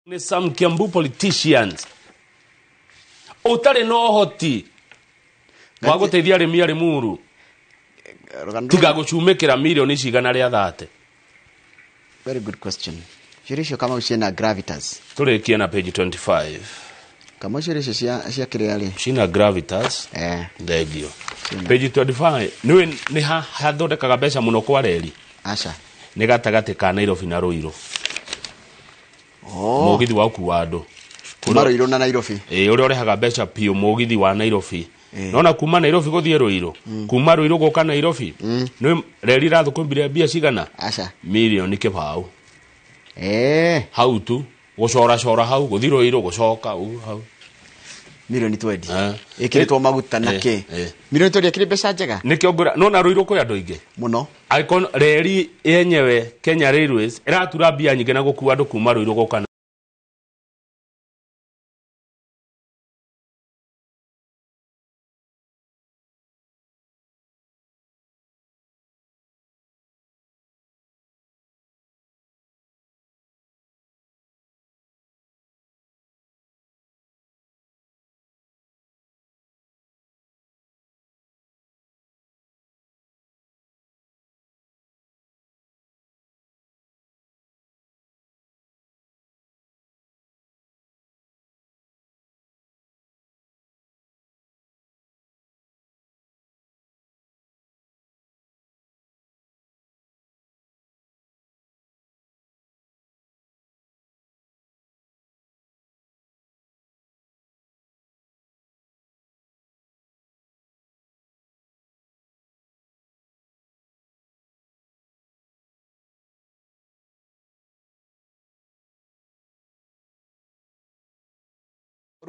Nĩ some Kiambu politicians ũtarĩ na ũhoti wa gũteithia arĩmi a Limuru Rũgano tiga gũcumĩkĩra mirioni cigana rĩa thate. Very good question. Ciũria icio Kamau ciĩna gravitas. Tũrĩkie na page 25. Kamau, ciũria icio cia kĩrĩa rĩ? Cina gravitas. Thengio. Page 25, nĩũĩ nĩ ha hathondekaga mbeca mũno kwa reri? Aca. Nĩ gatagatĩ ka Nairobi na Ruiru. Oh. Mũgithi wa gũkua andũ. Kuma Ruiru na Nairobi. Ĩĩ, ũrĩa ũrehaga mbeca biũ mũgithi wa Nairobi. Nona kuma Nairobi gũthiĩ Ruiru, kuma Ruiru gũka Nairobi, nĩ reri irathũkũmbire mbia cigana? Aca. Mirioni kĩbaũ. Hau tu gũcoracora hau gũthiĩ Ruiru gũcoka ũguo hau. Mirioni 20. Eh. Ĩkĩrĩtwo maguta na kĩ? Mirioni 20 ĩkĩrĩ mbeca njega. Nĩkĩo ngwĩra nona Ruiru kwĩ andũ aingĩ mũno. Angĩkorwo reri yenyewe Kenya Railways ĩratura mbia nyingĩ na gũkua andũ kuma Ruiru gũka.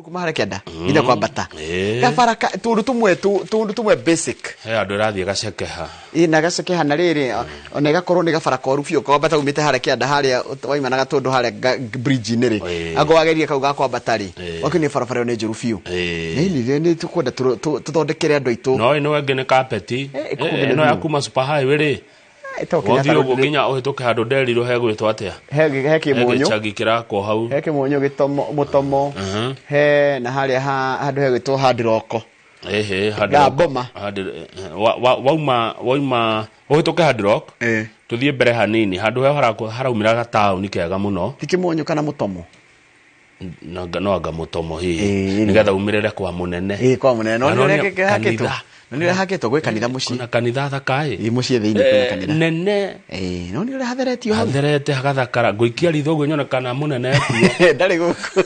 Kuma harĩa kĩanda nginya kwambata. Gabara tũndũ tũmwe tũndũ tũmwe basic. He andũ ĩrathiĩ gacekeha. Ĩ, na gacekeha na rĩrĩ ona ĩgakorwo nĩ gabara koru biũ kwambata umĩte harĩa kĩanda harĩa waima na gatũndũ harĩa bridge-inĩ rĩ. Ango wageria kau ga kwambata rĩ, wakĩ nĩ barabara ĩyo nĩ njũru biũ. Nĩ nĩ tũkwenda tũthondekere andũ aitũ. No ĩno ĩngĩ nĩ kapeti. Ĩkũgũmĩra Ĩno biũ. ya kuma super highway rĩ, Ĩtagwo Kenyatta wathiĩ Road ũguo rĩ. nginya ũhĩtũke handũ nderirwo hegwĩtwo atĩa? He He kĩmũnyũ. gĩcagi kĩrakwo hau. He kĩmũnyũ gĩtomo mũtomo. He na harĩa handũ hegwĩtwo handiroko. Ehe, Hard Ga Rock. Boma. Wauma ũhĩtũke Hard Rock, tũthiĩ mbere hanini handũ he haraumĩra gataũni kega mũno. Ti kĩmũnyũ kana mũtomo? No anga mũtomo hihi, nĩgetha umĩrĩre kwa mũnene. Ĩĩ, kwa mũnene. No Na nĩ no nĩ ũrĩa hakĩtwo. kanitha. No nĩ ũrĩa hakĩtwo gwĩ kanitha mũciĩ. Kuna kanitha thaka ĩ. Ĩĩ, mũciĩ thĩinĩ kwĩna kanitha. Nene. Ĩĩ, no nĩ ũrĩa hatheretio hau. Hatherete hagathakara. Ngũikia ritho ũguo nyone kana mũnene ekuo. Ndarĩ gũkũ.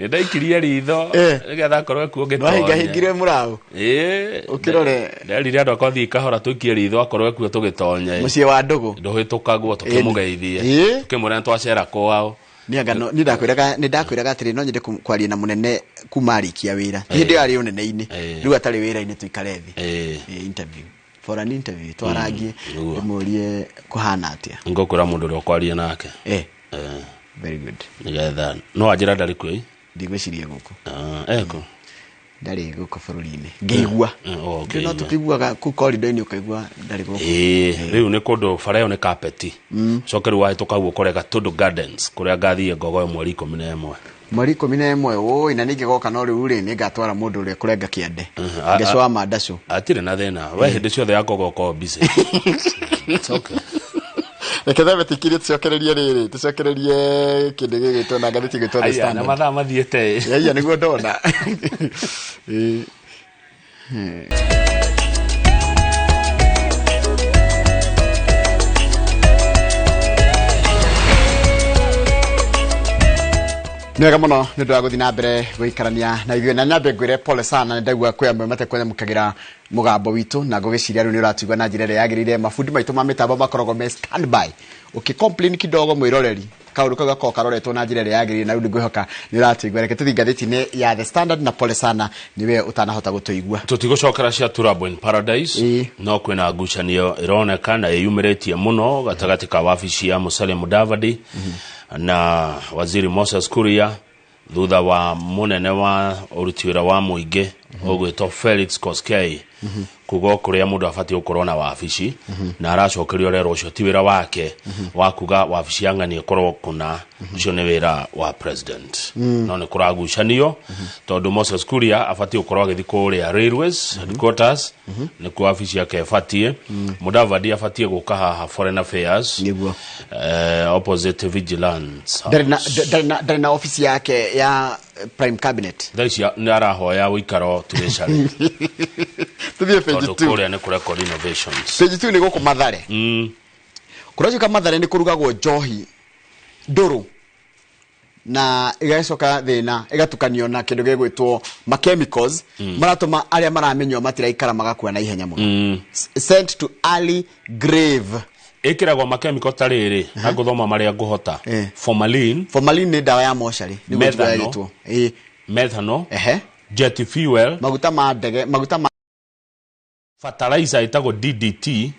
Nĩ ndaikirie ritho nĩgetha akorwo ekuo ngĩtonye. Nwahingahingire mũraũ. Ĩĩ. Ũkĩrore. Nderire andũ akwa thiĩ kahora tũikie ritho akorwo ekuo tũgĩtonye. Mũciĩ wa ndũgũ. Ndũhĩtũkagwo tũkĩmũgeithie. Tũkĩmwĩra nĩ twacera kwao. Nĩ anga no, nĩ ndakwĩraga, nĩ ndakwĩraga atĩrĩ, no nyende kwaria na mũnene kuma arĩkia wĩra. Hĩndĩ ĩyo arĩ ũnene-inĩ. Rĩu atarĩ wĩra-inĩ tũikare thĩ. Interview. For an interview, twarangie, ndĩmũrie kũhana atĩa. Ngũkwĩra mũndũ ũrĩa ũkwaria nake. Very good. Nĩgetha no anjĩra ndarĩ kuo ĩ? Ndigwĩciria gũkũ. Eko. Ndarĩ gũkũ bũrũri-inĩ. Ngĩigua. Oh, No ngĩigua. tũkĩiguaga kũu corridor-inĩ ũkaigua ndarĩ gũkũ. Ĩĩ, rĩu nĩ kũndũ bara ĩyo nĩ kapeti. Coke rĩu wahĩtũka ũguo ũkore Gatũndũ Gardens kũrĩa ngathiĩ Ngogoyo mweri 11. Mweri 11, ũĩ, na ningĩ goka no rĩu rĩ, nĩngatwara mũndũ ũrĩa kũrenga kĩande. Ngeco wa mandacũ. Atirĩ na thĩna. We hĩndĩ ciothe ya Ngogoyo ũkoragwo busy. It's okay. Reke thambe tikirie tũcokererie rĩrĩ, tũcokererie kĩndũ gĩgwĩtwo na ngathĩti ĩgwĩtwo The Aya, na Standard. mathaa mathiĩte ĩ. Aya, nĩguo ndona. Ĩĩ. Nĩ wega mũno nĩ ũndũ wa gũthiĩ na mbere gũikarania na ithuĩ, na nyambe ngwĩre pole sana, nĩ ndaigua kwĩ amwe matekwamũkagĩra mũgambo witũ, na ngũgĩciria rĩu nĩ ũratũigua na njĩra ĩrĩa yagĩrĩire. Mabundi maitũ ma mĩtambo makoragwo me standby, ũkĩ complain kidogo mwĩroreri kaũndũ kau gakoragwo karoretwo na njĩra ĩrĩa yagĩrĩire, na rĩu nĩngwĩhoka nĩ ũratũigua. Reke tũthiĩ ngathĩti-inĩ ya The Standard, na pole sana nĩwe ũtanahota gũtũigua. Tũtigũcokera cia Turabo in Paradise. No kwĩna ngucanio ĩroneka na ĩyumĩrĩtie mũno gatagatĩ ka wabici ya Musalia Mudavadi na Waziri Moses Kuria thutha wa mũnene wa ũruti wĩra wa mũingĩ ũgwĩtwo Felix Koskei. Kuga kuria mundu abatiĩ gũkorwo na wabici, na aracokerio rero ũcio ti wĩra wake wa kuga wabici ya ng'ani ĩkorwo kũna, ũcio nĩ wĩra wa president. No nĩ kũragucanio tondũ Moses Kuria abatiĩ gũkorwo agĩthiĩ kũrĩa Railways headquarters, nĩkuo wabici yake ĩbatiĩ. Mudavadi abatiĩ gũka haha Foreign Affairs, Nĩguo. Opposite Vigilance. Ndarĩ na office yake ya prime cabinet. Thaa ici nĩ arahoya ũikaro Treasury. Tuthiĩ page tondũ 2. Kũrĩa nĩ kũrecord innovations. Page 2 nĩ gũkũ Mathare. Kũracuka Mathare nĩ kũrugagwo njohi ndũrũ na ĩgacoka thĩna ĩgatukanio na kĩndũ gĩgwĩtwo ma chemicals maratũma arĩa maramĩnyua matiraikara, magakua na ihenya mũno. Sent to early grave. Ĩkĩragwo makemiko ta rĩrĩ, na ngũthoma marĩa ngũhota. Formalin. Formalin nĩ ndawa ya mocarĩ nĩguo Methanol. njiguo ĩgĩtwo. Ĩĩ. Methanol, Ehe. Jet fuel, maguta ma ndege, maguta ma fertilizer ĩtagwo DDT,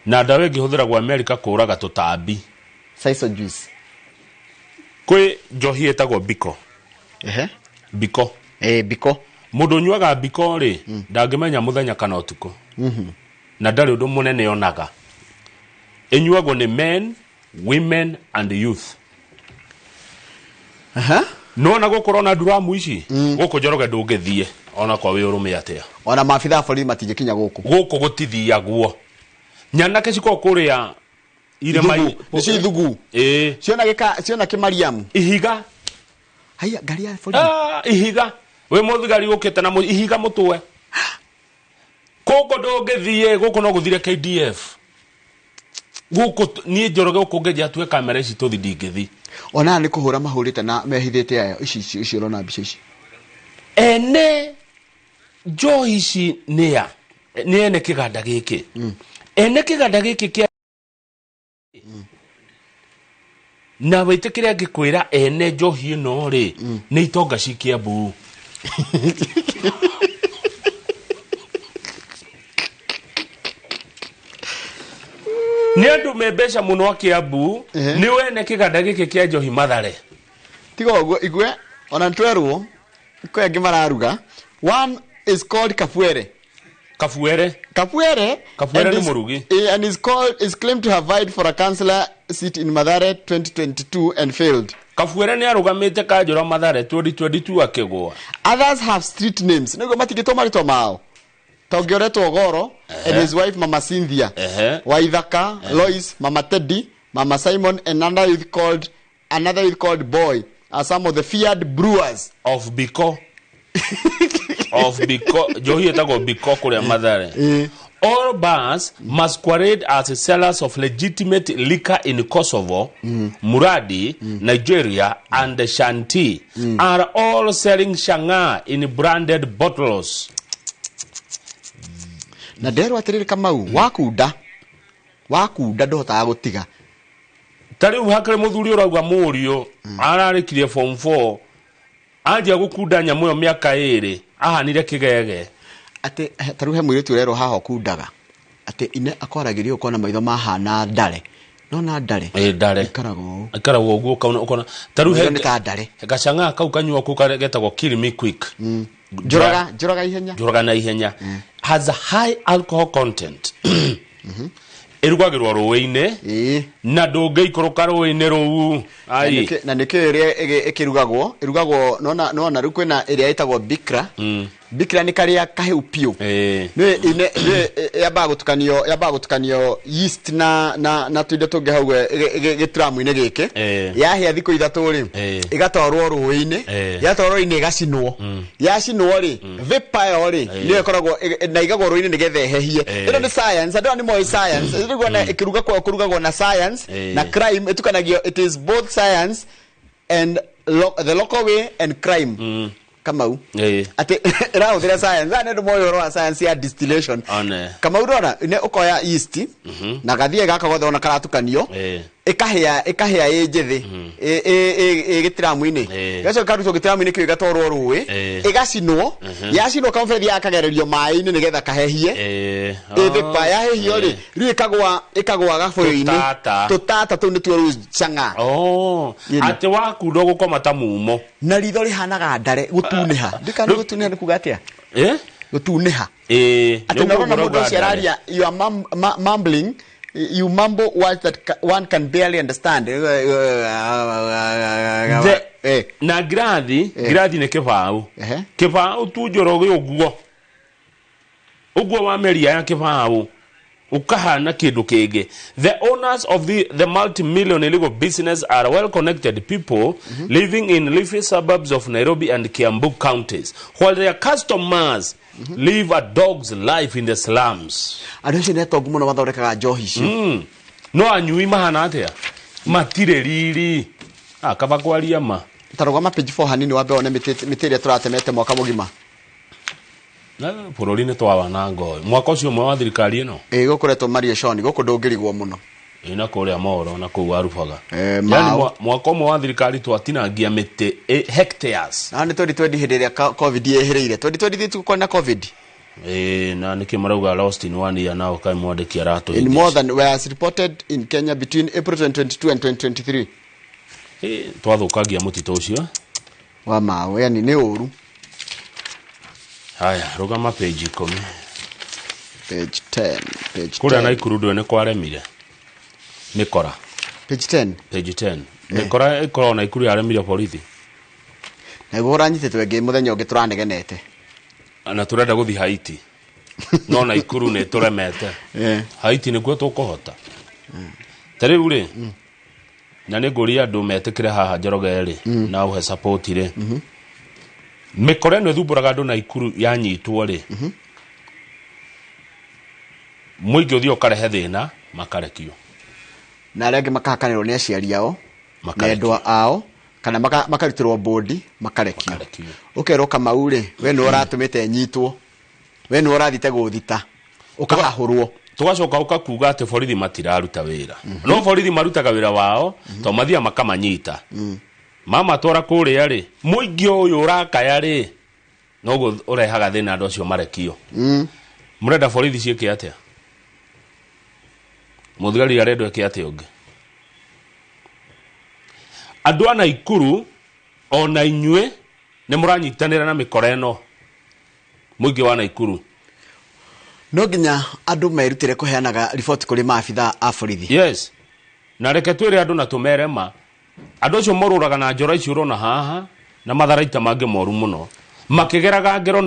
na ndawa ĩngĩ hũthĩragwo Amerika kũũraga tũtambi. Saiso juice. Kwĩ njohi ĩtagwo biko. Ehe. Biko. Biko. Mũndũ ũnyuaga biko rĩ, ndangĩmenya mũthenya kana ũtukũ, na ndarĩ ũndũ mũnene onaga. Ĩnyuagwo nĩ men, women and youth. Aha. Nona gũkorwo na nduramu ici gũkũ Njoroge ndũngĩthiĩ ona kwa wĩ ũrũme atĩa. Ona maabitha a borithi matingĩkinya gũkũ. Gũkũ gũtithiagwo, nyanake cikoragwo kũrĩa irĩma. Ithugu. Nĩcio ithugu. Ĩĩ. Ciona gĩka, ciona kĩmariamu. Ihiga. Haiya, ngari ya borithi. Ah, ihiga wĩ mũthigari ũkĩte na ihiga mũtwe. Gũkũ ndũngĩthiĩ, gũkũ no gũthire KDF gũkũ. Niĩ Njoroge gũkũ ngĩnjia atue kamera ici tũthi, ndingĩthi. Ona nĩ kũhũra mahũrĩte na mehithĩte aya ici ici ici ũrona mbica ici. Ene njohi ici nĩa nĩ ene kĩganda gĩkĩ, ene kĩganda gĩkĩ kĩa na wĩtĩkĩre ngĩkwĩra ene njohi ĩno rĩ nĩ itonga ci Kiambu. Nĩ andũ me mbeca mũno a Kiambu. Nĩ wene kĩganda gĩkĩ kĩa njohi Mathare. Tiga ũguo igue ona nĩtwerwo kwĩ angĩ mararuga. One is called Kafuere. Kabuere. Kafuere. Kafuere and nĩ mũrugi. And is claimed to have vied for a councillor seat in Mathare 2022 and failed. Kabuere nĩ arũgamĩte kanjũra Mathare 2022 akĩgũa. Others have street names. Nĩguo matigĩtwo marĩtwa mao. Ta ũngĩoretwo Goro and his wife Mama Cynthia. Waithaka, Lois, Mama Teddy, Mama Simon and another youth called Boy are some of the feared brewers. Of biko, of biko, njohi ĩtagwo biko kũrĩa Mathare. All bars masquerade as sellers of legitimate liquor in Kosovo, Muradi, Nigeria, and Shanti are all selling chang'aa in branded bottles. Na nderwo atĩrĩrĩ, Kamau, wakunda wakunda ndũhotaga gũtiga. Ta rĩu hakĩrĩ mũthuri ũrauga mũriũ ararĩkirie form 4, anjia gũkunda nyamũ ĩyo mĩaka 2, ahanire kĩgege. Atĩ ta rĩu he mũirĩtu ũrerwo haha ũkundaga atĩ ine akwaragĩrio ũkona maitho mahana ndare, nona ndare. Ĩ, ndare. Ikaragwo ũũ. Ikaragwo ũguo, ũkaona ũkona ta rĩu Maitho nĩ ta ndare. Gacang'aa kau kanyua kau getagwo kill me quick. Njũraga njũraga ihenya. Njũraga na ihenya, has a high alcohol content, ĩrugagĩrwo rũĩ-inĩ. Na ndũngĩikũrũka rũĩ-inĩ rũu. Ai. Na nĩkĩo ĩrĩa ĩkĩrugagwo ĩrugagwo, nona nona rĩu kwĩna ĩrĩa ĩtagwo bikra. Bikra nĩ karĩa kahĩu piũ. Nĩ yambaga gũtukanio yeast na tũindo tũngĩ hau gĩturamu-inĩ gĩkĩ. Yahĩa thikũ 3 rĩ, ĩgatwarwo rũĩ-inĩ. Yatwarwo rũĩ-inĩ ĩgacinwo. Yacinwo rĩ, vapor ĩyo rĩ nĩyo ĩkoragwo na igagwo rũĩ-inĩ nĩgetha ĩhehie. Ĩno nĩ science, andũ aya nĩ moĩ science. Rĩu ona ĩkĩruga kwao kũrugagwo na science na crime ĩtukanagio. It is both science and the local way and crime, Kamau. Atĩ ĩrahũthĩra science, aya nĩ andũ moĩ ũhoro wa science ya distillation. One. Kamau, ndona nĩ ũkoya yeast na gathie gaka gothe ona karatukanio, ĩkahĩa ĩkahĩa ĩ njĩthĩ ĩ gĩtiramu-inĩ. Ĩgacoka ĩkarutwo gĩtiramu-inĩ kĩu ĩgatwarwo rũĩ, ĩgacinwo. Yacinwo kamũberethi yakagererio maĩ-inĩ nĩgetha kahehie. Ĩthĩpa yahĩhio rĩ, rĩu ĩkagwa ĩkagwa gabũyũ-inĩ. Tũtata. Tũtata tũu nĩtuo rĩu chang'aa. Oh, Yĩni. atĩ wakunda ũgũkoma ta mumo. Na ritho rĩhanaga ndare gũtunĩha, ndikana gũtunĩha nĩ kuga atĩa? Eh? Gũtunĩha. Ĩĩ. Atĩ na ũrona mũndũ ũcio araria, you are mumbling, you mumble words that one can barely understand. Na ngirathi, ngirathi nĩ kĩbaũ. Kĩbaũ tu Njoroge ũguo. Ũguo wa meria ya kĩbaũ. Ukahana kindu kingi. The owners of the multi-million illegal business are well-connected people living in leafy suburbs of Nairobi and Kiambu counties, while their customers live a dog's life in the slums. Andũ acio nĩ atongu mũno mathondekaga njohi icio. No anyui mahana atia? Matirĩ riri. Kaba kwaria ma. Ta rũgama page 4 hanini wambe wone mĩtĩ ĩrĩa tũratemete mwaka mũgima. Bũrũri nĩ twawananga ũyũ. Mwaka ũcio ũmwe wa thirikari ĩno. Ĩĩ, gũkoretwo Maria Shoni, gũkũ ndũngĩrigwo mũno. Ĩĩ, na kũrĩa Moro na kũu Warubaga. Yaani mwaka ũmwe wa thirikari twatinangia mĩtĩ hectares. Na nĩ 2020 hĩndĩ ĩrĩa COVID yehereire. 2020 tũkorwo na COVID. Ĩĩ, na nĩkĩ marauga lost in 1 year nao kai mwandĩki aratũhĩtĩcia. In more than whereas reported in Kenya between April 2022 and 2023. Ĩĩ, twathũkangia mũtitũ ũcio. Wa maũ, yani nĩ ũru. Haya, rũgama page 10. Page 10, page 10. Kũrĩa Naikuru ndũĩ nĩ kwaremire. Mĩkora. Page 10. Page 10. Mĩkora ĩkoragwo Naikuru yaremire borithi. Na guo ũranyitĩtwo ĩngĩ mũthenya ũngĩ tũranegenete. Na tũrenda gũthiĩ Haiti. No Naikuru nĩ tũremete. Haiti nĩkuo tũkũhota. Ta rĩu rĩ, na nĩ ngũria andũ metĩkĩre haha Njoroge rĩ, na ũhe support rĩ. Mĩkora ĩno ĩthumbũraga andũ Naikuru yanyitwo rĩ, mũingĩ ũthiĩ ũkarehe thĩna makarekio. Na arĩa angĩ makahakanĩrwo nĩ aciari ao, na endwa ao, kana makarutĩrwo bodi makarekio. Ũkerwo Kamau rĩ, we nĩwe ũratũmĩte nyitwo, we nĩwe ũrathiĩte gũthita, ũkahahũrwo. Tũgacoka ũkakuga atĩ borithi matiraruta wĩra. No borithi marutaga wĩra wao, to mathiaga makamanyita. Mama twara kũrĩa rĩ, mũingĩ ũyũ ũrakaya rĩ, noguo ũrehaga thĩna andũ acio marekio. Mũrenda borithi ciĩke atĩa? Mũthigari arendwo eke atĩa ũngĩ? Andũ a Naikuru ona inyuĩ nĩ mũranyitanĩra na mĩkora ĩno. Mũingĩ wa Naikuru. No nginya andũ merutĩre kũheanaga riboti kũrĩ maabitha a borithi. Yes. Na reke twĩre andũ na tũmere ma. Andũ acio morũraga na njora icio ũrona haha na matharaita mangĩ moru mũno. Makĩgeraga ngero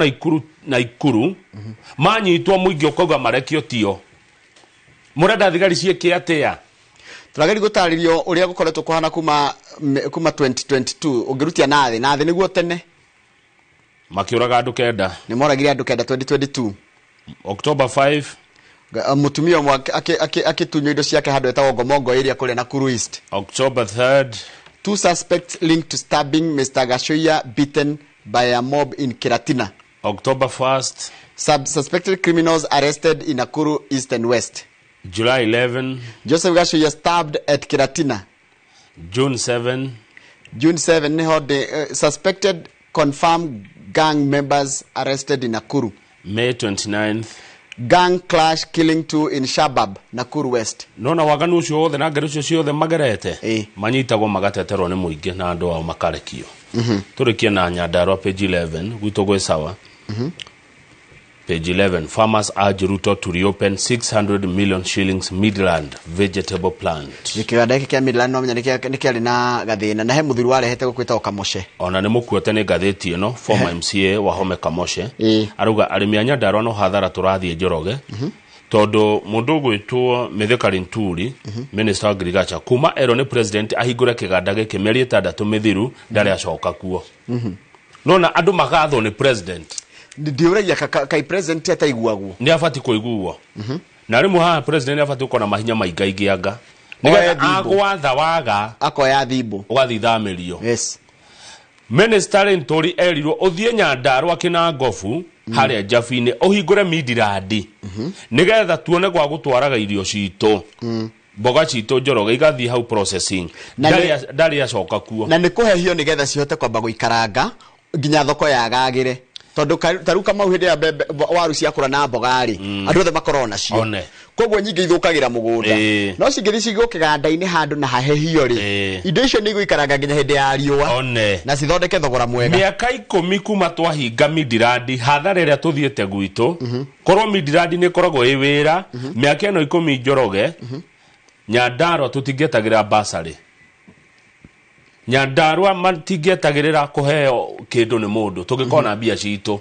Naikuru, manyitwo mũingĩ ũkauga marekio tio. Mũrenda thigari ciĩke atĩa? Tũrageria gũtarĩrio ũrĩa gũkoretwo kũhana kuma 2022 ũngĩrutia na thĩ, na thĩ nĩguo tene. Makĩũraga andũ 9. Nĩ moragire andũ 9 2022. October 5. Mũtumia ũmwe akĩtunywo indo ciake handũ etagwo Ngomongo area kũrĩa Nakuru East. October 3rd. 2 suspects linked to stabbing Mr. Gashoya beaten by a mob in Kiratina. October 1st. Suspected criminals arrested in Nakuru East and West. July 11. Joseph Gashoya stabbed at Kiratina. June 7. June 7, suspected confirmed gang members arrested in Nakuru. May 29th. Gang clash killing 2 in Shabab, Nakuru West. Nona waganu ũcio wothe na ngero ciothe magerete manyitagwo magateterwo nĩ mũingĩ na andũ ao makarekio. Tũrĩkie na Nyandarua page 11 gwitũ gwĩ sawa. Page 11, farmers urge Ruto to reopen 600 million shillings Midland vegetable plant. Gĩkĩganda gĩkĩ kĩa Midland no menya nĩ kĩarĩ na gathĩna na he mũthuri warehete gũkwĩtagwo Kamoshe. Ona nĩ mũkuote nĩ ngathĩti ĩno, former MCA Wahome Kamoshe. Arauga arĩmi a Nyandarua no hathara tũrathiĩ Njoroge. Tondũ mũndũ ũgwĩtwo Mithika Linturi, Minister of Agriculture, kuma erwo nĩ president ahingũre kĩganda gĩkĩ mĩeri 6 mĩthiru ndarĩ acoka kuo. Nona andũ magathwo nĩ president. Ndiũragia kai president ataiguagwo. Nĩ abati kũiguo. Na rĩmwe haha president nĩ abati gũkorwo na mahinya maingaingĩ anga. Nĩgetha agwatha waga akoya thimbo ũgathiĩ thamĩrio. Yes. Minister Linturi erirwo ũthiĩ Nyandarua Kĩnangobu harĩa Njabi-inĩ ũhingũre Midland nĩgetha tuone gwa gũtwaraga irio citũ. Mboga citũ Njoroge igathiĩ hau processing. Ndarĩ acoka kuo. Na nĩ kũhehio nĩgetha cihote kwamba gũikaranga nginya thoko yagagĩre. Tondũ ta rĩu Kamau hĩndĩ ya mbembe waru ciakũra na mboga rĩ, andũ othe makoragwo nacio. Koguo nyingĩ ithũkagĩra mũgũnda. No cingĩthiĩ cigwo kĩganda-inĩ handũ na hahehio rĩ, indo icio nĩ igũikaranga nginya hĩndĩ ya riũa na cithondeke thogora mwega. Mĩaka 10 kuma twahinga Midirandi, hathara ĩrĩa tũthiĩte gwitũ, korwo Midirandi nĩ ĩkoragwo ĩ wĩra, mĩaka ĩno 10 Njoroge, Nyandarua tũtingĩetagĩrĩra basarĩ. Nyandarua matingĩetagĩrĩra kũheo kĩndũ nĩ mũndũ tũngĩkorwo na mbia citũ.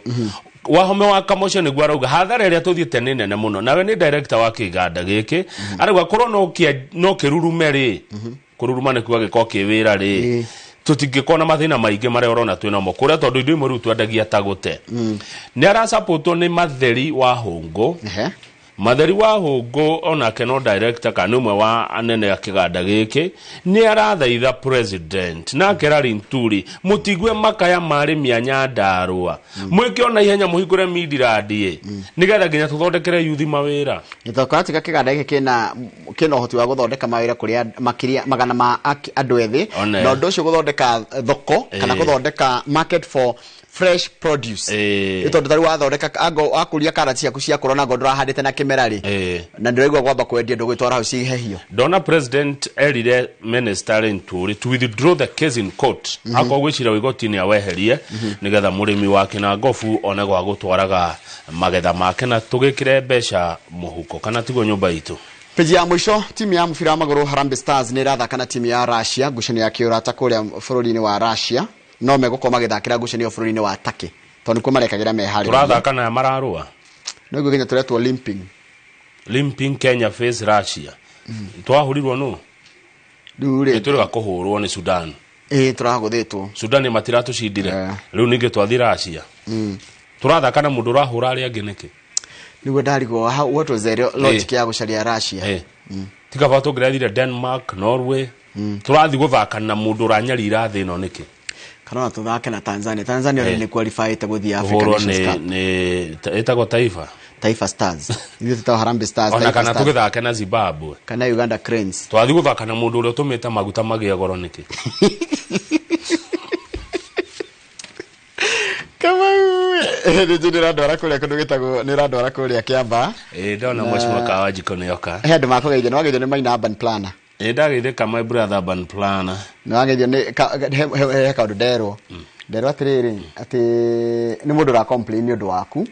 Wahome wa Kamocho nĩguo arauga hathara ĩrĩa tũthiĩte nĩ nene mũno, nawe nĩ director wa kĩganda gĩkĩ, arauga korwo no kĩrurume rĩ, kũruruma nĩ kuga gĩkorwo kĩ wĩra rĩ, tũtingĩkorwo na mathĩna maingĩ marĩa ũrona twĩ namo kũrĩa, tondũ indo imwe rĩu twendagia ta gũte. Nĩ arasapotwo nĩ Matheri wa Hũngũ. Matheri wa Hũngũ onake no director kana nĩ ũmwe wa anene a kĩganda gĩkĩ, nĩ arathaitha president nake Linturi mũtigue makaya ma arĩmi a Nyandarua, mwĩke ona ihenya mũhingũre Midirandi nĩgetha nginya tũthondekere yuthi mawĩra. Nĩtũkatiga kĩganda gĩkĩ kĩna ũhoti wa gũthondeka mawĩra kũrĩ makĩria magana ma andũ ethĩ, na ũndũ ũcio gũthondeka thoko kana gũthondeka market for fresh produce. Tondũ tarĩu wathondeka ango wakũria karati ciaku ciakũra na ngo ndũrahandĩte na kĩmera rĩ, na ndĩraigua gwamba kwendia ndũgwĩtwara hau cihehio. Ndona president erire minister Linturi to withdraw the case in court, akorwo gwĩcira igoti-inĩ aweherie nĩgetha mũrĩmi wa Kĩnangobu one gwa gũtwaraga magetha make na tũgĩkĩre mbeca mũhuko kana tiguo nyũmba itũ. Peji ya mũico, timu ya mũbira wa magũrũ Harambee Stars nĩ ĩrathaka na timu ya Russia ngucanio ya kĩũrata kũrĩa bũrũri-inĩ wa Russia, no megũkorwo magĩthakĩra ngucanio bũrũri-inĩ wa Turkey tondũ nĩkuo marekagĩra meharĩrĩria. Tũrathaka na mararũa. No nginya tũretwo limping. Limping Kenya face Russia. Twahũrirwo nũ? Rĩu rĩ, Nĩtũrĩga kũhũrwo nĩ Sudan. Tũragũthĩtwo. Sudan matiratũcindire. Rĩu ningĩ twathi Russia. Tũrathaka na mũndũ ũrahũra arĩa angĩ nĩkĩ? Nĩguo ndarigwo, what was the logic ya gũcaria Russia? Tiga ba tũngĩrathire Denmark, Norway. Tũrathiĩ gũthaka na mũndũ ũranyarira thĩ ĩno nĩkĩ? Kana ona tũthake na Tanzania. Tanzania nĩ qualified gũthiĩ African Nations Cup. Nĩ ĩtagwo Taifa. Taifa Stars. Ithuĩ tũtagwo Harambee Stars. Ona kana tũgĩthake na Zimbabwe. Kana Uganda Cranes. Twathiĩ gũthaka na mũndũ ũrĩa ũtũmĩte maguta magĩe goro nĩkĩ? Kamau, nĩ njũĩ nĩũrandwara kũrĩa kũndũ gĩtagwo, nĩũrandwara kũrĩa Kĩambaa. Ndona mheshimiwa Kawanjiko nĩoka. He andũ makũgeithia, nĩwageithio nĩ Maina Urban Planner. Ndageithĩka my brother Urban Planner. Nĩwageithio nĩ he kaũndũ nderwo. Nderwo atĩrĩrĩ, atĩ nĩ mũndũ ũra complain nĩ ũndũ waku,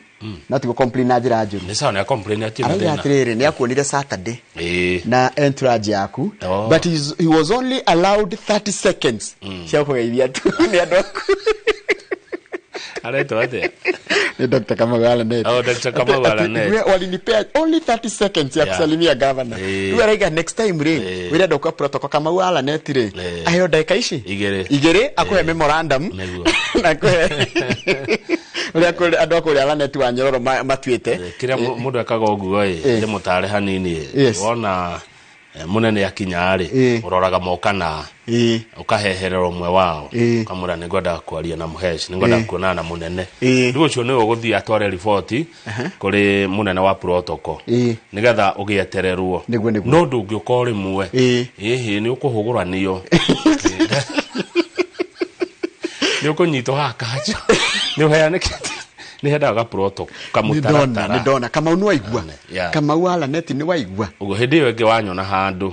no ti gũ complain na njĩra njũru. Nĩ sawa, nĩ complain atĩ Arauga atĩrĩrĩ, nĩ akuonire Saturday na entourage yaku, but he was only allowed 30 seconds cia kũgeithia tu nĩ andũ aku. Aretwo atĩa? Ni Dr. Kamau Alanet. Oh, Dr. Kamau Alanet. Walinipea only 30 seconds ya kusalimia governor. Rĩu araiga next time rĩ, wĩra kwa protocol Kamau Alanet rĩ, aheo ndagĩka ici igĩrĩ akũhe memorandum na akũhe ũrĩa andũ a kũrĩa Alanet wa Nyororo matuĩte. Kĩrĩa mũndũ ekaga ũguo ĩ, ndĩmũtare hanini ĩ, wona mũnene akinya rĩ, ũroraga moka na ũkaheherera ũmwe wao, ũkamwĩra nĩngwenda kwaria na Mũhesh, nĩngwenda kuonana na mũnene. Rĩu ũcio nĩwe ũgũthiĩ atware riboti kũrĩ mũnene wa protocol nĩgetha ũgĩetererwo. No ndũngĩũka o rĩmwe, ĩhĩ nĩ ũkũhũgũranio, nĩ ũkũnyitwo haha kanja, nĩ ũheanĩkĩte. Nĩ hendaga protocol kamũtaratara. Nĩ ndona Kamau nĩ waigua. Kamau Alanet nĩ waigua. Ũguo hĩndĩ ĩyo ĩngĩ wanyona handũ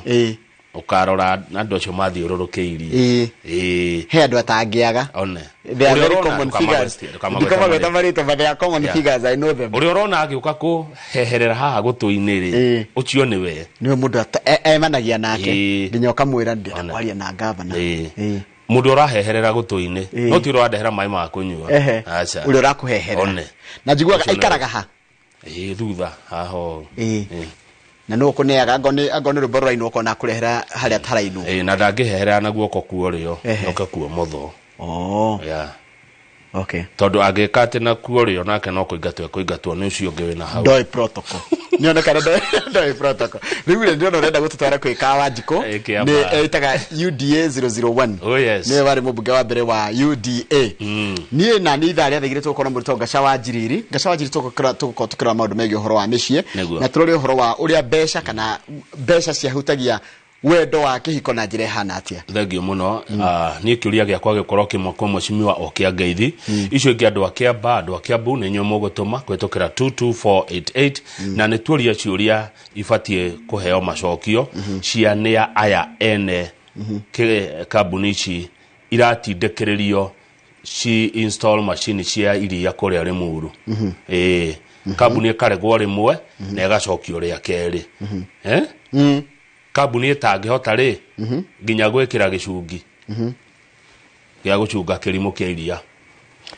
ũkarora andũ acio mathiũrũrũkĩirie. He andũ atangĩaga. They are very common figures. Ndikamagweta marĩtwa, but they are common figures, I know them. Ũrĩa ũrona agĩũka kũheherera haha gũtũ-inĩ rĩ, ũcio nĩwe. Nĩwe mũndũ emanagia nake nginya ũkamwĩra ndĩrenda kwaria na governor. Mũndũ ũraheherera gũtũ-inĩ, no ti ũrĩa ũrandehera maĩ ma kũnyua. Aca. Ũrĩa ũrakũheherera. Na njiguaga aikaraga ha? Thutha haha ũũ. Na nũ ũkũneaga, angorwo nĩ rwĩmbo rũrainwo ũkona akũrehera harĩa atarainwo. Na ndangĩheherera na guoko kuo rĩo, oke kuo mũtho. Tondũ angĩka atĩ na kuo rĩo nake no kũingatwo ekũingatwo nĩ ũcio ũngĩ wĩna hau. Ndoĩ protocol. Nĩonekana ndoĩ protocol. Rĩu rĩ, ndĩrona ũrenda gũtũtwara kwĩ Kawanjikũ. Kĩamba. Nĩ ĩtaga UDA 001. Oh, yes. Nĩwe warĩ mũmbunge wa mbere wa UDA. Niĩ na niĩ ithaa rĩa thaa igĩrĩ tũgũkorwo na mũrutwo Ngaca wa Njiriri. Ngaca wa Njiriri tũgũkorwo tũkĩrora maũndũ megiĩ ũhoro wa mĩciĩ. Nĩguo. Na tũrore ũhoro wa ũrĩa mbeca kana mbeca ciahutagia Wendo wa kĩhiko na njĩra ĩhana atĩa? Thengio mũno. Niĩ kĩũria gĩakwa gĩkorwo kĩmwe kwa mheshimiwa o kĩa ngeithi icio ingĩ. Andũ a Kĩamba, andũ a Kĩambu, nĩ inyuĩ mũgũtũma kũhĩtũkĩra 22488, na nĩ tuoria ciũria ibatiĩ kũheo macokio cia nĩa aya ene kambuni ici iratindĩkĩrĩrio ci install machine cia iria kũrĩa Limuru. Ĩĩ, kambuni ĩkaregwo rĩmwe na ĩgacokio rĩa kerĩ. Eh? Kambuni ĩtangĩhota rĩ nginya gwĩkĩra gĩcungi gĩa gũcunga kĩrimũ kĩa iria.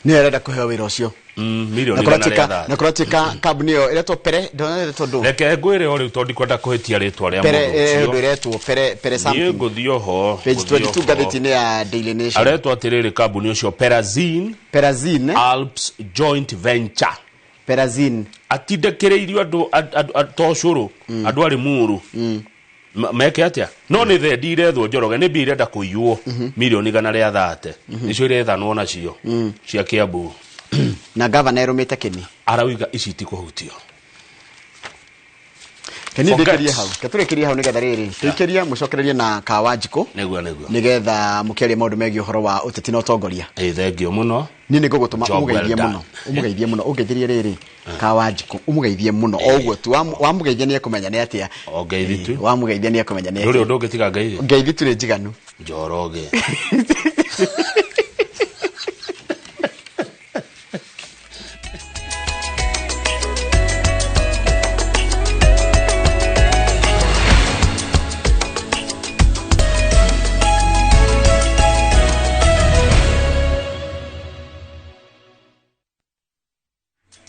Nĩ arenda kũheo wĩra ũcio. Milioni na igana rĩa kũratuĩka thate. Na kũratuĩka kambuni ĩyo ĩretwo Pere, ndona ĩretwo ndũ. Reke ngwĩre o rĩu tondũ ndikwenda kũhĩtia rĩtwa rĩa Pere mũndũ ũndũ ũcio. ĩretwo Pere, Pere Niĩ something. ngũthiĩ oho. Page Ngũthiĩ 22 oho. ngathĩti-inĩ ya Daily Nation. Aretwo atĩrĩrĩ, kambuni ũcio Perazine Perazine. Alps Joint Venture. Perazine. Atindĩkĩrĩirio andũ to ũcũrũ, andũ a Limuru meke atĩa? No nĩ thendi irethwo, Njoroge, nĩ mbia irenda kũiywo milioni 130, nĩcio irethanwo nacio cia Kiambu. Na gavana ĩrũmĩte kĩni. Arauga ici itikũhutio. Keni. Forget. Ndĩkĩrie hau, ketũrĩkĩrie hau nĩgetha rĩrĩ tũikĩrie mũcokererie na Kawanjikũ. Nĩguo. Nĩgetha mũkĩarie maũndũ megiĩ ũhoro wa ũteti na ũtongoria. Ĩ, thengio mũno. Niĩ nĩ ngũgũtũma Job well ũmũgeithie done. mũno, ũmũgeithie mũno, ũngeithĩrie rĩrĩ Kawanjikũ, ũmũgeithie mũno o ũguo tu. Wamũgeithia nĩ ekũmenya nĩ atĩa. O ngeithi tu. Wamũgeithia nĩ ekũmenya nĩ Ndũrĩ atĩa. ũndũ ũngĩ tiga ngeithi. Ngeithi tu nĩ njiganu. Njoroge.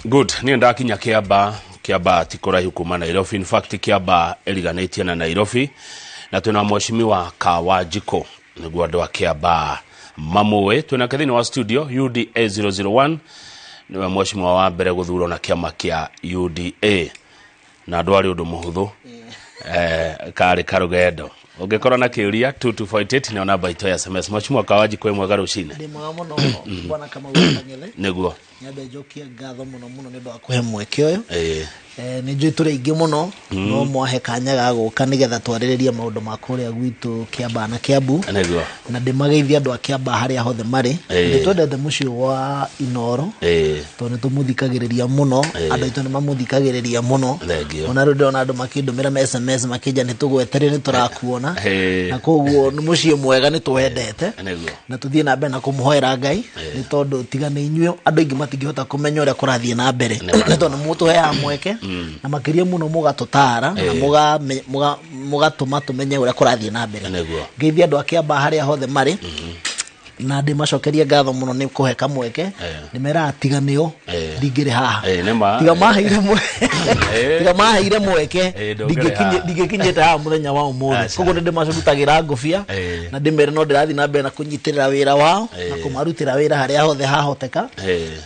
Good. Niĩ ndakinya Kĩamba. Kĩamba ti kũraihu kuma Nairobi. In fact, Kĩamba ĩriganĩtie na Nairobi, na twĩna mheshimiwa Kawanjikũ, nĩguo andũ a Kĩamba mamũĩ. Twĩnake thĩinĩ wa studio UDA 001. Nĩwe mheshimiwa wa mbere gũthurwo na kĩama kĩa UDA, na ndwarĩ ũndũ mũhũthũ, karĩ karũgendo. Ũngĩkorwo na kĩũria, 2248 nĩyo namba itũ ya SMS. Mheshimiwa Kawanjikũ, ĩ mwega rũcinĩ. Ndĩ mwega mũno, bwana Kamau wa Kang'ethe. Nyambe njokie ngatho mũno mũno nĩ ũndũ wa kũhe mweke ũyũ. Nĩ njũĩ tũrĩ aingĩ mũno, no mwahe kanya ga gũka nĩgetha twarĩrĩrie maũndũ ma kũrĩa gwitũ Kĩambaa na Kĩambu. Na ndĩmageithie andũ a Kĩambaa harĩa hothe marĩ. Nĩ twendete mũciĩ wa Inoro tondũ nĩ tũmũthikagĩrĩria mũno. Andũ aitũ nĩ mamũthikagĩrĩria mũno. Thengio. Ona rĩu ndĩrona andũ makĩndũmĩra ma SMS makĩnja nĩ tũgwetere, nĩ tũrakuona. Na koguo nĩ mũciĩ mwega, nĩ twendete. Na tuthiĩ na mbere na kũmũhoera Ngai, nĩ tondũ tiga nĩ inyuĩ andũ aingĩ matingĩhota kũmenya ũrĩa kũrathiĩ na mbere, nĩ tondũ mũtũheaga mweke na makĩria mũno mũgatũtara na mũgatũma tũmenye ũrĩa kũrathiĩ na mbere. Ngeithie andũ a Kĩambaa harĩa hothe marĩ, na ndĩmacokerie ngatho mũno nĩ kũhe kamweke. Nĩ tiga nĩo ndingĩrĩ haha. Nĩ ma. Tiga maheire tiga maheire mweke, ndũngĩrĩ haha. ndingĩkinyĩte haha mũthenya wa ũmũthĩ. Aca. Koguo nĩ ndĩmacurutagĩra ngũbia na ndĩmere no ndĩrathiĩ na mbere na kũnyitĩrĩra wĩra wao na kũmarutĩra wĩra harĩa hothe hahoteka.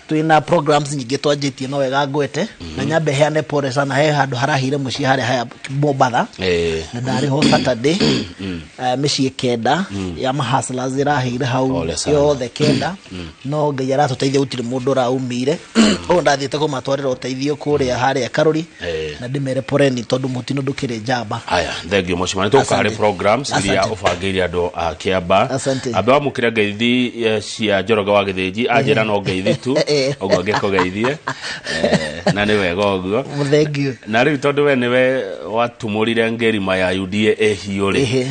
Twĩna programs nyingĩ twanjĩtie, no wega ngwete na nyambe heane pole sana. He handũ harahire mũciĩ harĩa haya Mombatha, na ndarĩ ho Saturday. Mĩciĩ 9 ya mahustlers ĩrahĩire hau. Pole sana. Yothe 9, no Ngai aratũteithia, gũtirĩ mũndũ ũraumire. Ũguo ndathiĩte kũmatwarĩra ũteithio kũrĩa harĩa Karũri, na ndĩmere poreni tondũ mũtino ndũkĩrĩ njamba. Haya, thengio mũcimani. Tũka harĩ Asante. programs iria Asante. ũbangĩire andũ a Kĩamba. Asante. Ambe wamũkĩre ngeithi cia Njoroge wa Gĩthĩnji, anjĩra no ngeithi tu. Ũguo ngĩkũgeithie. Na nĩ wega ũguo. Mũthengio. Na rĩu tondũ we nĩwe watumũrire ngerima ya UDA ĩhiũ rĩ,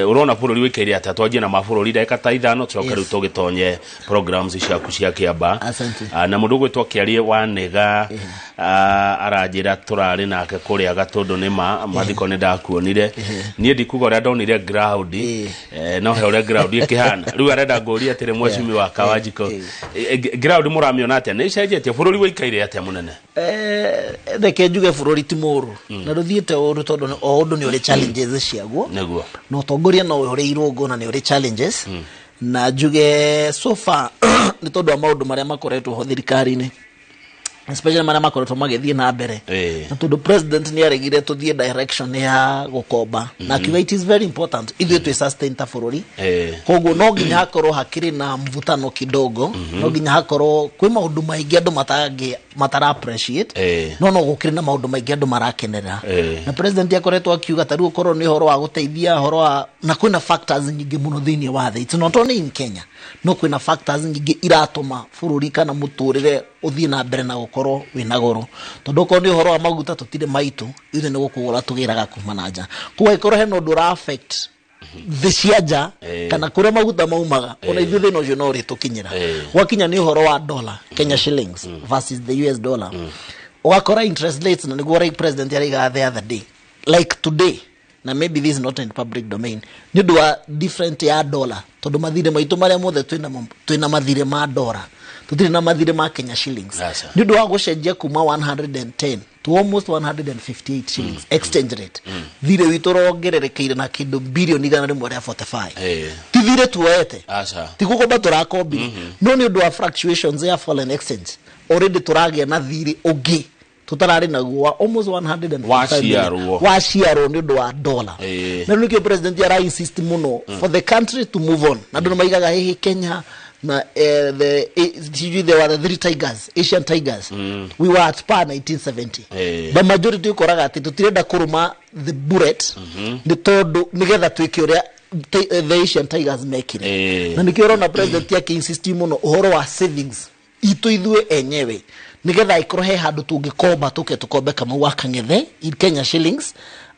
ũrona bũrũri wĩkaire atĩa? Twanjie na mabũrũri ndagĩka ta 5, tũcoke rĩu tũgĩtonye programs ciaku cia Kĩamba. Asante. Na mũndũ ũgwĩtwo Kĩarie Wanĩga, aranjĩra tũrarĩ nake kũrĩa Gatũndũ. Nĩ ma mathiko nĩ ndakuonire. Niĩ ndikuga ũrĩa ndonire ground, no he ũrĩa ground ĩkĩhana. Rĩu arenda ngũrie atĩrĩ, mheshimiwa Kawanjikũ, ground mũramĩona atĩa? Nĩ ĩcenjetie? Bũrũri wĩikaire atĩa, mũnene? Reke njuge bũrũri ti mũũru na rũthiĩte ũru, tondũ o ũndũ nĩ ũrĩ challenges ciaguo. Na ũtongoria no ũrĩ irũngũ na nĩ ũrĩ challenges, na njuge so far nĩ tondũ wa maũndũ marĩa makoretwo ho thirikari-inĩ. Especially marĩa makoretwo magĩthiĩ na mbere. Na tondũ president nĩ aregire tũthiĩ direction ya gũkomba, na akiuga it is very important ithuĩ twĩ sustain ta bũrũri. Koguo no nginya hakorwo hakĩrĩ na mvutano kidogo, no nginya hakorwo kwĩ maũndũ maingĩ andũ matangĩ matara appreciate, no gũkĩrĩ na maũndũ maingĩ andũ marakenerera. Na president akoretwo akiuga ta rĩu ũkorwo nĩ ũhoro wa gũteithia, ũhoro wa na kwĩna factors nyingĩ mũno thĩinĩ wa thĩ. It's not only in Kenya, no kwĩna factors nyingĩ iratũma bũrũri kana mũtũrĩre ũthiĩ na mbere na gũkorwo wĩna goro, tondũ okorwo nĩ ũhoro wa maguta, tũtirĩ maitũ ithuĩ, nĩ gũkũgũra tũgĩraga kuma na nja. Koguo angĩkorwo hena ũndũ ũra affect thĩ cia nja kana kũrĩa maguta maumaga, ona ithuĩ thĩna ũcio no ũrĩtũkinyĩra. Gwakinya nĩ ũhoro wa dollar, Kenya shillings versus the US dollar, ũgakora interest rates, na nĩguo president araigaga the other day, like today, na maybe this is not in public domain, nĩ ũndũ wa different ya dollar, tondũ mathirĩ maitũ marĩa mothe twĩnamo, twĩna mathirĩ ma dollar, tũtirĩ na mathirĩ ma Kenya shillings. Aca. Nĩ ũndũ wa gũcenjia kuma 110 to almost 158 shillings exchange rate, thirĩ witũ ũrongererekeire na kĩndũ bilioni 145. Ti thirĩ tuoete. Aca. Ti gũkomba tũrakombire, no nĩ ũndũ wa fluctuations ya foreign exchange, already tũragĩa na thirĩ ũngĩ tũtararĩ naguo wa almost 145 Waciarwo. billion. Waciarwo nĩ ũndũ wa dollar. Na rĩu nĩkĩo president ara insist mũno for the country to move on, na andũ nĩ maigaga hihi Kenya na the sijui they were the three tigers, Asian tigers, we were at par 1970. But majority ũkoraga atĩ tũtirenda kũrũma the bullet, nĩ tondũ nĩgetha twĩke ũrĩa the Asian tigers mekire. Na nĩkĩo ũrona president akĩ-insist mũno ũhoro wa savings itũ ithuĩ enyewe, nĩgetha ĩkorwo he handũ tũngĩkomba, tũke tũkombe Kamau wa Kang'ethe in Kenya shillings,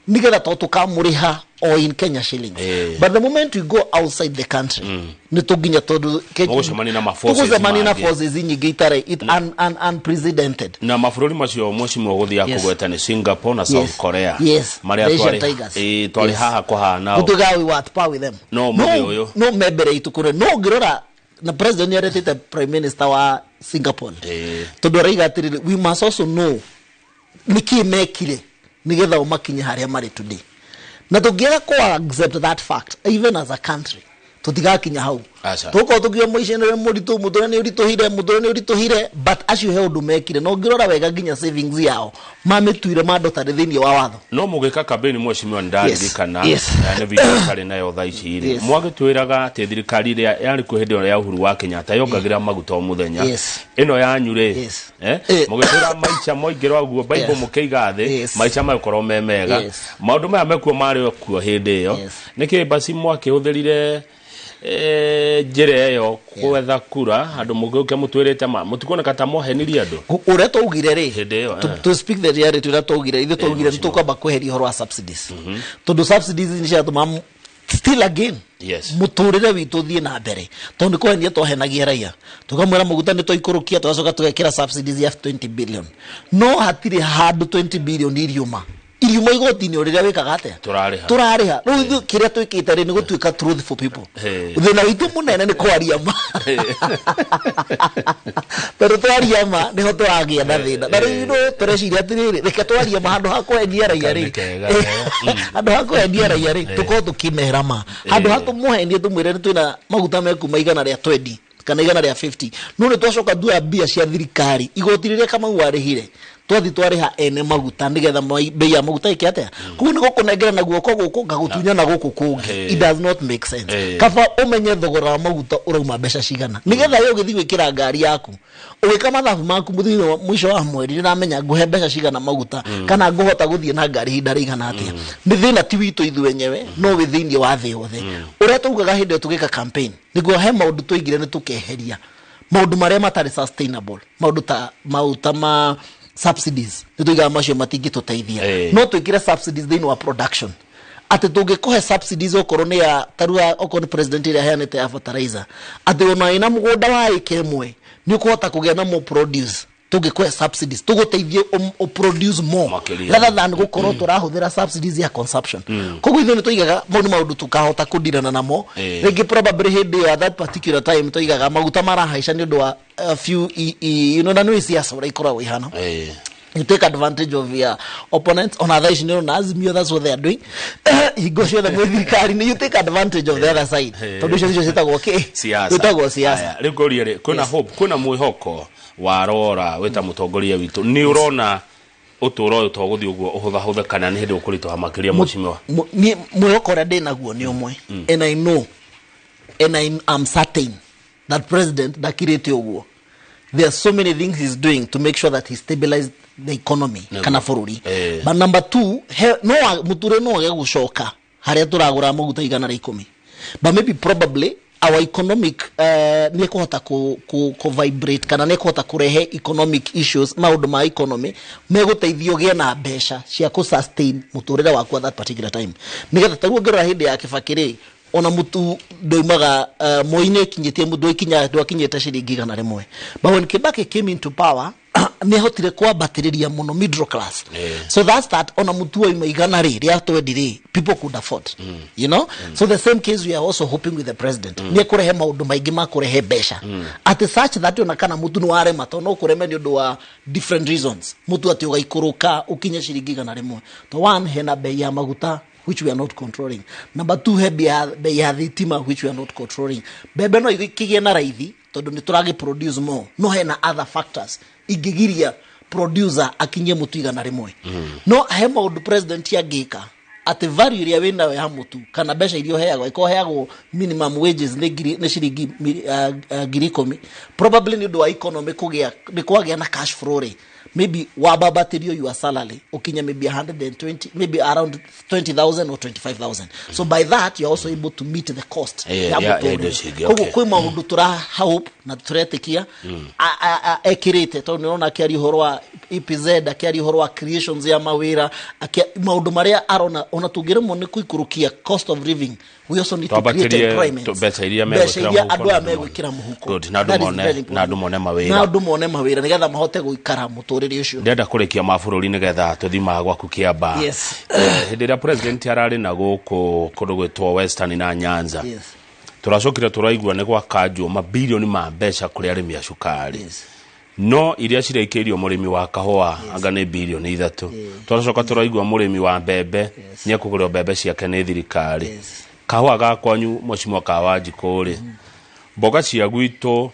nĩgetha to tũkamũrĩha o in Kenya shillings. But the moment we go outside the country, nĩ tũnginya tondũ Mũgũcemania na ma-forces tũgũcemania na mangĩ. forces nyingĩ itarĩ unprecedented. Na mabũrũri macio mheshimiwa gũthiaga kũgweta nĩ Singapore na South Korea, marĩa The Asian twarĩ Tigers. Twarĩ haha kũhana o. Gũtuĩkaga we were at par with them. No, mũthĩ ũyũ. No me mbere itũ kũrĩ no ũngĩrora na president nĩ aretĩte prime minister wa Singapore, tondũ araiga atĩrĩrĩ, we must also know nĩkĩ mekire nĩgetha ũmakinye harĩa marĩ today, na tũngĩaga kũ accept that fact even as a country, tũtigakinya hau. Aca. Tũkorwo tũkiuga mũico nĩ mũritũ, mũtũrĩre nĩ ũritũhire, mũtũrĩre nĩ ũritũhire, but acio he ũndũ mekire, na ũngĩrora wega nginya savings yao mamĩtuire mandatory thĩinĩ wa watho. No mũgĩka campaign, mheshimiwa, nĩndaririkana, nĩ video ĩtarĩ nayo thaa ici rĩ, mwagĩtwĩraga atĩ thirikari ĩrĩa yarĩ kuo hĩndĩ ĩyo ya Uhuru wa Kenyatta yongagĩrĩra maguta o mũthenya. Ĩno yanyu rĩ, mũgĩtwĩra maica moingĩra ũguo Bible, mũkĩiga thĩ, maica magĩkorwo me mega. Maũndũ maya mekuo marĩ o kuo hĩndĩ ĩyo. Nĩkĩ basi mwakĩhũthĩrire njĩra ĩyo gwetha kura andũ, mũgĩũke mũtwĩrĩte ma mũtikuoneka ta mohenirie andũ? Ũrĩa twaugire rĩ, Hĩndĩ ĩyo, to speak the reality, ũrĩa twaugire ithuĩ, twaugire nĩ tũkwamba kweheria ũhoro wa subsidies, tondũ subsidies nĩ ciratũma still again mũtũrĩre witũ ũthiĩ na mbere, tondũ nĩ kũhenia twahenagia raia, tũkamwĩra maguta nĩ twaikũrũkia, tũgacoka tũgekĩra subsidies ya 20 billion, no hatirĩ handũ 20 billion iriuma iriuma igoti-inĩ o rĩrĩa wĩkaga atĩa? Tũrarĩha. Tũrarĩha. Rĩu ithuĩ kĩrĩa twĩkĩte rĩ, nĩ gũtuĩka truthful people. Thĩna witũ mũnene nĩ kwaria ma, tondũ twaria ma nĩho tũragĩa na thĩna. Na rĩu no tũreciria atĩrĩrĩ, reke twarie ma handũ ha kũhenia raia rĩ. Nĩ kega. Handũ ha kũhenia raia rĩ, tũkorwo tũkĩmera ma, handũ ha tũmũhenie tũmwĩre nĩ twĩna maguta mekuma 120 kana 150, no nĩ twacoka tuoya mbia cia thirikari, igoti rĩrĩa Kamau arĩhire, twathi twarĩha ene maguta nĩgetha bei ya maguta ĩke atĩa? Koguo nĩ gũkũnengera na guoko gũkũ ngagũtunya na gũkũ kũngĩ. It does not make sense. Kaba ũmenye thogora wa maguta ũrauma mbeca cigana, nĩgetha we ũgĩthiĩ gwĩkĩra ngari yaku, ũgĩka mathabu maku mũthenya wa mũico wa mweri, nĩramenya ngũhe mbeca cigana maguta kana ngũhota gũthiĩ na ngari ihinda rĩigana atĩa. Nĩ thĩna ti witũ ithuĩ enyewe, no wĩ thĩinĩ wa thĩ yothe. Ũrĩa taugaga hĩndĩ ĩyo tũgĩka campaign, nĩguo he maũndũ twaigire nĩ tũkeheria maũndũ marĩa matarĩ sustainable, maũndũ ta maũta ma subsidies, nĩ tuigaga macio matingĩtũteithia. No twĩkĩre subsidies thĩinĩ wa production, atĩ tũngĩkũhe subsidies okorwo nĩ ya tarua, okorwo nĩ president ĩrĩa aheanĩte ya fertilizer, atĩ ona wĩna mũgũnda wa ĩka ĩmwe nĩ ũkũhota kũgĩa na more produce, tũngĩkũhe subsidies tũgũteithie produce more Makĩria. rather than gũkorwo tũrahũthĩra subsidies ya consumption. Koguo ithuĩ nĩ tũigaga mau nĩ maũndũ tũkahota kũndirana namo. Rĩngĩ probably hĩndĩ ĩyo at that particular time tũigaga maguta marahaica nĩ ũndũ wa a few na nĩ siasa ũrĩa ikoragwo ihana. You take advantage of your opponents. On other ici nĩ Azimio, that's what they are doing. Hingo ciothe mwĩ thirikari-inĩ, you take advantage of the other side, tondũ icio nicio ciĩtagwo kĩ? Siasa. Ciĩtagwo siasa. Aya, rĩu ngũrie rĩ, kwĩna hope, kwĩna mwĩhoko wa rora wĩta mũtongoria witũ, nĩ ũrona ũtũũro ũyũ to gũthiĩ ũguo ũhũthahũthe kana nĩ hĩndĩ ũkũritũha makĩria, mheshimiwa? Niĩ mwĩhoko ũrĩa ndĩ naguo nĩ ũmwe, and I know and I am certain that president ndakirĩte ũguo. There are so many things he's doing to make sure that he stabilized the economy kana bũrũri. But number two, he, no mũtũrĩre no age gũcoka harĩa tũragũra maguta 110, but maybe probably our economic nĩ ekũhota ku vibrate kana nĩ ekũhota kũrehe economic issues, maũndũ ma economy megũteithia ũgĩe na mbeca cia kũ sustain mũtũrĩre waku at that particular time, nĩgetha tarĩu ũngĩrora hĩndĩ ya Kĩbakĩ rĩ, ona mũtu ndoimaga Moi-inĩ ĩkinyĩtie ndwakinya ndwakinyĩte ciringi 100. But when Kibaki came into power, nĩ ahotire kwambatĩrĩria mũno middle class. So that's that. Ona mũtu waima 100 rĩ, rĩa 20 rĩ, people could afford. So the same case we are also hoping with the president, nĩ ekũrehe maũndũ maingĩ ma kũrehe mbeca atĩ such that ona kana mũtu nĩ warema, tondũ no kũreme nĩ ũndũ wa different reasons, mũtu atĩ ũgaikũrũka ũkinye ciringi 100. To one, hena bei ya maguta which we are not controlling. Number two, he bei ya thitima which we are not controlling. Mbembe no ikĩgĩe na raithi tondũ nĩ tũragĩ produce more, no hena other factors ingĩgiria producer akinyie mũtu 100. No he maũndũ president angĩka atĩ value ĩrĩa wĩnayo ya mũtu kana mbeca iria ũheagwo, ĩkorwo ũheagwo minimum wages nĩ ngiri, nĩ ciringi 10,000, probably nĩ ũndũ wa economy kũgĩa nĩ kwagĩa na cash flow rĩ, maybe wabambatĩrio your salary ũkinye maybe 120, maybe around 20,000 or 25,000. So by that you're also able to meet the cost ya ya indo mũtũrĩre. cingĩ, Koguo kwĩ maũndũ tũra hope na tũretĩkia ekĩrĩte, tondũ nĩũrona akĩaria ũhoro wa EPZ, akĩaria ũhoro wa creations ya mawĩra, maũndũ marĩa arona ona tũngĩremwo nĩ kũikũrũkia cost of living, we also need to create Twambatĩrie employment. Mbeca iria mbeca megwĩkĩra iria mũhuko andũ aya na andũ megwĩkĩra mũhuko. Good, na andũ That is very important. na andũ mone mawĩra. Na andũ mone mawĩra nĩgetha mahote gũikara mũtũrĩre ũcio. Ndĩrenda kũrĩkia ma bũrũri nĩgetha tũthi ma gwaku Kĩamba. Hĩndĩ ĩrĩa president ararĩ na gũkũ kũndũ gwĩtwo Western na Nyanza, tũracokire tũraigua nĩ gwakanjwo mabirioni ma mbeca kũrĩ arĩmi a cukari, no iria cireikĩirio mũrĩmi wa kahũa anga nĩ birioni 3. Tũracoka tũraigua mũrĩmi wa mbembe nĩ ekũgũrĩrwo mbembe ciake nĩ thirikari. Kahũa ga kwanyu, mheshimiwa Kawanjikũ rĩ, mboga cia gwitũ,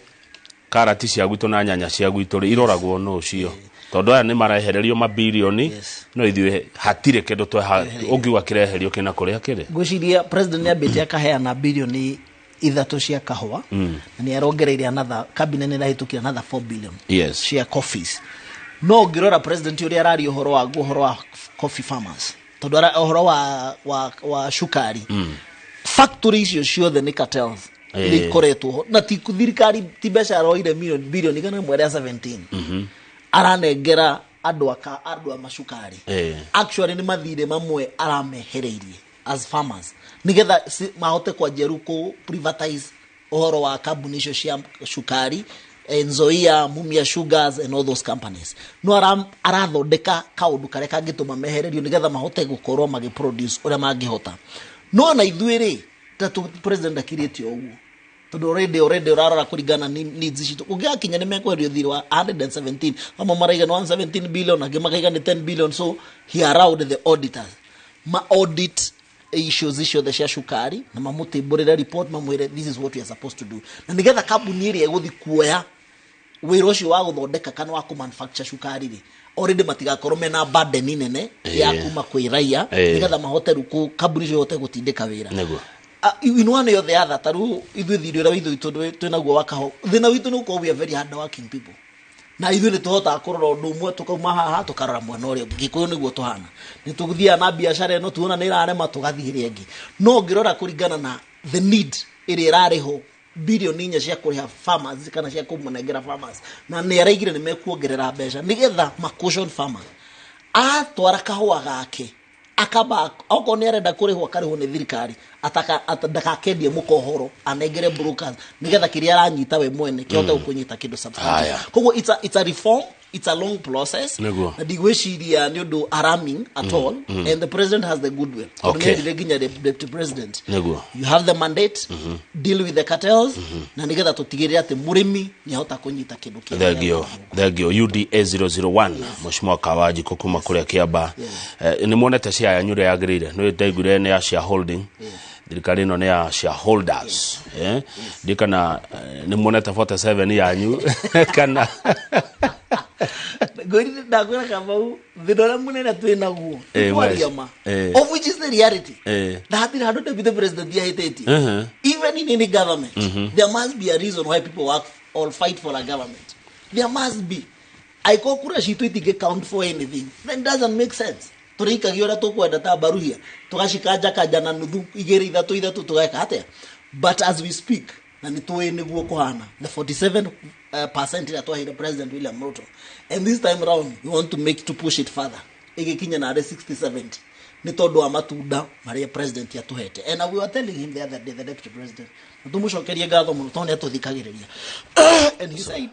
karati cia gwitũ na nyanya cia gwitũ rĩ, iroragwo nũ ũcio? Tondũ aya nĩ marehererio mabirioni, no ithuĩ hatirĩ kĩndũ tweha ũngiuga kĩreherio kĩna kũrĩa kĩrĩ. Ngwĩciria president nĩ ambĩte akaheana birioni 3 cia kahũa, na nĩ arongereire another, cabinet nĩ ĩrahĩtũkire another 4 billion cia coffees. No ũngĩrora president ũrĩa araria ũhoro waguo, ũhoro wa coffee farmers, tondũ ũhoro wa cukari, factory icio ciothe nĩ cartels iria ikoretwo ho, na ti thirikari, ti mbeca aroire milioni birioni 117 aranengera andũ aka andũ a macukari. Actually nĩ mathirĩ mamwe aramehereirie as farmers nigetha mahote kwanjia rĩu kũ privatize ũhoro wa kambuni icio cia cukari, Nzoia, Mumia Sugars and all those companies. No arathondeka kaũndũ karĩa kangĩtũma mehererio nigetha mahote gũkorwo magĩproduce ũrĩa mangĩhota. No na ithuĩ rĩ, ta president akirĩte o ũguo, tondũ already ũrarora kũringana na needs citũ, ũngĩgakinya nĩ mekweherio thirĩ wa 117, amwe maraiga nĩ 117 billion, angĩ makaiga nĩ 10 billion. So he allowed the auditors ma audit issues ciothe cia cukari na mamũtĩmbũrĩre report, mamwĩre this is what we are supposed to do, na nĩgetha kambuni ĩrĩa ĩgũthi kuoya wĩra ũcio wa gũthondeka kana wa kũmanufacture cukari rĩ, already matigakorwo mena burden nene ya kuma kwĩ raia, nĩgetha mahote rĩu kambuni icio ihote gũtindĩka wĩra. In one or the other, ta rĩu ithuĩ thirĩ ũrĩa witũ twĩ naguo wa kahũa, thĩna witũ nĩ gũkorwo we are very hard working people, na ithuĩ nĩ tũhotaga kũrora ũndũ ũmwe, tũkauma haha tũkarora mwena ũrĩa ũngĩ. Gĩkũyũ nĩguo tũhana, nĩ tũthiaga na biacara ĩno, tuona nĩ ĩrarema, tũgathiĩ ĩrĩa ĩngĩ. No ũngĩrora kũringana na the need ĩrĩa ĩrarĩ ho, 4 birioni cia kũrĩha farmers kana cia kũmanengera farmers, na nĩ araigire nĩ mekuongerera mbeca nĩgetha ma caution farmer atwara kahũa gake, akamba okorwo nĩ arenda kũrĩhwo akarĩhwo nĩ thirikari, ataka ndakakendie mũkohoro, anengere brokers nĩgetha kĩrĩa aranyita we mwene kĩhote gũkũnyita kĩndũ substantial. Haya. Koguo it's a reform. It's a long process. Nĩguo. Na ndigwĩciria nĩ ũndũ alarming at all, and the president has the goodwill. Tondũ nĩendire nginya the deputy president, Nĩguo. you have the mandate, deal with the cartels, na nĩgetha tũtigĩrĩre atĩ mũrĩmi nĩ ahota kũnyita kĩndũ kĩrĩa. Thengio, thengio. UDA 001, Mheshimiwa Kawanjikũ kuma kũrĩa Kĩamba. Nĩ muonete share yanyu ũrĩa yagĩrĩire? Nĩ ndaiguire nĩ ya shareholding, thirikari ĩno nĩ ya shareholders. Ndi kana nĩ muonete 47 yanyu kana? Ngwĩrire, ndakwĩra Kamau, thĩna ũrĩa mũnene twĩ naguo kwaria ma, of which is the reality, na hatirĩ handũ deputy president ahĩtĩtie. Even in any government there must be a reason why people work or fight for a government. There must be. Angĩkorwo kura citũ itingĩ count for anything, then it doesn't make sense. Tũrĩikagia ũrĩa tũkwenda ta mbaruhia, tũgacikanjakanja na nuthu, igĩrĩ, ithatũ, ithatũ, tũgeka atĩa? But as we speak, na nĩ tũĩ nĩguo kũhana, the 47 percent ĩrĩa twaheire President William Ruto, and this time round we want to make to push it further, ĩgĩkinya narĩ 60 70, nĩ tondũ wa matunda marĩa president atũhete. And we were telling him the other day, the deputy president, na tũmũcokerie ngatho mũno tondũ nĩ atũthikagĩrĩria, and he said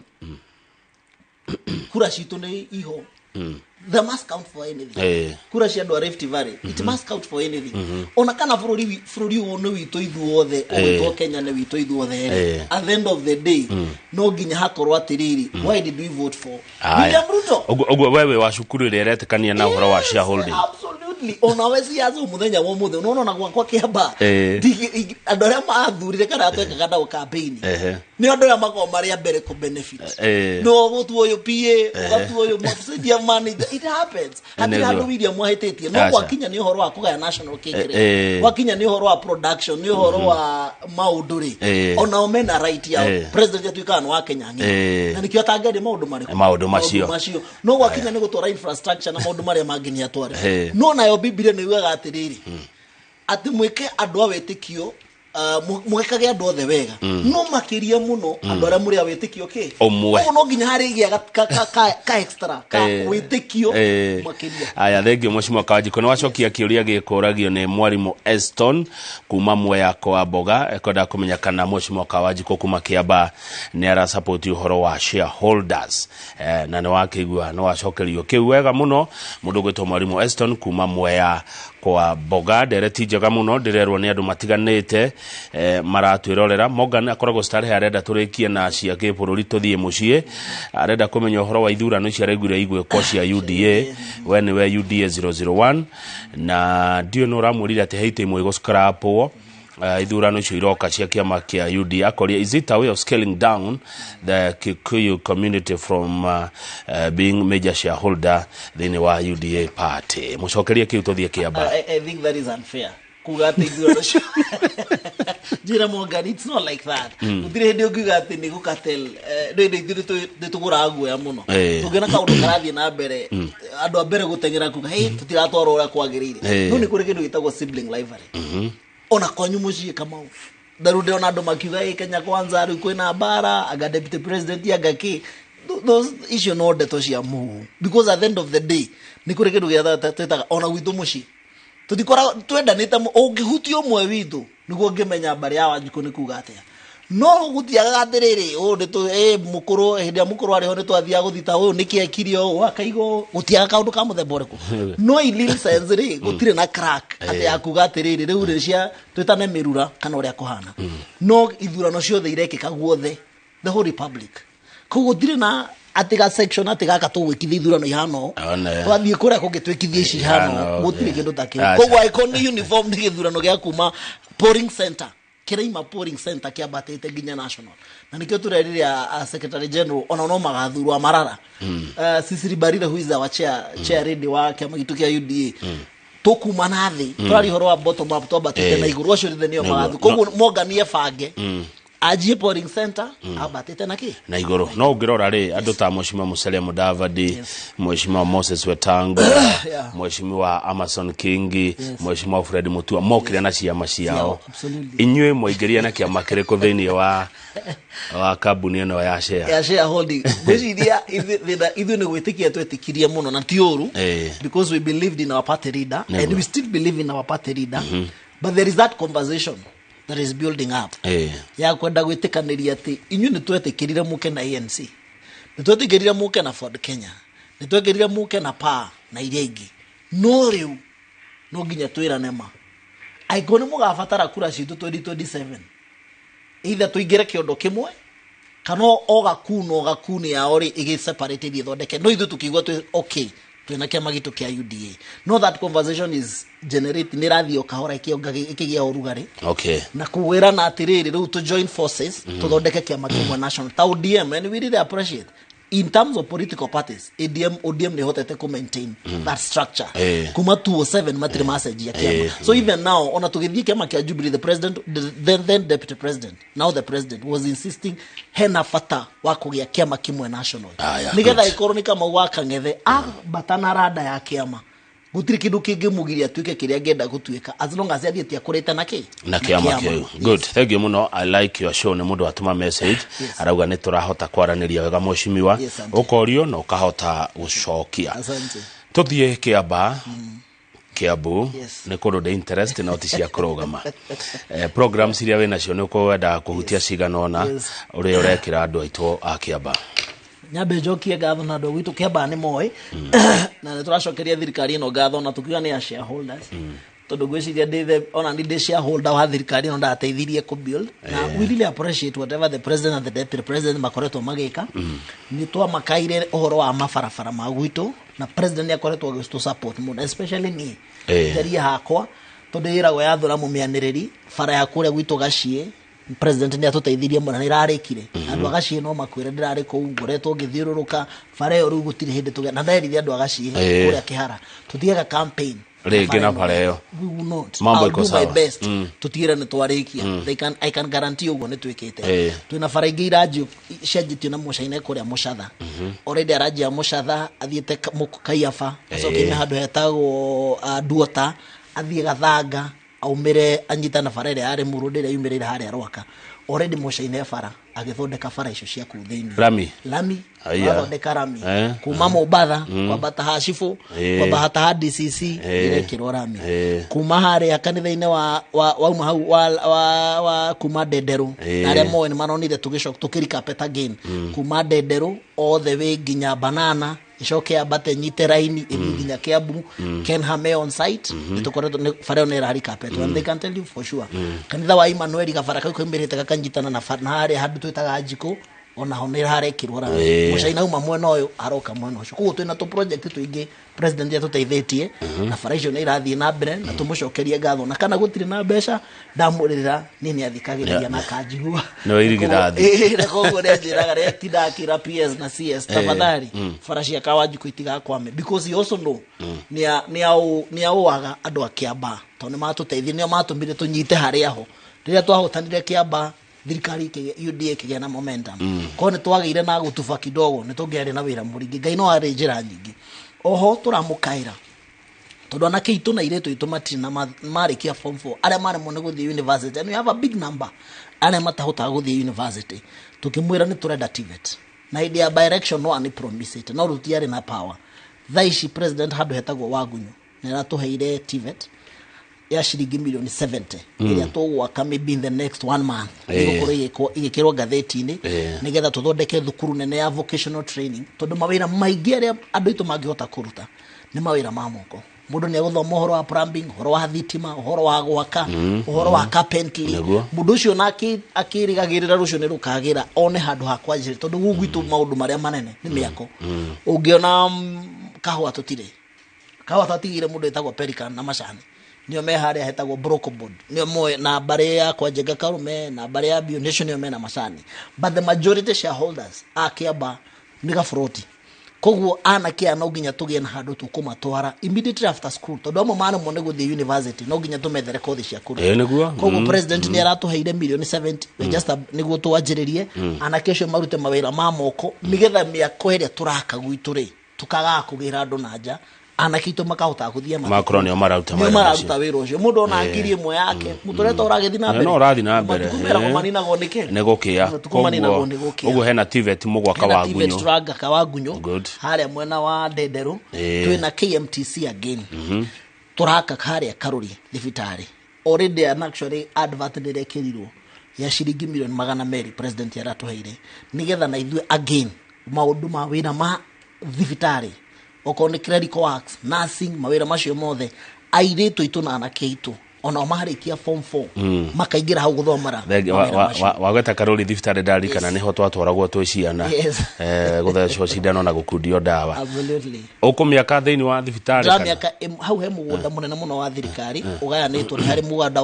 kura citũ nĩ iho, they must count for anything. Kura cia andũ a Rift Valley, it must count for anything. Ona kana bũrũri ũyũ nĩ witũ ithuothe, ũgwĩtwo Kenya nĩ witũ ithuothe rĩ, at the end of the day no nginya hakorwo atĩrĩrĩ, why did we vote for Aya. William Ruto? Ũguo wewe wa cukuru ĩrĩa ĩretĩkania na ũhoro wa shareholding? Absolutely. Ona we ciaca mũthenya wa ũmũthĩ nona ona gwakwa Kĩamba, andũ arĩa mathurire kana twekaga nao campaign nĩ andũ arĩa makoragwo marĩ a mbere kũ benefit. No gũtua ũyũ PA, ũgatua ũyũ senior manager. It happens. Hatirĩ handũ William ahĩtĩtie, no Aca. gwakinya nĩ ũhoro wa kũgaya national cake rĩ, gwakinya nĩ ũhoro wa production, nĩ ũhoro wa maũndũ rĩ, onao mena right yao. President atuĩkaga nĩ wa Kenya ng'ima, na nĩkĩo atangĩaria maũndũ marĩkũ? Maũndũ macio. Macio. No gwakinya nĩ gũtwara infrastructure na maũndũ marĩa mangĩ, nĩ atware. No nayo Bibilia nĩ yugaga atĩrĩrĩ, atĩ mwĩke andũ a wĩtĩkio, mwĩkage andũ othe wega, no makĩria mũno andũ arĩa mũrĩ a wĩtĩkio kĩ? Ũmwe. Koguo no nginya harĩgĩa ka extra ka wĩtĩkio makĩria. Aya, thengio Mheshimiwa Kawanjikũ. Nĩ wacokia kĩũria gĩkũragio nĩ mwarimũ Eston kuma Mwea kwa Mboga, ekwenda kũmenya kana Mheshimiwa Kawanjikũ kuma Kĩamba nĩ arasapoti ũhoro wa shareholders. Na nĩ wakĩigua, nĩ wacokerio kĩu wega mũno mũndũ ũgwĩtwo mwarimũ Eston kuma Mwea kwa Mboga. Ndereti njega mũno ndĩrerwo nĩ andũ matiganĩte maratwĩrorera. Morgan akoragwo Starehe, arenda tũrĩkie na cia kĩbũrũri tũthiĩ mũciĩ. Arenda kũmenya ũhoro wa ithurano ici araiguire igwĩkwo cia UDA. We nĩwe UDA 001, na ndiũĩ nĩ ũramwĩrire atĩ he itĩ imwe igũscrapwo ithurano icio iroka cia kĩama kĩa UDA. Akoria, is it a way of scaling down the Kikuyu community from being major shareholder thĩinĩ wa UDA party? Mũcokerie kĩu tũthiĩ Kĩamba. I think that is unfair kuga atĩ ithurano cio. Njĩra Morgan, it's not like that. Gũtirĩ hĩndĩ ũngiuga atĩ nĩ gũkatel. Rĩndĩ ithuĩ nĩ tũgũraga guoya mũno. Tũngĩona kaũndũ karathiĩ na mbere, andũ a mbere gũteng'era kuga, "Hey, tũtiratwarwo ũrĩa kwagĩrĩire." No nĩ kũrĩ kĩndũ gĩtagwo sibling rivalry ona kwanyu mũciĩ, Kamau. Na rĩu ndĩrona andũ makiuga, "Ĩ Kenya Kwanza rĩu kwĩna mbara, anga deputy president, anga kĩ." Those icio no ndeto cia mũhuhu, because at the end of the day nĩ kũrĩ kĩndũ gĩa twĩtaga ona gwitũ mũciĩ tũtikoragwo twendanĩte. Ũngĩhutia ũmwe witũ nĩguo ũngĩmenya mbarĩ ya Wanjikũ nĩ kuga atĩa. No gũtiagaga atĩrĩrĩ, ũũ nĩ tũ ĩ mũkũrũ, hĩndĩ ĩrĩa mũkũrũ arĩ ho nĩ twathiaga gũthita ũyũ nĩkĩ ekire ũũ, akaiga ũũ. Gũtiaga kaũndũ ka mũthemba ũrĩkũ, no in real sense rĩ, gũtirĩ na crack atĩ ya kuga atĩrĩrĩ, rĩu rĩ cia twĩtane mĩrura kana ũrĩa kũhana. No ithurano ciothe irekĩka guothe, the whole republic, koguo gũtirĩ na atĩ ga section atĩ gaka tũgwĩkithia ithurano ihana ũũ, One. twathiĩ kũrĩa kũngĩ twĩkithie ici ihana ũũ. Ihana ũũ, Gũtirĩ kĩndũ ta kĩu. Aca. Koguo angĩkorwo nĩ uniform, nĩ gĩthurano gĩa kuma polling center, kĩraima polling center kĩambatĩte nginya national, na nĩkĩo tũrerire a secretary general ona no magathurwo amarara. Cecily Barira, who is our chair lady wa kĩama gitũ kĩa UDA, tũkuma na thĩ, tũraria ũhoro wa bottom up, twambatĩte na igũrũ, acio othe nĩo magathu. Koguo Morgan ebange anjie polling center ambatĩte na kĩ? Na igũrũ. No ũngĩrora rĩ, andũ ta Mheshimiwa Musalia Mudavadi, Mheshimiwa Moses Wetangula, Mheshimiwa Amason Kingi, Mheshimiwa Fred Mutua mokire na ciama ciao. Ciao, absolutely. Inyuĩ mwaingĩrire na kĩama kĩrĩkũ thĩinĩ wa kambuni ĩno ya share? Ya shareholding, ngwĩciria ithuĩ nĩ gwĩtĩkia twetĩkirie mũno, na ti ũru, because we believed in our party leader and we still believe in our party leader, but there is that conversation that is building up ya kwenda gwĩtĩkanĩria atĩ inyuĩ nĩ twetĩkĩrire mũke na ANC, Nĩ twetĩkĩrire mũke na Ford Kenya, nĩ twekĩrire mũke na PA na iria ingĩ, no rĩu no nginya twĩrane ma angĩkorwo nĩ mũgabatara kura citũ 2027, either tũingĩre kĩondo kĩmwe kana o gakuno gakuni yao rĩ ĩgĩ separate ĩthiĩ ĩthondeke. No ithuĩ tũkĩigua twĩ okay, twĩna kĩama gitũ kĩa UDA. No that conversation is generate, nĩ ĩrathiĩ o kahora ĩkĩgĩa ũrugarĩ na kwĩrana atĩrĩrĩ, rĩu to join forces tũthondeke kĩama kĩmwe national ta ODM. And we really appreciate, in terms of political parties, ADM, ODM nĩ hotete ku maintain that structure kuma 207, matirĩ macenjia kĩama. So even now, ona tũgĩthiĩ kĩama kĩa Jubilee, the president, the then deputy president, now the president, was insisting hena bata wa kũgĩa kĩama kĩmwe national, nĩgetha ĩkorwo nĩ Kamau wa Kang'ethe ambata na rada ya kĩama, gũtirĩ kĩndũ kĩngĩmũgiria atuĩke kĩrĩa angĩenda gũtuĩka, as long as athiĩte akũrĩte na kĩ na kĩama kĩu. Good, thank you muno. I like your show. Nĩ mũndũ watũma message, arauga nĩ tũrahota kwaranĩria wega mheshimiwa. Yes, asante. Ũkorio na ũkahota gũcokia. Asante. Tũthiĩ Kĩamba, Kiambu. Nĩ kũndũ ndĩ interest no ti cia kũrũgama. Programs iria wĩnacio nĩ ũkwendaga kũhutia cigana ũna ũrĩa ũrekĩra andũ aitũ a Kĩamba. Nyambe njokie ngatho na andũ a gwitũ Kĩambaa nĩ moĩ, na nĩ tũracokeria thirikari ĩno ngatho na tũkiuga nĩ ya shareholders, tondũ ngwĩciria ndĩ ona ni ndĩ shareholder wa thirikari ĩno ndateithirie kũ build, na we really appreciate whatever the president and the deputy president makoretwo magĩka. Nĩ twamakaire ũhoro wa mabarabara ma gwitũ, na president nĩ akoretwo agĩtũ support mũno, especially niĩ njarie hakwa, tondũ ĩragwo yathũra mũmĩanĩrĩri bara ya kũrĩa gwitũ Gaciĩ. President nĩ atũteithirie mũno na ĩrarĩkire. Andũ a Gaciĩ no makwĩre ndĩrarĩ kũu, ngoretwo ngĩthiũrũrũka bara ĩyo. Rĩu gũtirĩ hĩndĩ tũge na nderire andũ a Gaciĩ kũrĩa Kĩhara tũtigaga campaign rĩngĩ na bara ĩyo. We will not. Mambo I'll iko do my sawa. best tutigĩre nĩ twarĩkia. They can, I can guarantee ũguo nĩ twĩkĩte. Twĩna bara ingĩ iranjio cianjĩtio na Mũcaine kũrĩa Mũcatha. Already aranjia Mũcatha, athiĩte Kaiaba, acoke ime handũ hetagwo Duota, athiĩ Gathanga, aumĩre anyita na bara ĩrĩa yarĩ Mũrũndĩ ĩrĩa yumĩrĩire harĩa Rwaka. Already Mũcaine bara agĩthondeka bara icio cia kũu thĩinĩ. Rami. Lami. Aya. Athondeka rami kuma Mombatha kwambata ha Cibũ, kwambata ha DCC, ĩrekĩrwo rami kuma harĩa kanitha-inĩ wa wauma hau wa kuma Ndenderũ, na arĩa moĩ nĩ maronire tũgĩcoka tũkĩrikapet again kuma Ndenderũ all the way nginya Banana, icoke yambate nyite raini ĩthiĩ nginya Kiambu. Kenha me on site, nĩ tũkoretwo nĩ bara ĩyo nĩ ĩrarikapetwo, and they can tell you for sure. Kanitha wa Emmanuel, gabara kau kaumĩrĩte gakanyitana na na harĩa handũ twĩtaga Njikũ, onaho nĩ harekĩrwo rami. Mũcaina auma mwena ũyũ, aroka mwena ũcio. Koguo twĩna tũ project tũingĩ president atũteithĩtie, na bara icio nĩ irathiĩ na mbere, na tũmũcokerie ngatho. Na kana gũtirĩ na mbeca, ndamũrĩrĩra niĩ nĩ athikagĩrĩria na akanjigua. Nĩwe irigithathi. Ĩĩ, na koguo nĩ anjĩraga rĩrĩa tindaga akĩra PS na CS, tafadhali bara cia Kawanjikũ itigakwame, because he also know nĩ aũaga andũ a Kĩambaa, tondũ nĩ matũteithia, nĩo matũmire tũnyite harĩa ho rĩrĩa twahotanire Kĩambaa, thirikari UDA ĩkĩgĩa na momentum. Korwo nĩ twagĩire na gũtuba kidogo, nĩ tũngĩarĩ na wĩra mũingĩ. Ngai no arĩ njĩra nyingĩ. Oho tũramũkaĩra tondũ anake itũ na airĩtu aitũ matirĩ na marĩkia form 4, arĩa maremwo nĩ gũthiĩ university, and we have a big number arĩa matahotaga gũthiĩ university. Tũkĩmwĩra nĩ tũrenda TVET, na hĩndĩ ya by election no ani promise it, no rũtiarĩ na power. Thaa ici president handũ hetagwo Wagunyu nĩ aratũheire TVET ya ciringi milioni 70 ĩrĩa tũgwaka maybe in the next one month. Ĩgũkorwo ĩgĩkĩrwo ngathĩti-inĩ nĩgetha tũthondeke thukuru nene ya vocational training, tondũ mawĩra maingĩ arĩa andũ aitũ mangĩhota kũruta nĩ mawĩra ma moko. Mũndũ nĩ egũthoma ũhoro wa plumbing, ũhoro wa thitima, ũhoro wa gwaka, ũhoro wa carpentry. Mũndũ ũcio na akĩrĩgagĩrĩra rũciũ nĩ rũkagĩra one handũ ha kwanjĩrĩria, tondũ gũkũ gwitũ maũndũ marĩa manene nĩ mĩako. Ũngĩona kahũa, tũtirĩ kahũa, twatigire mũndũ wĩtagwo Pelican na macani, nĩo me harĩa hetagwo Brocobod, nĩo moĩ na mbarĩ ya kwa Njenga Karume na mbarĩ ya Bio Nation, nĩo mena macani, but the majority shareholders a Kĩamba nĩ gaburoti. Koguo anake aya no nginya tũgĩe na handũ tũkũmatwara immediately after school, tondũ amwe maremwo nĩ gũthiĩ university, no nginya tũmethere kothi cia kũruta. Nĩguo. Koguo president nĩ aratũheire milioni 70 just nĩguo twanjĩrĩrie anake acio marute mawĩra ma moko, nĩgetha mĩako ĩrĩa tũraka gwitũ rĩ, tũkagaga kũgĩra andũ na nja, anake aitũ makahotaga gũthiĩ makorwo nĩo mararuta nĩo mawĩra mararuta macio. Wĩra ũcio mũndũ ona ngiri ĩmwe yake mũtũrĩre ta ũragĩthiĩ na mbere. No ũrathiĩ na mbere. Matukũ meragwo maninagwo nĩ kĩ? Nĩ gũkĩa. Matukũ maninagwo nĩ gũkĩa. Ũguo hena TVET mũgwaka Hena wa TVET Ngunyũ. Tũrangaka wa Ngunyũ Good. harĩa mwena wa Ndenderũ. Twĩna KMTC again, tũraka harĩa Karũri thibitarĩ. Already an actually advert nĩrekĩrirwo ya ciringi milioni 200, president aratũheire nĩgetha na ithuĩ again Maũndũ ma wĩra ma thibitarĩ, okorwo nĩ clerical works, nursing, mawĩra macio mothe, airĩtu aitũ na anake aitũ onao marĩkia form 4 makaingĩra hau gũthomera Thengi- mawĩra macio. Wagweta karori thibitarĩ, ndarikana nĩho twatwaragwo twĩ ciana gũthecwo cindano na gũkundio ndawa. Ũkũmĩaka thĩinĩ wa thibitarĩ kana? Ndĩramĩaka hau he mũgũnda mũnene mũno wa thirikari ũgayanĩtwo, nĩ harĩ mũgũnda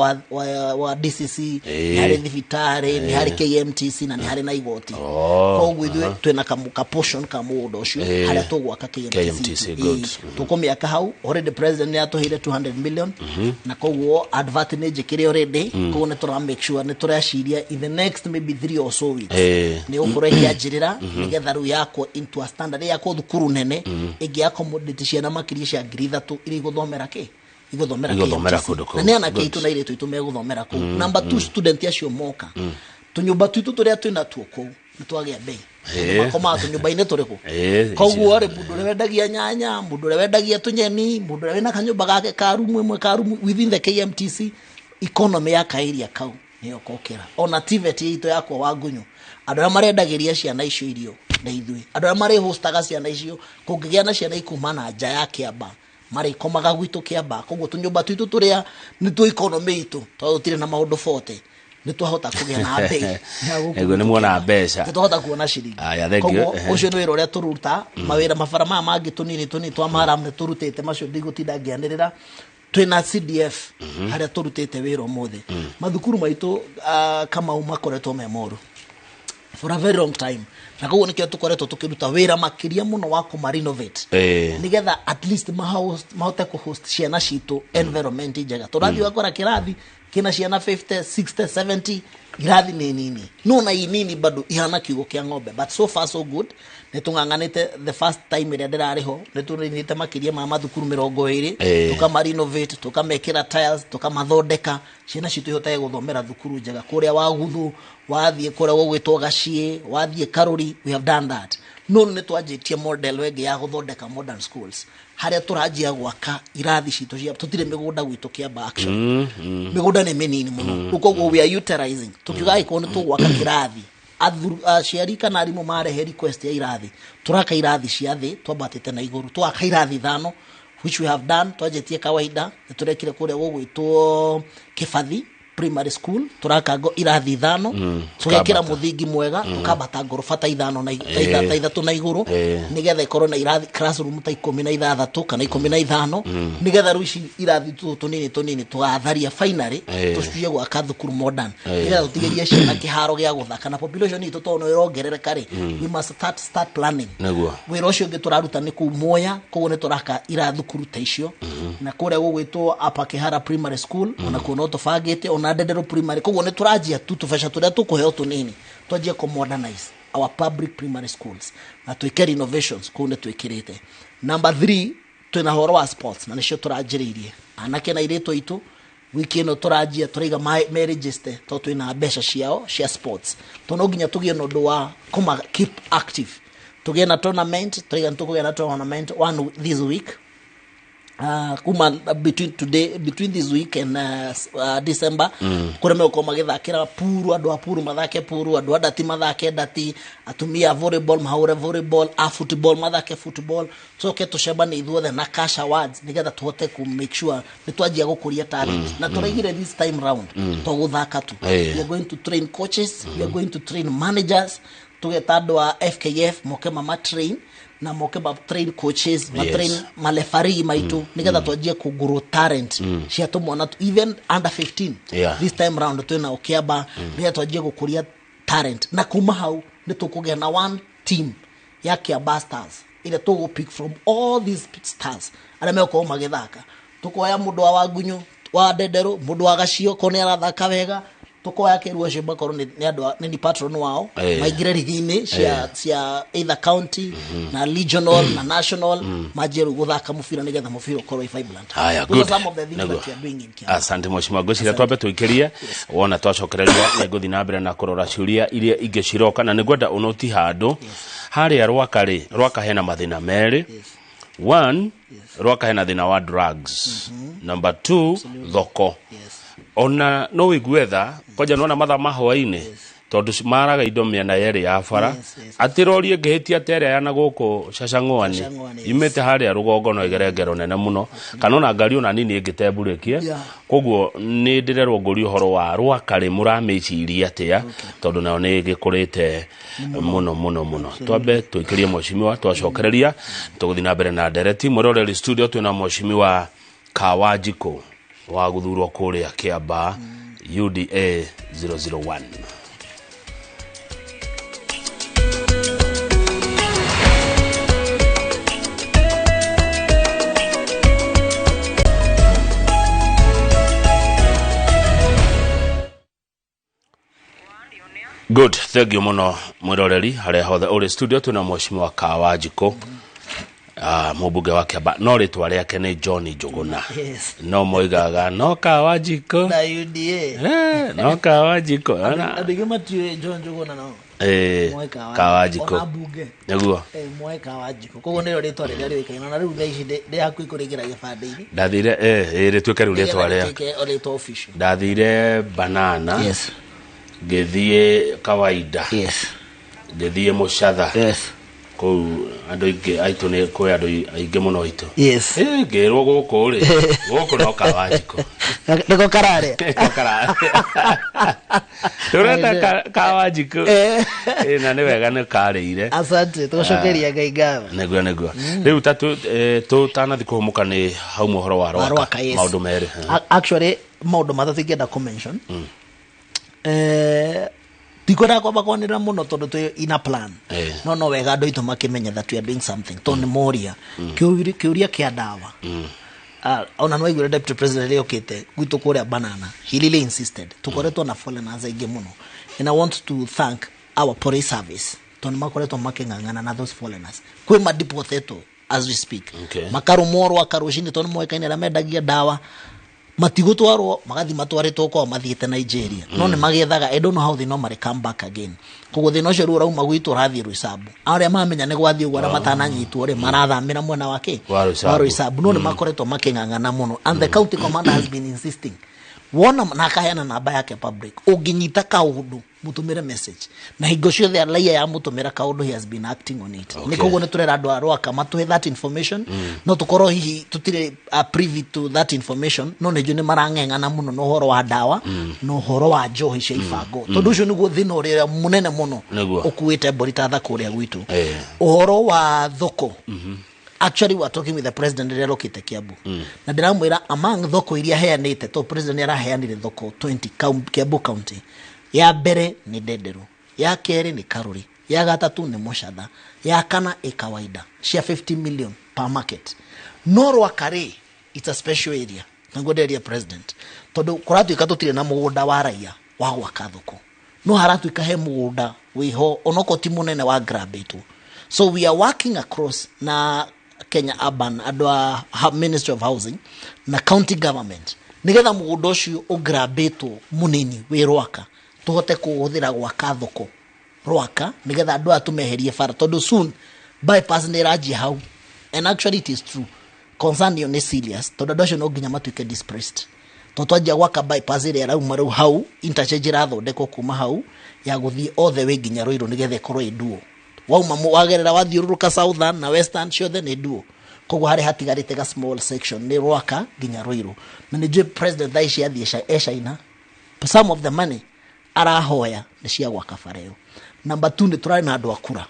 wa DCC, nĩ harĩ thibitarĩ, nĩ harĩ KMTC na nĩ harĩ na igoti. Koguo ithuĩ twĩna ka portion ka mũgũnda ũcio harĩa tũgwaka KMTC. KMTC, good. Tũkũmĩaka hau. Already president nĩ atũheire 200 million na koguo advert nĩ njĩkĩre already. Koguo nĩ tũra make sure nĩ tũreciria in the next maybe 3 or so weeks nĩ gũkorwo ĩkĩanjĩrĩra, nĩgetha rĩu yakwo into a standard, yakwo thukuru nene ĩngĩ accommodate ciana makĩria cia 3000 iria igũthomera kĩ igũthomera Igũthomera KMTC. kũndũ kũu. Na nĩ anake Good. aitũ na airĩtu aitũ megũthomera kũu. Number two, student acio moka, tũnyũmba twitũ tũrĩa twĩna tuo kũu nĩ twagĩa bei. Makomaga tũnyũmba-inĩ tũrĩkũ? Koguo rĩ, mũndũ ũrĩa wendagia nyanya, mũndũ ũrĩa wendagia tũnyeni, mũndũ ũrĩa wĩna kanyũmba gake ka rumu ĩmwe, ka rumu within the KMTC, economy ya kaĩria kau nĩyo kokĩra. Ona TVET itũ yakwa wa Ngunyu, andũ arĩa marendagĩria ciana icio irio nĩ ithuĩ, andũ arĩa marĩhostaga ciana icio, kũngĩgĩa na ciana ikuma na nja ya Kĩamba, marĩkomaga gwitũ Kĩamba. Koguo tũnyũmba twitũ tũrĩa nĩ tuo economy itũ, tondũ tũtirĩ na maũndũ 40, nĩ twahota kũgĩa na bei ya gũkũ Nĩguo nĩ gwitũ muona Kĩamba. mbeca. Nĩ twahota kuona ciringi. Aya, thank you. Koguo ũcio nĩ wĩra ũrĩa tũruta. Mawĩra mabara maya mangĩ tũnini tũnini twa maram nĩ tũrutĩte, macio ndigũtinda ngĩanĩrĩra. Twĩna CDF harĩa tũrutĩte wĩra ũmũthĩ. Mathukuru maitũ, Kamau, makoretwo me moru for a very long time, na koguo nĩkĩo tũkoretwo tũkĩruta wĩra makĩria mũno wa kũma renovate nĩgetha at least mahote kũhost ciana citũ environment njega. Tũrathiĩ ũgakora kĩrathi kĩna ciana 50, 60, 70, irathi nĩ nini, no na inini bado ihana kiugo kĩa ng'ombe. But so far so good, nĩ tũng'ang'anĩte. The first time ĩrĩa ndĩrarĩ ho, nĩ tũninĩte makĩria ma mathukuru 20, tũkama renovate, tũkamekĩra tiles, tũkamathondeka, ciana citũ ihotage gũthomera thukuru njega. Kũrĩa Waguthu, wathiĩ kũrĩa gũgwĩtwo Gaciĩ, wathiĩ Karũri, we have done that. No nĩ twanjĩtie model ĩngĩ ya gũthondeka modern schools, harĩa tũranjia gwaka irathi citũ cia tũtirĩ mĩgũnda gwitũ Kĩamba, actually mĩgũnda nĩ mĩnini mũno. Rĩu koguo we are utilizing, tukiuga angĩkorwo nĩ tũgwaka kĩrathi, aciari kana arimũ marehe request ya irathi, tũraka irathi cia thĩ twambatĩte na igũrũ. Twaka irathi ithano, which we have done. Twanjĩtie kawaida, nĩ tũrekire kũrĩa gũgwĩtwo Kĩbathi Primary School, tũraka irathi ithano, tũgekĩra Tukambata. Mũthingi mwega, tukambata ngoroba ta ithano na ta ithatũ na igũrũ, nĩgetha ĩkorwo na irathi classroom ta 16 kana 15, nĩgetha rĩu ici irathi tũtũ tũnini tũnini tũgatharia finally, tũcie gwaka thukuru modern, nĩgetha tũtigĩrie ciana kĩharo gĩa gũthaka. Na population itũ tondũ nĩ ĩrongerereka rĩ, we must start planning. Wĩra ũcio ũngĩ tũraruta nĩ kũu Mwea, koguo nĩ tũraka irathukuru ta icio, na kũrĩa gũgwĩtwo Upper Kĩhara Primary School ona kuo no tũbangĩte, ona Ndenderũ Primary. Koguo nĩ tũranjia tu tũbeca tũrĩa tũkũheo tũnini, twanjie kũ modernize our public primary schools na twĩke renovations kũu nĩ twĩkĩrĩte. Number three, twĩna horo wa sports, na nĩcio tũranjĩrĩirie anake na airĩtu aitũ. Wiki ĩno tũranjia, tũraiga meregister tondũ twĩna mbeca ciao cia sports, tondũ no nginya tũgĩe na ũndũ wa kũma keep active, tũgĩe na tournament. Tũraiga nĩ tũkũgĩa na tournament one this week, kuma between today, between this week and December, kũrĩa megũkorwo magĩthakĩra puru, andũ a puru mathake puru, andũ a ndati mathake ndati, atumia a volleyball mahũre volleyball, a football mathake football. Tũcoke tũcemanie ithuothe na cash awards, nĩgetha tũhote ku make sure nĩ twanjia gũkũria talent. Na tũraigire this time round to gũthaka tu, we are going to train coaches, we are going to train managers. Tũgeta andũ a FKF moke mama train na moke ma train coaches, ma train malefari maitũ, nĩgetha twanjie kũgũrũ talent cia tũmwana even under 15. This time round twĩna Ũkĩamba, nĩgetha twanjie gũkũria talent, na kuma hau nĩ tũkũgĩa na one team ya Kiamba Stars ĩrĩa tũgũ pick from all these stars arĩa megũkorwo magĩthaka. Tũkoya mũndũ wa Wangunyu, wa Ndenderũ, mũndũ wa Gacio korwo nĩ arathaka wega, tũkoya kĩru acio makorwo nĩ andũ nĩ patron wao, maingĩre rigi-inĩ cia either county na regional na national, manjie rĩu gũthaka mũbira, nĩgetha mũbira ũkorwo wĩ vibrant. Haya, Those good. are some of the things Nĩguo. that we are doing in Kiambu. Asante mheshimiwa. Ngwĩciria twambe tũikĩrie, wona twacokereria nĩ ngũthiĩ na mbere na kũrora ciũria iria ingĩ ciroka, na nĩ ngwenda ũnũti handũ harĩa Rwaka rĩ. Rwaka hena mathĩna merĩ. One, Rwaka hena thĩna wa drugs. Number two, thoko. Ona no wĩigue tha kwanja nona mathaa ma hwaĩ-inĩ. Tondũ maraga indo mĩena yerĩ ya bara. Atĩ rori ĩngĩhĩtia ta ĩrĩa ya na gũkũ Cacang'oani imĩte harĩa rũgongo no ĩgere ngero nene mũno, kana ona ngari ona nini ĩngĩtembũrĩkie. Koguo nĩ ndĩrerwo ngũrie ũhoro wa Rwaka rĩ, mũramĩciria atĩa, tondũ nayo nĩ ĩgĩkũrĩte mũno mũno mũno. Twambe tũikĩrie mheshimiwa, twacokereria tũgũthiĩ na mbere na ndereti. Mwĩroreri studio twĩna mheshimiwa Kawanjikũ wa gũthurwo kũrĩa Kĩambaa UDA 001. Good, thank you muno mwiroreri haria hothe uri studio twina mheshimiwa Kawanjikũ, mũmbunge wa Kĩambaa, no rĩtwa rĩake nĩ John Njũgũna. Yes. No moigaga no Kawanjikũ na UDA. No Kawanjikũ. Andũ aingĩ matiũĩ John Njũgũna no moe Kawanjikũ. Ona mbunge. Nĩguo. Moe Kawanjikũ. Koguo nĩrĩo rĩtwa rĩrĩa rĩũĩkaine na rĩu thaa ici ndĩ hakuhĩ kũrĩingĩra gĩbandĩ-inĩ. Ndathire rĩtuĩke rĩu rĩtwa rĩa. Rĩtuĩke rĩtwa official. Ndathire Banana. Yes. Ngĩthiĩ Kawaida. Yes. Ngĩthiĩ Mũcatha. Yes. Kũu andũ aingĩ aitũ nĩ kwĩ andũ aingĩ mũno aitũ. Yes. Ngĩrwo gũkũ rĩ, gũkũ no Kawanjikũ. Nĩko kararĩa. Nĩko kararĩa. Tũreta Kawanjikũ. Na nĩ wega nĩ karĩire. Asante, tũcokeria Ngai ngatho. Nĩguo nĩguo. Rĩu ta tũtanathi kũhũmũka nĩ hau ũhoro wa Rwaka. Maũndũ merĩ. Actually maũndũ matatũ ingĩenda kũ mention. Tikwenda kwamba kwanĩrĩra mũno tondũ twĩ in a plan. No no wega andũ aitũ makĩmenya that we are doing something. Tondũ nĩ moria kĩũria kĩa ndawa. Ona nĩwaiguire Deputy President rĩrĩa okĩte gwitũ kũrĩa Banana, he really insisted tũkoretwo na foreigners aingĩ mũno, and I want to thank our police service tondũ makoretwo makĩng'ang'ana na those foreigners. Kwĩ madeportetwo as we speak. Makarũmwo Rwaka rũcinĩ tondũ nĩmoĩkaine arĩa mendagia ndawa matigũtwarwo, magathi matwarĩtwo kwao mathiĩte Nigeria. No nĩ magĩethaga, I don't know how they normally come back again. Koguo thĩna ũcio rĩu ũrauma gwitũ ũrathiĩ Rũicambu. Arĩa mamenya nĩ gwathiĩ ũguo arĩa matananyitwo rĩ, marathamĩra mwena wa kĩ? Wa Rũicambu. No nĩ makoretwo makĩng'ang'ana mũno. And the county commander has been insisting. Wona na akaheana namba yake public. Ũngĩnyita kaũndũ, mũtũmĩre message. Na hingo ciothe raia ya mũtũmĩra kaũndũ, he has been acting on it. Nĩ koguo nĩ tũrera andũ a Rwaka matũhe that information. No tũkorwo hihi tũtirĩ privy to that information, no nĩ njũĩ nĩ marang'eng'ana mũno na ũhoro wa ndawa na ũhoro wa njohi cia ibango. Tondũ ũcio nĩguo thĩna ũrĩa mũnene mũno ũkuĩte mbũri ta tha kũrĩa gwitũ. Ũhoro wa thoko. Actually, we are talking with the president rĩrĩa arokĩte Kiambu. Na ndĩramwĩra among thoko iria heanĩte, to president nĩaraheanire thoko 20 Kiambu County. Ya mbere nĩ Ndenderu, ya kerĩ nĩ Karuri, ya gatatũ nĩ Mũcatha, ya kana ĩ Kawaida cia 50 million per market. No Rwaka rĩ, it's a special area. Nĩguo ndĩreria president, tondũ kũratuĩka tũtirĩ na mũgũnda wa raia wa gwaka thoko, no haratuĩka he mũgũnda wĩho onokorwo ti mũnene wa grabĩtwo. So we are working across na Kenya Urban, andũ a Ministry of Housing na county government, nĩgetha mũgũnda ũcio ũgrabĩtwo mũnini wĩ Rwaka tũhote kũhũthĩra gwaka thoko Rwaka, nĩgetha andũ aya tũmeherie bara, tondũ soon bypass nĩ ĩranjia hau. And actually it is true, concern ĩyo nĩ serious, tondũ andũ acio no nginya matuĩke displaced. Tondũ twanjia gwaka bypass ĩrĩa ĩrauma rĩu hau, interchange ĩrathondekwo kuma hau ya gũthiĩ all the way nginya Ruiru, nĩgetha ĩkorwo ĩ duo. Wauma wagerera wathiũrũrũka southern na western ciothe nĩ duo. Koguo harĩa hatigarĩte ga small section nĩ Rwaka nginya Ruiru. Na nĩ njũĩ president thaa ici athiĩ e China, some of the money arahoya nĩ cia gwaka bara ĩyo. Number 2, nĩ tũrarĩ na andũ a kura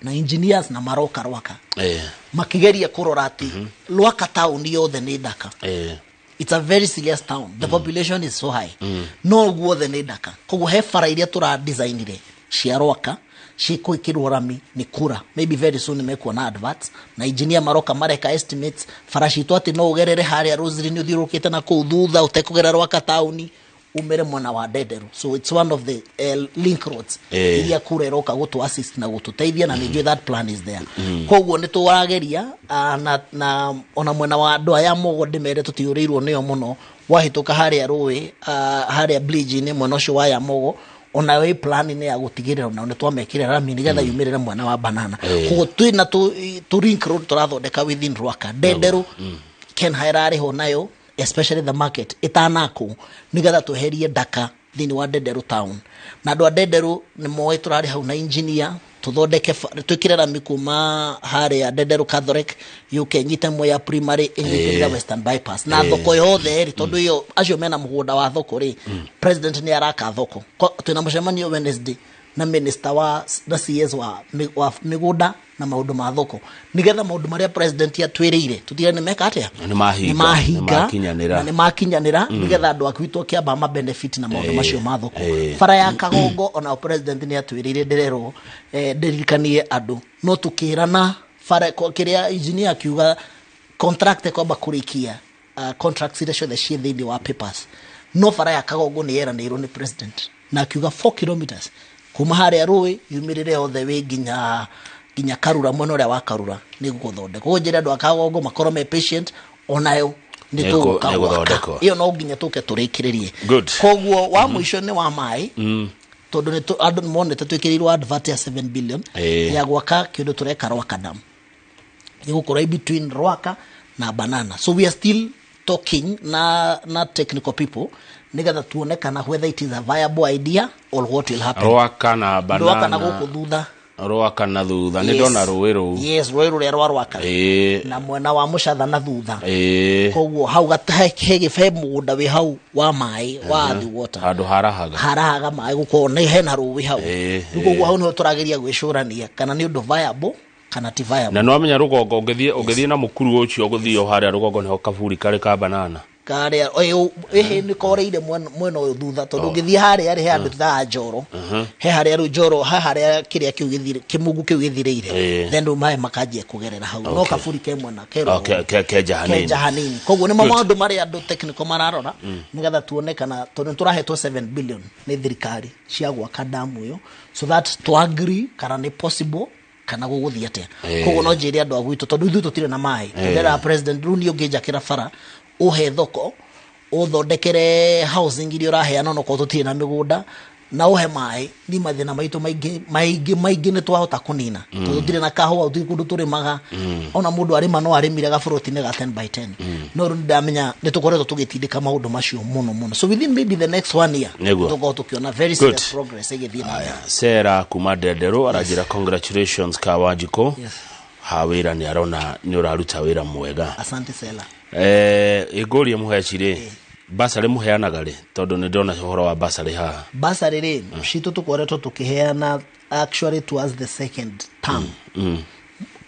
na engineers na maroka Rwaka. Makĩgeria kũrora atĩ Rwaka town yothe nĩ ndaka. It's a very serious town. The population is so high. No guothe nĩ ndaka. Koguo he bara iria tũra designire cia Rwaka ciĩkwĩkĩrwo rami nĩ kura. Maybe very soon mekuona adverts na engineer maroka mareka estimates bara citũ atĩ no ũgerere harĩa Rosary nĩ ũthiũrũrũkĩte na kũu thutha ũtekũgera Rwaka town umere mwena wa Ndenderu. So it's one of the link roads iria kura ĩroka gũtũ assist na gũtũteithia, na nĩ njũĩ that plan is there. Koguo nĩ tũrageria na ona mwena wa andũ aya Mogo ndĩmere tũtiũrĩirwo nĩo mũno, wahĩtũka harĩa rũĩ harĩa bridge-inĩ mwena ũcio wa Yamogo, ona wĩ plan nĩ ya gũtigĩrĩra ona nĩ twamekĩra rami nĩgetha yumĩrĩre mwena wa Banana. Koguo twĩna tũ link road tũrathondeka within Rwaka. Ndenderu Ken ĩrarĩho nayo, especially the market ĩtanakwo, nĩgetha tweherie ndaka thĩinĩ wa Ndenderu town. Na andũ a Ndenderu nĩ moĩ tũrarĩ hau na engineer tuthondeke twikire rami kuma haria Ndenderu Catholic yuke nyite Mwea Primary inyitĩrĩre Western Bypass na thoko yothe ri tondu iyo acio mena mugunda wa thoko ri president ni araka thoko. Twina mucemanio Wednesday na minister wa na CS wa migunda na maundu ma thoko nigetha maundu maria president atwiriire tutire ni meka atia ni mahinga ni makinyanira nigetha andu akwitwo kiamba ma benefit na maundu macio ma thoko. Bara ya Kagongo ona president ni atwiriire ndirerwo ndirikanie andu no tukirana bara kiria engineer akiuga contract kwamba kurikia contracts iria ciothe ci thiini wa papers no bara ya Kagongo ni yeranirwo ni president na akiuga 4 kilometers kuma haria rui yumirire othe wi nginya Karura mwena uria wa Karura ni guthondekwo. Koguo njira andu a Kagongo makorwo me patient onayo ni tuguka iyo no nginya tuke turikiririe. Koguo wa mwisho ni wa mai tondu ni andu monete twikirirwo advert ya 7 billion ya gwaka kindu tureka Rwaka Dam igukorwo between Rwaka na Banana, so we are still talking na technical people nigetha tuone kana whether it is a viable idea or what will happen. Rwaka na Banana, Rwaka na guku thutha, Rwaka na thutha ni ndona rũĩ rũu. Yes, rũĩ rũrĩa rwa Rwaka na mwena wa Mũcatha na thutha. Koguo hau gatahe mũgũnda wĩ hau wa maĩ wa the water handũ harahaga maĩ gukorwo nĩ hena rũĩ hau. Koguo hau niho tũrageria gwĩcũrania kana nĩ ũndũ viable kana ti viable. Na no amenya rũgongo ũngĩthiĩ na mũkuru ũcio ũgũthiĩ o harĩa rũgongo niho kaburi karĩ ka Banana karia ehe ni koreire mwena uyu thutha tondu ngithie haria ri handu tha Njoro he haria ru Njoro ha haria kiria kiu githire kimungu kiu githireire then mai makanjia kugerera hau no kaburi ke mwena kero ke jahanini. Koguo ni maundu maria andu technical mararora nigetha tuone kana tondu turahetwo 7 billion ni thirikari cia gwaka damu iyo so that to agree kana ni possible kana guguthie atia. Koguo no njire andu a gwitu tondu ithuĩ tutire na mai ndera president runi unginjakira bara uhe thoko uthondekere housing iria uraheana no korwo tutire na migunda na uhe mai ni mathina maitu maingi maingi maingi ni twahota kunina tondu tutire na kahua tutire kundu turimaga ona mundu arima no arimire gaburoti-inĩ ga 10 by 10 no riu ndamenya ni tukoretwo tugitindika maundu macio muno muno, so within maybe the next 1 year tukorwo tukiona very serious progress igithii na mbere. Sera kuma Ndenderu aranjira congratulations ka Wanjiko. Ha wira ni arona ni uraruta wira mwega. Asante Sela. Igorie muhecire basarĩ muheanaga rĩ tondu ni ndona ũhoro wa basarĩ haha. Basarĩ rĩ citũ tukoretwo tukiheana actually towards the second term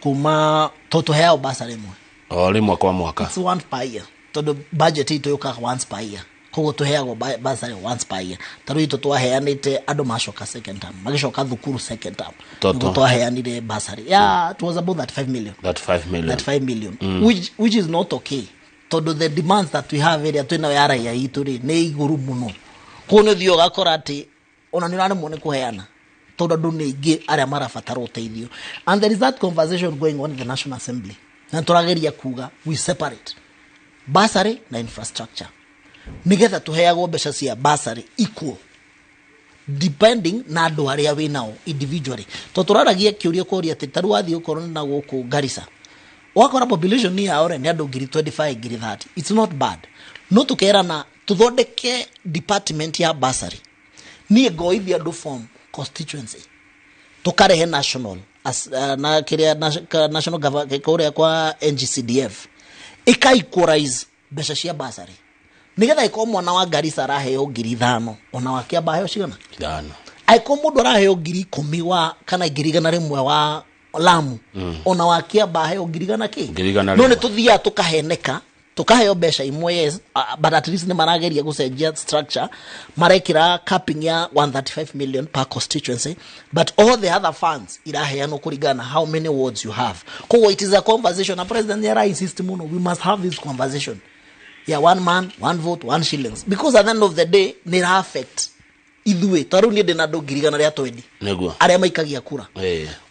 kuma tuheao basarĩ imwe o rĩmwe kwa mwaka. It's one per year tondu budget itũ yũkaga once per year, koguo tuheagwo basarĩ once per year. Ta rĩu itũ twaheanĩte andũ macoka second term magicoka thukuru second term niguo twaheanire basarĩ yeah, it was about that 5 million that 5 million which is not okay tondu the demands that we have area twina ya raia itu ri ni iguru muno. Koguo ni uthio ugakora ati ona ni uraremwo ni kuheana tondu andu ni aingĩ aria marabatara uteithio. And there is that conversation going on in the National Assembly na turageria kuga we separate basarĩ na infrastructure nigetha tuheagwo mbeca cia basarĩ equal depending na andu aria wi nao individually. To turaragia kiuria kuria ati taru wathii ukorwo na guku Garissa wakora population ni yao ni andu 25,000 30,000 it's not bad no tukerana tuthondeke department ya basarĩ nie ngoithia andu form constituency tukarehe national as, na kiria national government kuria kwa NGCDF ika equalize mbeca cia basarĩ nigetha iko mwana wa Garissa araheo 5,000 ona wa Kiambaa aheo cigana 5 aiko mundu araheo 10,000 wa kana 100,000 wa Lamu ona wa Kiambaa aheo 100,000 ki no ni tuthia tukaheneka tukaheo mbeca imwe yes, but at least ni marageria gucenjia structure marekira capping ya 135 million per constituency but all the other funds iraheanwo kuringana how many wards you have. Koguo it is a conversation na president yara insist muno we must have this conversation ya one man one vote one shillings because at the end of the day ni affect ithuĩ taru ni ndina andu 120,000 niguo aria maikagia kura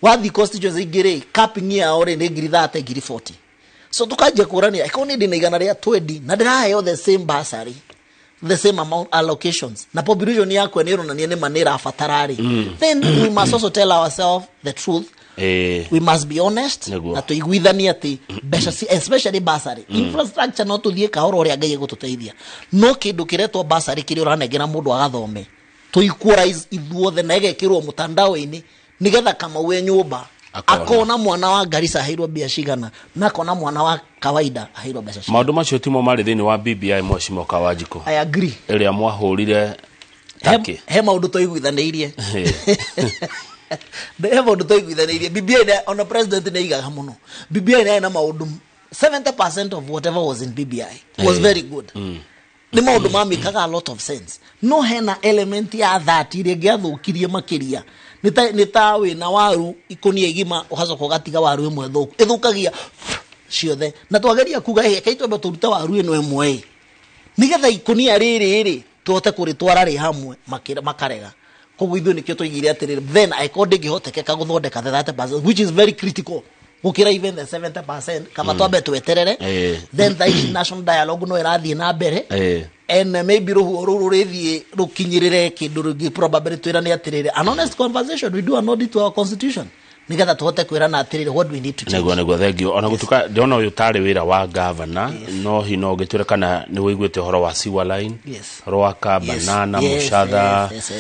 wathi constituency ingĩ capping yao ri ni 30,000 40,000 so tukanjia kurania iko ni ndina 120 na ndiraheo the same bursary the same amount allocations na population yakwa ni ironania ni manira abatarari then we must also tell ourselves the truth. We must be honest Nĩguo. na tũiguithanie atĩ mbeca especially bursary, infrastructure no tũthiĩ kahora ũrĩa Ngai egũtũteithia, no kĩndũ kĩretwo bursary kĩrĩa ũranengera mũndũ agathome, tũ equalize ithuothe na ĩgekĩrwo mũtandao-inĩ nĩgetha Kamau e nyũmba Akona. akona mwana wa Garissa aheirwo mbia cigana na akona mwana wa kawaida aheirwo mbeca cigana. Maũndũ macio timo marĩ thĩinĩ wa BBI, Mheshimiwa Kawanjikũ, I agree. ĩrĩa mwahũrire takĩ. He maũndũ twaiguithanĩirie, he maũndũ twaiguithanĩirie BBI ona president nĩ aigaga mũno BBI nĩ na maũndũ 70% of whatever was in BBI was very good. Nĩ maũndũ mamĩkaga a lot of sense, no hena element ya 30 ĩrĩa ĩngĩathũkirie makĩria. Nĩ ta wĩna waru ikũnia igima ũgacoka ũgatiga waru ĩmwe thũku, ĩthũkagia ciothe. Na twageria kuga, "Ĩ, rekei twambe tũrute waru ĩno ĩmwe ĩ, nigetha ikũnia rĩrĩ rĩ tũhote kũrĩtwara rĩ hamwe," makarega. Koguo ithuĩ nĩkĩo tũigire atĩrĩrĩ, then angĩkorwo ndĩngĩhotekeka gũthondeka the 30%, which is very critical gũkĩra even the 70%, kaba twambe tweterere. Then thaa ici national dialogue no ĩrathiĩ na mbere and maybe rũhuho rũu rũrĩthiĩ rũkinyĩrĩre kĩndũ rĩngĩ, probably twĩrane atĩrĩrĩ, an honest conversation, we do an audit to our constitution nigetha tũhote kwĩrana atĩrĩrĩ, what do we need to change. Nĩguo, thengio. Ona gũtuĩka ndĩrona ũyũ tarĩ wĩra wa gavana, no hi no ũngĩtwĩra kana nĩ wĩiguĩte ũhoro wa sewer line, Rwaka, Banana, Mũcatha, yes.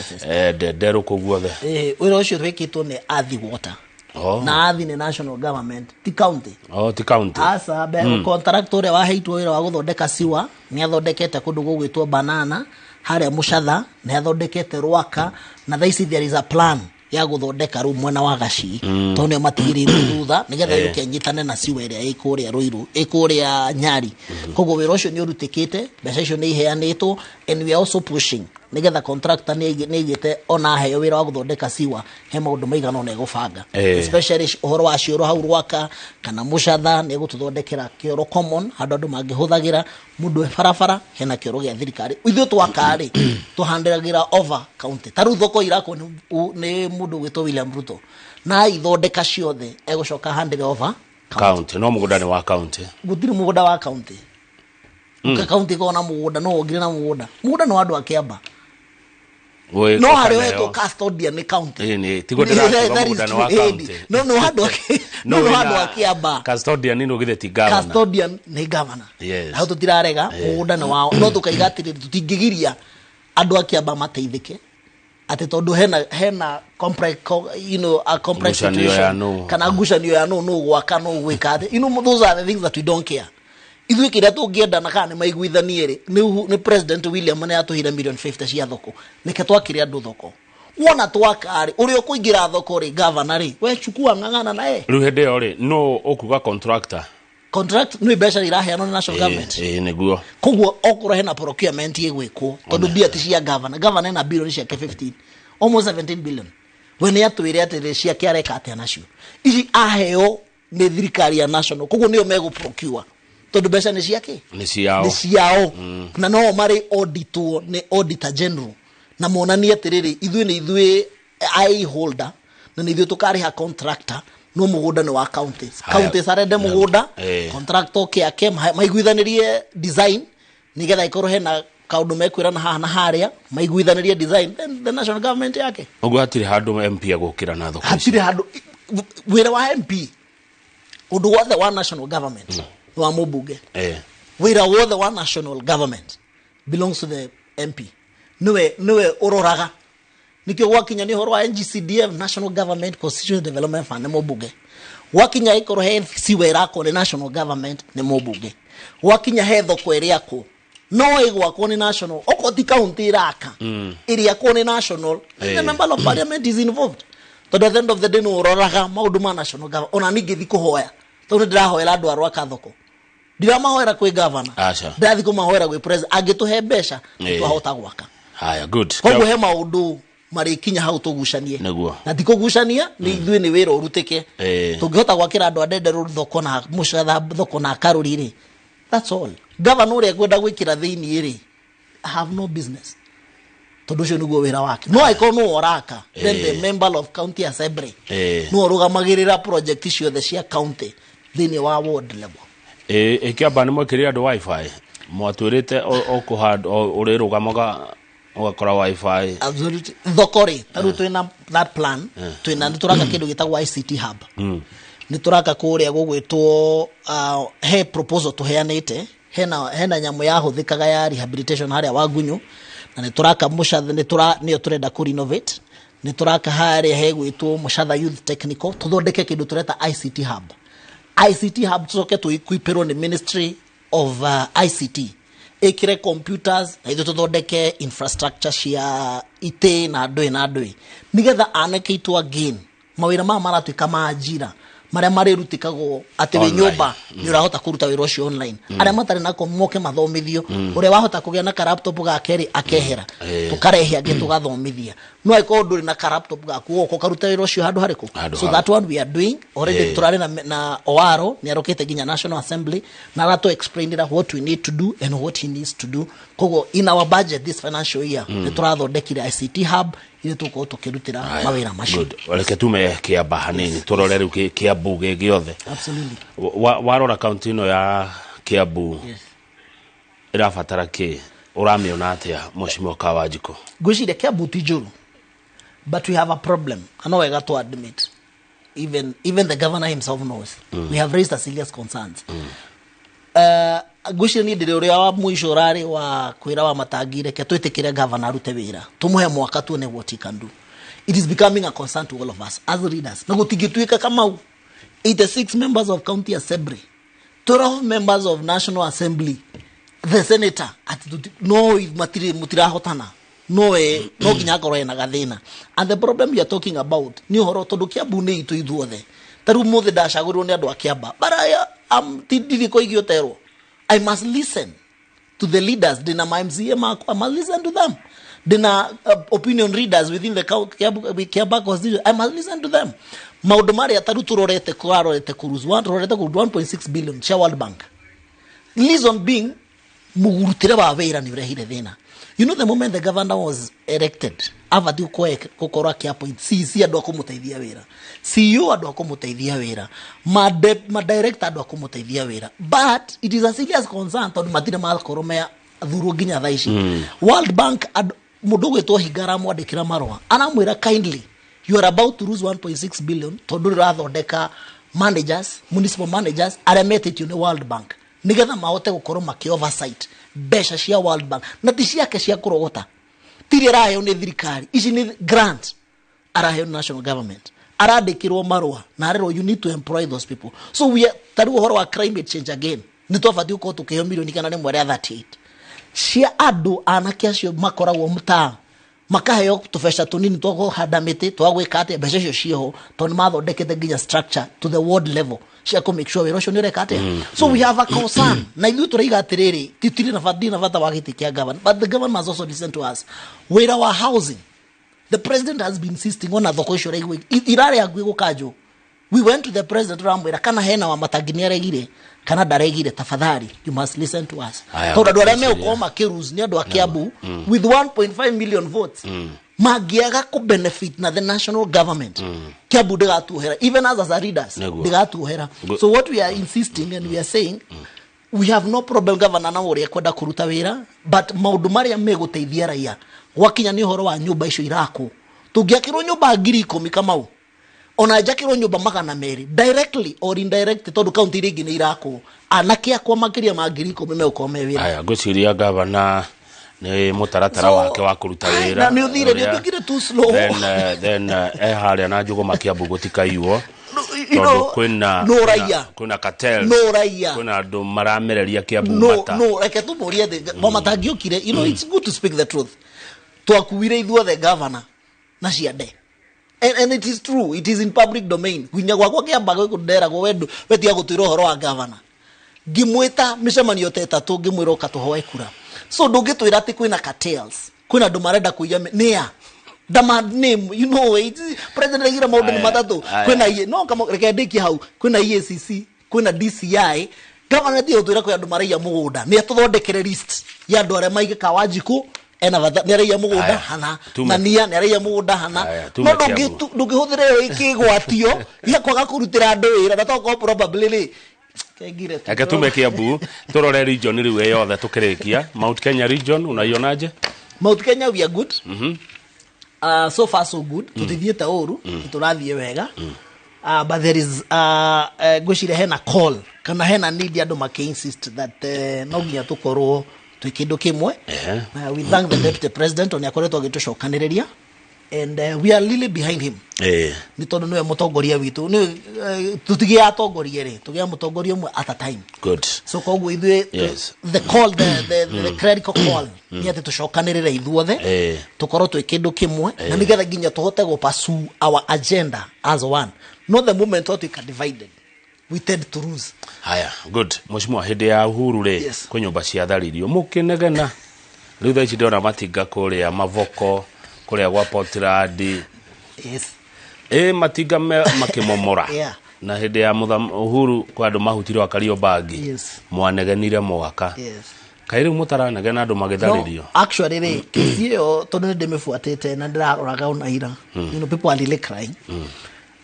Ndenderũ, kũu guothe? Wĩra ũcio wĩkĩtwo nĩ Athi Water. Na Athi nĩ national government, ti county. Oh, ti county. Aca, contractor ũrĩa waheitwo wĩra wa gũthondeka siwa nĩ athondekete kũndũ gũgwĩtwo Banana, harĩa Mũcatha, nĩ athondekete Rwaka, na thaa ici there is a plan ya gũthondeka rĩu mwena wa Gacii, tondũ nĩo matigĩrĩirwo thutha, nĩgetha yũke ĩnyitane na siwa ĩrĩa ĩ kũrĩa Rũirũ, ĩ kũrĩa Nyari. Koguo wĩra ũcio nĩ ũrutĩkĩte, mbeca icio nĩ iheanĩtwo, and we are also pushing nĩgetha contractor nĩ aigĩte ona aheo wĩra wa gũthondeka siwa, he maũndũ maigana ũna egũbanga, especially ũhoro wa cioro hau Rwaka kana Mũcatha. Nĩ egũtũthondekera kĩoro common, handũ andũ mangĩhũthagĩra, mũndũ e barabara hena kĩoro gĩa thirikari. Ithuĩ twaka rĩ, tũhandagĩra over county. Ta rĩu thoko irakwo nĩ mũndũ ũgwĩtwo William Ruto, na ithondeka ciothe egũcoka handĩre over county. County, no mũgũnda nĩ wa county. Gũtirĩ mũgũnda wa county. County ĩkoragwo na mũgũnda no wongire na mũgũnda, mũgũnda nĩ wa andũ a Kĩamba, no harĩa wetwo custodian nĩ county. Ĩĩ, tiguo ndĩrakiuga, That is mũgũnda nĩ wa true. county. No no handũ no no handũ a Kĩamba. Custodian nĩ githĩ ti governor? Custodian nĩ governor. Hau tũtirarega, mũgũnda nĩ wao, no tũkaiga atĩrĩrĩ, tũtingĩgiria andũ a Kĩamba mateithĩke atĩ tondũ hena complex, a complex Ngucanio ya situation nũ. kana ngucanio ya nũ gwaka, nũ gwĩka atĩ. Those are the things that we don't care. Ithuĩ kĩrĩa tũngĩenda na kana nĩ maiguithanie rĩ, nĩ President William nĩ atũhire million 50 cia thoko, reke twakĩre andũ thoko. Wona twaka rĩ, ũrĩa ũkũingĩra thoko rĩ, governor rĩ, we chukua, ng'ang'ana naye. Rĩu hĩndĩ ĩyo rĩ, no ũkuga contractor? Contract nĩ mbeca iraheanwo nĩ national government. Ĩĩ, nĩguo. Koguo okorwo hena procurement ĩgwĩkwo, tondũ mbia ti cia governor, governor ena bilioni ciake 15, almost 17 billion, we nĩ atwĩre atĩrĩ ciake areka atĩa nacio. Ici aheo nĩ thirikari ya national, koguo nĩo megũ procure, tondũ mbeca nĩ ciake. Nĩ ciao. Nĩ ciao, na no marĩ auditwo nĩ auditor general na monanie atĩrĩrĩ, ithuĩ nĩ ithuĩ I holder na nĩ ithuĩ tũkarĩha contractor, no mũgũnda nĩ wa county. Haya. County sarende mũgũnda, contractor kĩake, maiguithanĩrie design, nĩgetha ikorwo hena kaũndũ mekwĩrana haha na harĩa, maiguithanĩrie design, then the national government yake. Ũguo hatirĩ handũ MP agũkĩra na thoko ici? Hatirĩ handũ. Wĩra wa MP, ũndũ wothe wa national government nĩ wa mũmbunge. Wĩra wothe wa national government belongs to the MP, nĩwe ũroraga. Nĩkĩo gwakinya nĩ ũhoro wa NGCDF, National Government Constitution Development Fund, nĩ mũmbunge. Gwakinya ĩkorwo he siwa ĩrakwo nĩ national government, nĩ mũmbunge. Gwakinya he thoko ĩrĩakwo, no ĩgwakwo nĩ national, okorwo ti county ĩraka, ĩrĩakwo nĩ national, the member of parliament is involved, tondũ at the end of the day nĩ ũroraga maũndũ ma national government. Ona ningĩ thi kũhoya, tondũ nĩ ndĩrahoera andũ a Rwaka thoko, ndiramahoera kwĩ governor. Aca. Ndathi kũmahoera gwĩ president, angĩtũhe mbeca, twahota gwaka. Haya, good. Koguo he maũndũ marĩkinya hau tũgucanie. Na ti kũgucania, nĩ ithuĩ nĩ wĩra ũrutĩke. Tũngĩhota gwakĩra andũ a Ndenderũ thoko na Mũcatha thoko na Karũri rĩ, that's all. Governor ũrĩa ngwenda gwĩkĩra thĩiniĩ rĩ, I have no business, tondũ ũcio nĩguo wĩra wake. No angĩkorwo nĩwe ũraka, then the member of county assembly nĩwe ũrũgamagĩrĩra project ciothe cia county thĩiniĩ wa ward level. Ĩ, Kĩamba nĩ mwekĩrire andũ wifi, mwatwĩrĩte ũkũhanda ũrĩrũgamaga Ũgakora wifi. Absolutely. Thoko rĩ, ta rĩu twĩna that plan, twĩna nĩ tũraka kĩndũ gĩtagwo ICT hub. Nĩ tũraka kũrĩa gũgwĩtwo he proposal tũheanĩte, hena nyamũ yahũthĩkaga ya rehabilitation harĩa Wagunyu, na nĩ tũraka Mũcatha, nĩ tũra nĩyo tũrenda kũ renovate, nĩ tũraka harĩa hegwĩtwo Mũcatha Youth Technical, tũthondeke kĩndũ tũreta ICT hub. ICT hub tũcoke tũequipĩrwo nĩ Ministry of ICT, ĩkĩre computers na ithuĩ tũthondeke infrastructure cia itĩ na ndũĩ na ndũĩ, nĩgetha anake aitũ again mawĩra maya maratuĩka ma ajira marĩa marĩrutĩkagwo atĩ wĩ nyũmba nĩ ũrahota kũruta wĩra ũcio online. Arĩa matarĩ nako moke mathomithio, ũrĩa wahota kũgĩa na ka laptop gake rĩ akehera, tũkarehe angĩ tũgathomithia. No angĩkorwo ndũrĩ na ka laptop gaku, ũgoka ũkaruta wĩra ũcio handũ harĩkũ? So that one we are doing already. Tũrarĩ na Owaro, nĩ arokĩte nginya National Assembly na aratũ explainira what we need to do and what he needs to do. Koguo in our budget this financial year nĩ tũrathondekire ICT hub iria tũgũkorwo tũkĩrutĩra mawĩra macio. Reke tume Kĩamba hanini, tũrore rĩu Kĩambu gĩ gĩothe. Absolutely. Warora kaunti ĩno ya Kĩambu ĩrabatara kĩ? Ũramĩona atĩa, Mheshimiwa Kawanjikũ? Ngwĩciria Kĩambu ti njũru, but we have a problem, na no wega to admit, even the governor himself knows we have raised a serious concerns. Ngwĩciria niĩ ndĩrĩ ũrĩa wa mũico ũrarĩ wa kwĩra wa Matangi reke twĩtĩkĩre governor arute wĩra, tũmũhe mwaka tuone what he can do. It is becoming a concern to all of us as leaders, na gũtingĩtuĩka Kamau 86 members of county assembly, 12 members of national assembly, the senator, ati no matiri mutirahotana, no no nginya akorwo ena gathĩna. And the problem we are talking about nĩ ũhoro tondũ Kĩambu nĩ itũ ithuothe. Ta rĩu mũthĩ ndacagũrirwo nĩ andũ a Kĩamba, but I am ndirĩ kũigio terwo. I must listen to the leaders. Ndĩna ma MCA makwa, I must listen to them. Ndĩna opinion leaders within the Kĩamba constituency, I must listen to them. Maũndũ marĩa ta rĩu tũrorete kũrorete kũruse 1.6 billion cia World Bank. Reason being mũrutĩre wa wĩra nĩ ũrehire thĩna. You know, the moment the governor was elected, abatiĩ gũkorwo akĩ-appoint CC andũ a kũmũteithia wĩra, CEO andũ a kũmũteithia wĩra, ma director andũ a kũmũteithia wĩra. But it is a serious concern tondũ matirĩ makorwo me athurwo nginya thaa ici. World Bank, mũndũ ũgwĩtwo Hinga aramwandĩkĩra marũa, aramwĩra kindly, you are about to lose 1.6 billion tondũ ũrathondeka managers, municipal managers arĩa metĩtio nĩ World Bank nĩgetha mahote gũkorwo makĩ oversight mbeca cia World Bank, na ti ciake cia kũrogota, tiri araheo nĩ thirikari, ici nĩ grant araheo nĩ national government. Arandĩkĩrwo marũa na arerwo you need to employ those people. So we are, ta rĩu ũhoro wa climate change again, nĩ twabatiĩ gũkorwo tũkĩheo milioni kana rĩmwe rĩa 38 cia andũ anake acio makoragwo mtaa, makaheo tũbeca tũnini twa kũhanda mĩtĩ, twa gwĩka atĩa, mbeca icio ciĩho tondũ nĩ mathondekete nginya structure to the ward level cia kũ make sure wĩra ũcio nĩ ũreka atĩa. So we have a concern, na ithuĩ tũraiga atĩrĩrĩ, tũtirĩ na bata, na bata wa gĩtĩ kĩa governor, but the governor must also listen to us. Wĩra wa housing, the president has been insisting ona thoko icio ũraigua irarĩ hakuhĩ gũkanjwo. We went to the president, ramwĩra kana hena wa Matangi nĩ aregire kana ndaregire, tafadhali you must listen to us, tondũ andũ arĩa megũkorwo makĩruse nĩ andũ a Kiambu with 1.5 million votes mangĩaga kũ benefit na the national government. Kiambu ndĩgatuohera, even us as a leaders ndĩgatuohera. So what we are insisting and we are saying, we have no problem governor na ũrĩa kwenda kũruta wĩra, but maũndũ marĩa megũteithia raia gwakinya nĩ ũhoro wa nyũmba icio irakwo. Tũngĩakĩrwo nyũmba 10,000 Kamau, ona njakĩrwo nyũmba 200 directly or indirectly, tondũ kaunti iria ingĩ nĩ irakwo, anake akwa makĩria ma 10,000 megũkorwo me wĩra. Aya, ngwĩciria gavana nĩ mũtaratara wake wa kũruta wĩra na nĩ ũthire, nĩ ũtuĩkire too slow. Then harĩa na Njũgũma Kĩambu gũtikaiywo, tondũ kwĩna no raia, kwĩna cartel, no raia, kwĩna andũ maramereria Kĩambu mata. No reke tũmũrie thĩ matangĩokire. You know, it's good to speak the truth. Twakuire ithuothe governor na ciande. And it is true, it is in public domain. Nginya gwakwa Kĩamba gũkũ nderagwo wendu wetiga gũtwĩra ũhoro wa governor. Ngĩmwĩta mĩcemanio ta ĩtatũ, ngĩmwĩra ũka tũhoe kura. So ndũngĩtwĩra atĩ kwĩna cartels, kwĩna andũ marenda kũiya nĩa demand name, you know, it president aigire maũndũ nĩ matatũ. Kwĩna no kama reke ndĩkie hau, kwĩna EACC, kwĩna DCI. Governor ti gũtwĩra kwĩ andũ maraiya mũgũnda, nĩ atũthondekere list ya andũ arĩa maige Kawanjikũ ena bata nĩ araiya mũgũnda hana, na nia nĩ araiya mũgũnda hana. No ndũngĩhũthĩra ĩyo ĩkĩgwatio gĩa kwaga kũrutĩra andũ wĩra, na tokorwo probably rĩ kengire. Reke tume Kiambu tũrore region rĩu yothe tũkĩrĩkia. Mount Kenya region unaionaje? Mount Kenya we are good. So far so good. Tutithiĩte ũru, tũrathiĩ wega. But there is ngwĩciria hena call kana hena need andũ makĩ insist that no nginya tũkorwo twĩ kĩndũ kĩmwe. We thank the deputy president nĩ akoretwo agĩtũcokanĩrĩria and we are really behind him. Nĩ tondũ nĩwe mũtongoria witũ, nĩwe tũtigĩa atongoria rĩ, tũgĩa mũtongoria ũmwe at a time. Good. So koguo ithuĩ the call, the clerical call nĩ atĩ tũcokanĩrĩre ithuothe, tũkorwo twĩ kĩndũ kĩmwe na nĩgetha nginya tũhote gũ pursue our agenda as one. Not the moment twatuĩka divided, we tend to lose. Haya, good. Mheshimiwa, hĩndĩ ya Uhuru rĩ, kwĩ nyũmba ciatharirio mũkĩnegena. Rĩu thaa ici ndĩrona matinga kũrĩa Mavoko, kũrĩa gwa Portland. Ĩ matinga makĩmomora. Na hĩndĩ ya Uhuru kwa andũ mahutirwo akario bangi. Mwanegenire mwaka. Kaĩ rĩu mũtaranegena andũ magĩtharirio? No, actually rĩ, kesi ĩyo tondũ nĩ ndĩmĩbuatĩte na ndĩraroraga ona ira. You know, people are really crying.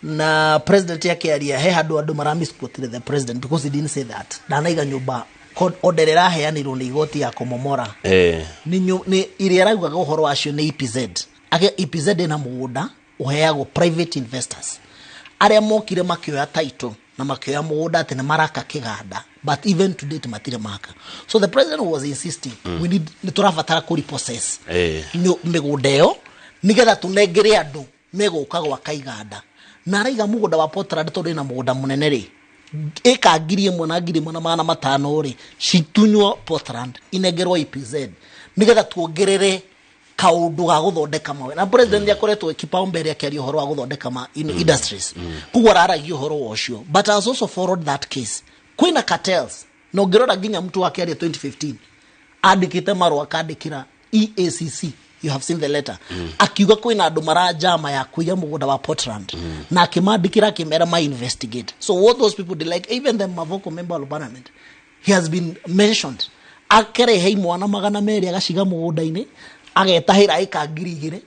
Na president akĩaria he handũ andũ mara misquoted the president because he didn't say that. Ndanaiga nyũmba order ĩraheanirwo nĩ igoti ya kũmomora. Nĩ iria araugaga ũhoro wacio nĩ EPZ. Age EPZ ĩna mũgũnda ũheagwo private investors. Arĩa mokire makĩoya title na makĩoya mũgũnda atĩ nĩ maraka kĩganda, but even to date matirĩ maka. So the president was insisting we need, nĩ tũrabatara kũ repossess mĩgũnda ĩyo nĩgetha tũnengere andũ megũka gwaka iganda. Na araiga mũgũnda wa Portland tondũ ĩna mũgũnda mũnene rĩ, ĩka 1,000 na 1,500 rĩ, citunywo Portland inengerwo EPZ nĩgetha tuongerere kaũndũ ga gũthondeka mawe. Na president nĩakoretwo kipaumbele akĩaria ũhoro wa gũthondeka ma industries. Koguo araragia ũhoro wa ũcio. But I was also followed that case. Kwĩna cartels na ũngĩrora nginya mtu akĩaria 2015 andĩkĩte marũa akandĩkĩra EACC, you have seen the letter, akiuga kwĩna andũ maranjama ya kũiya mũgũnda wa Portland, na akĩmandĩkĩra akĩmera ma investigate. So what those people did, like even the Mavoko member of parliament, he has been mentioned, akerehe imwana 200 agaciga mũgũnda-inĩ, agetahĩra ĩka 2,000,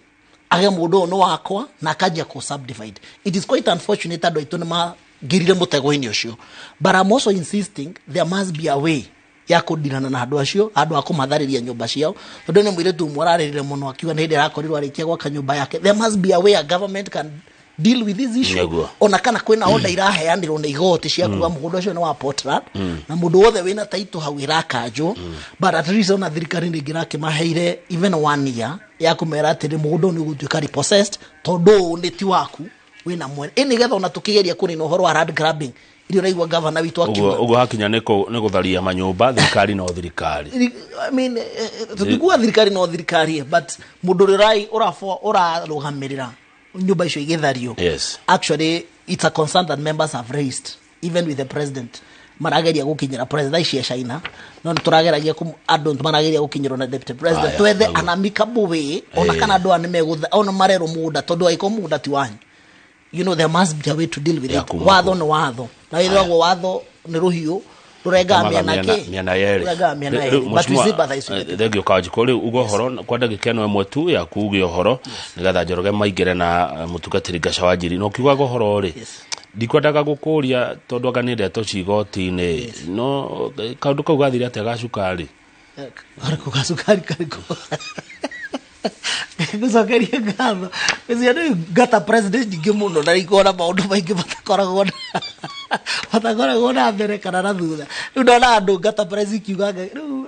age mũndũ ũyũ nĩ wakwa, na akanjia kũ subdivide. It is quite unfortunate andũ aitũ nĩ mangirire mũtego-inĩ ũcio, but I'm also insisting there must be a way ya kũndirana na andũ acio, andũ a kũmatharĩria nyũmba ciao, tondũ nĩ mũirĩtu ũmwe ararĩrire mũno akiuga nĩ hĩndĩ arakorirwo arĩkia gwaka nyũmba yake. There must be a way a government can deal with this issue. Ona kana kwĩna order iraheanĩrwo nĩ igoti cia kuga mũgũnda ũcio nĩ wa Portland, na mũndũ wothe wĩna title hau ĩrakanjwo. But at least ona thirikari nĩ ĩngĩrakĩmaheire even 1 year ya kũmera atĩrĩ mũgũnda ũyũ nĩ ũgũtuĩka repossessed tondũ ũũ nĩ ti waku, wĩna mwene. Ĩ nĩgetha ona tũkĩgeria kũnina ũhoro wa land grabbing iria ũraigua gavana witũ akiuga. Ũguo hakinya nĩ gũtharia manyũmba, thirikari no thirikari. I mean, tũtikuga thirikari no thirikari, but mũndũ ũrĩa ũrarũgamĩrĩra nyũmba icio igĩthario. Actually, it's a concern that members have raised, even with the president. Marageria gũkinyĩra president ici China, no nĩ tũrageragia andũ marageria gũkinyĩrwo na deputy president. Twethe an amicable way, ona kana andũ aya nĩmegũtha, ona marerwo mũgũnda, tondũ angĩkorwo mũgũnda ti wanyu. You know, there must be a way to deal with it. Watho nĩ watho. Na wĩragwo watho nĩ rũhiũ, rũrengaga mĩena kĩ? Mĩena yerĩ. Rũrengaga mĩena yerĩ. But we sympathize with it. Thank you, Kajiko. Rĩu uga ũhoro kwa ndagĩka ĩno ĩmwe tu ya kuuga ũhoro, nĩgetha Njoroge maingĩre na mũtungatĩri Ngaca wa Njiri. Na ũkiugaga ũhoro rĩ, ndikwendaga gũkũria tondũ anga nĩ ndeto ci igoti-inĩ. No kaũndũ kau gathire atĩa ga cukari? Karĩkũ ga cukari karĩkũ? Ngũcokeria ngatho. Ngwĩciria rĩu ngata president nyingĩ mũno na ikona maũndũ maingĩ matakoragwo na mbere kana na thutha. Rĩu ndona andũ ngata president ikiuga rĩu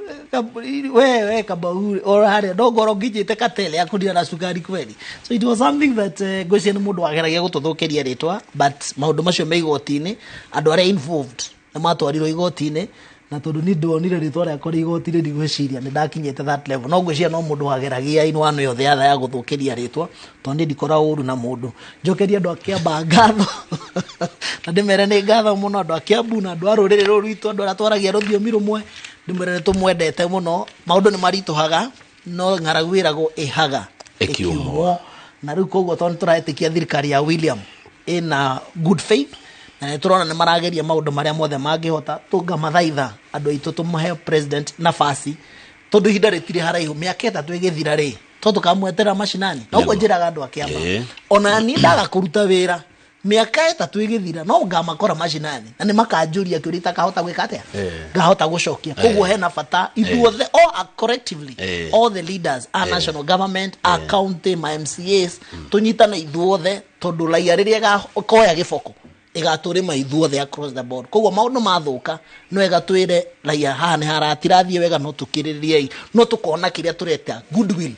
we Kamau ora harĩa no ngorwo nginyĩte katele ya kũnina na cukari kweli. So it was something that ngwĩciria nĩ mũndũ wageragia gũtũthũkĩria rĩtwa, but maũndũ macio me igoti-inĩ, andũ arĩa involved nĩ matwarirwo igoti-inĩ, na tondũ niĩ ndonire rĩtwa rĩakwa rĩ igoti-inĩ ndigwĩciria nĩ ndakinyĩte that level. No ngwĩciria no mũndũ wageragia in one way or the other ya gũthũkĩria rĩtwa, tondũ niĩ ndikoragwo ũru na mũndũ. Njokerie andũ a Kiambaa ngatho na ndĩmere nĩ ngatho mũno, andũ a Kiambu na andũ a rũrĩrĩ rũrũ rwitũ, andũ arĩa twaragia rũthiomi rũmwe, ndĩmere nĩ tũmwendete mũno. Maũndũ nĩ maritũhaga, no ng'aragu ĩragwo ĩhaga ĩkiumwo. Ĩkiumwo. Na rĩu koguo tondũ nĩtũretĩkia thirikari ya William ĩna good faith, na nĩ tũrona nĩ marageria maũndũ marĩa mothe mangĩhota, tũngamathaitha andũ aitũ tũmahe president nafasi, tondũ ihinda rĩtirĩ haraihu, mĩaka 3 ĩgĩthira rĩ, to tũkamweterera macinani. Na ũguo njĩraga andũ a Kiambaa, ona niĩ ndaga kũruta wĩra, Mĩaka 3 ĩgĩthira no ngamakora macinani na nĩ makanjũria kĩũria itakahota gwĩka atĩa, ngahota gũcokia. Koguo hena bata ithuothe all collectively, all the leaders, our national government, our county, my MCAs, tũnyitane ithuothe tondũ raia rĩrĩa ĩkoya gĩboko ĩgatũrĩma ithuothe across the board. Koguo maũndũ mathũka no ĩgatwĩre raia haha nĩ haratirathiĩ wega, no tũkĩrĩrĩriei, no tũkona kĩrĩa tũreta goodwill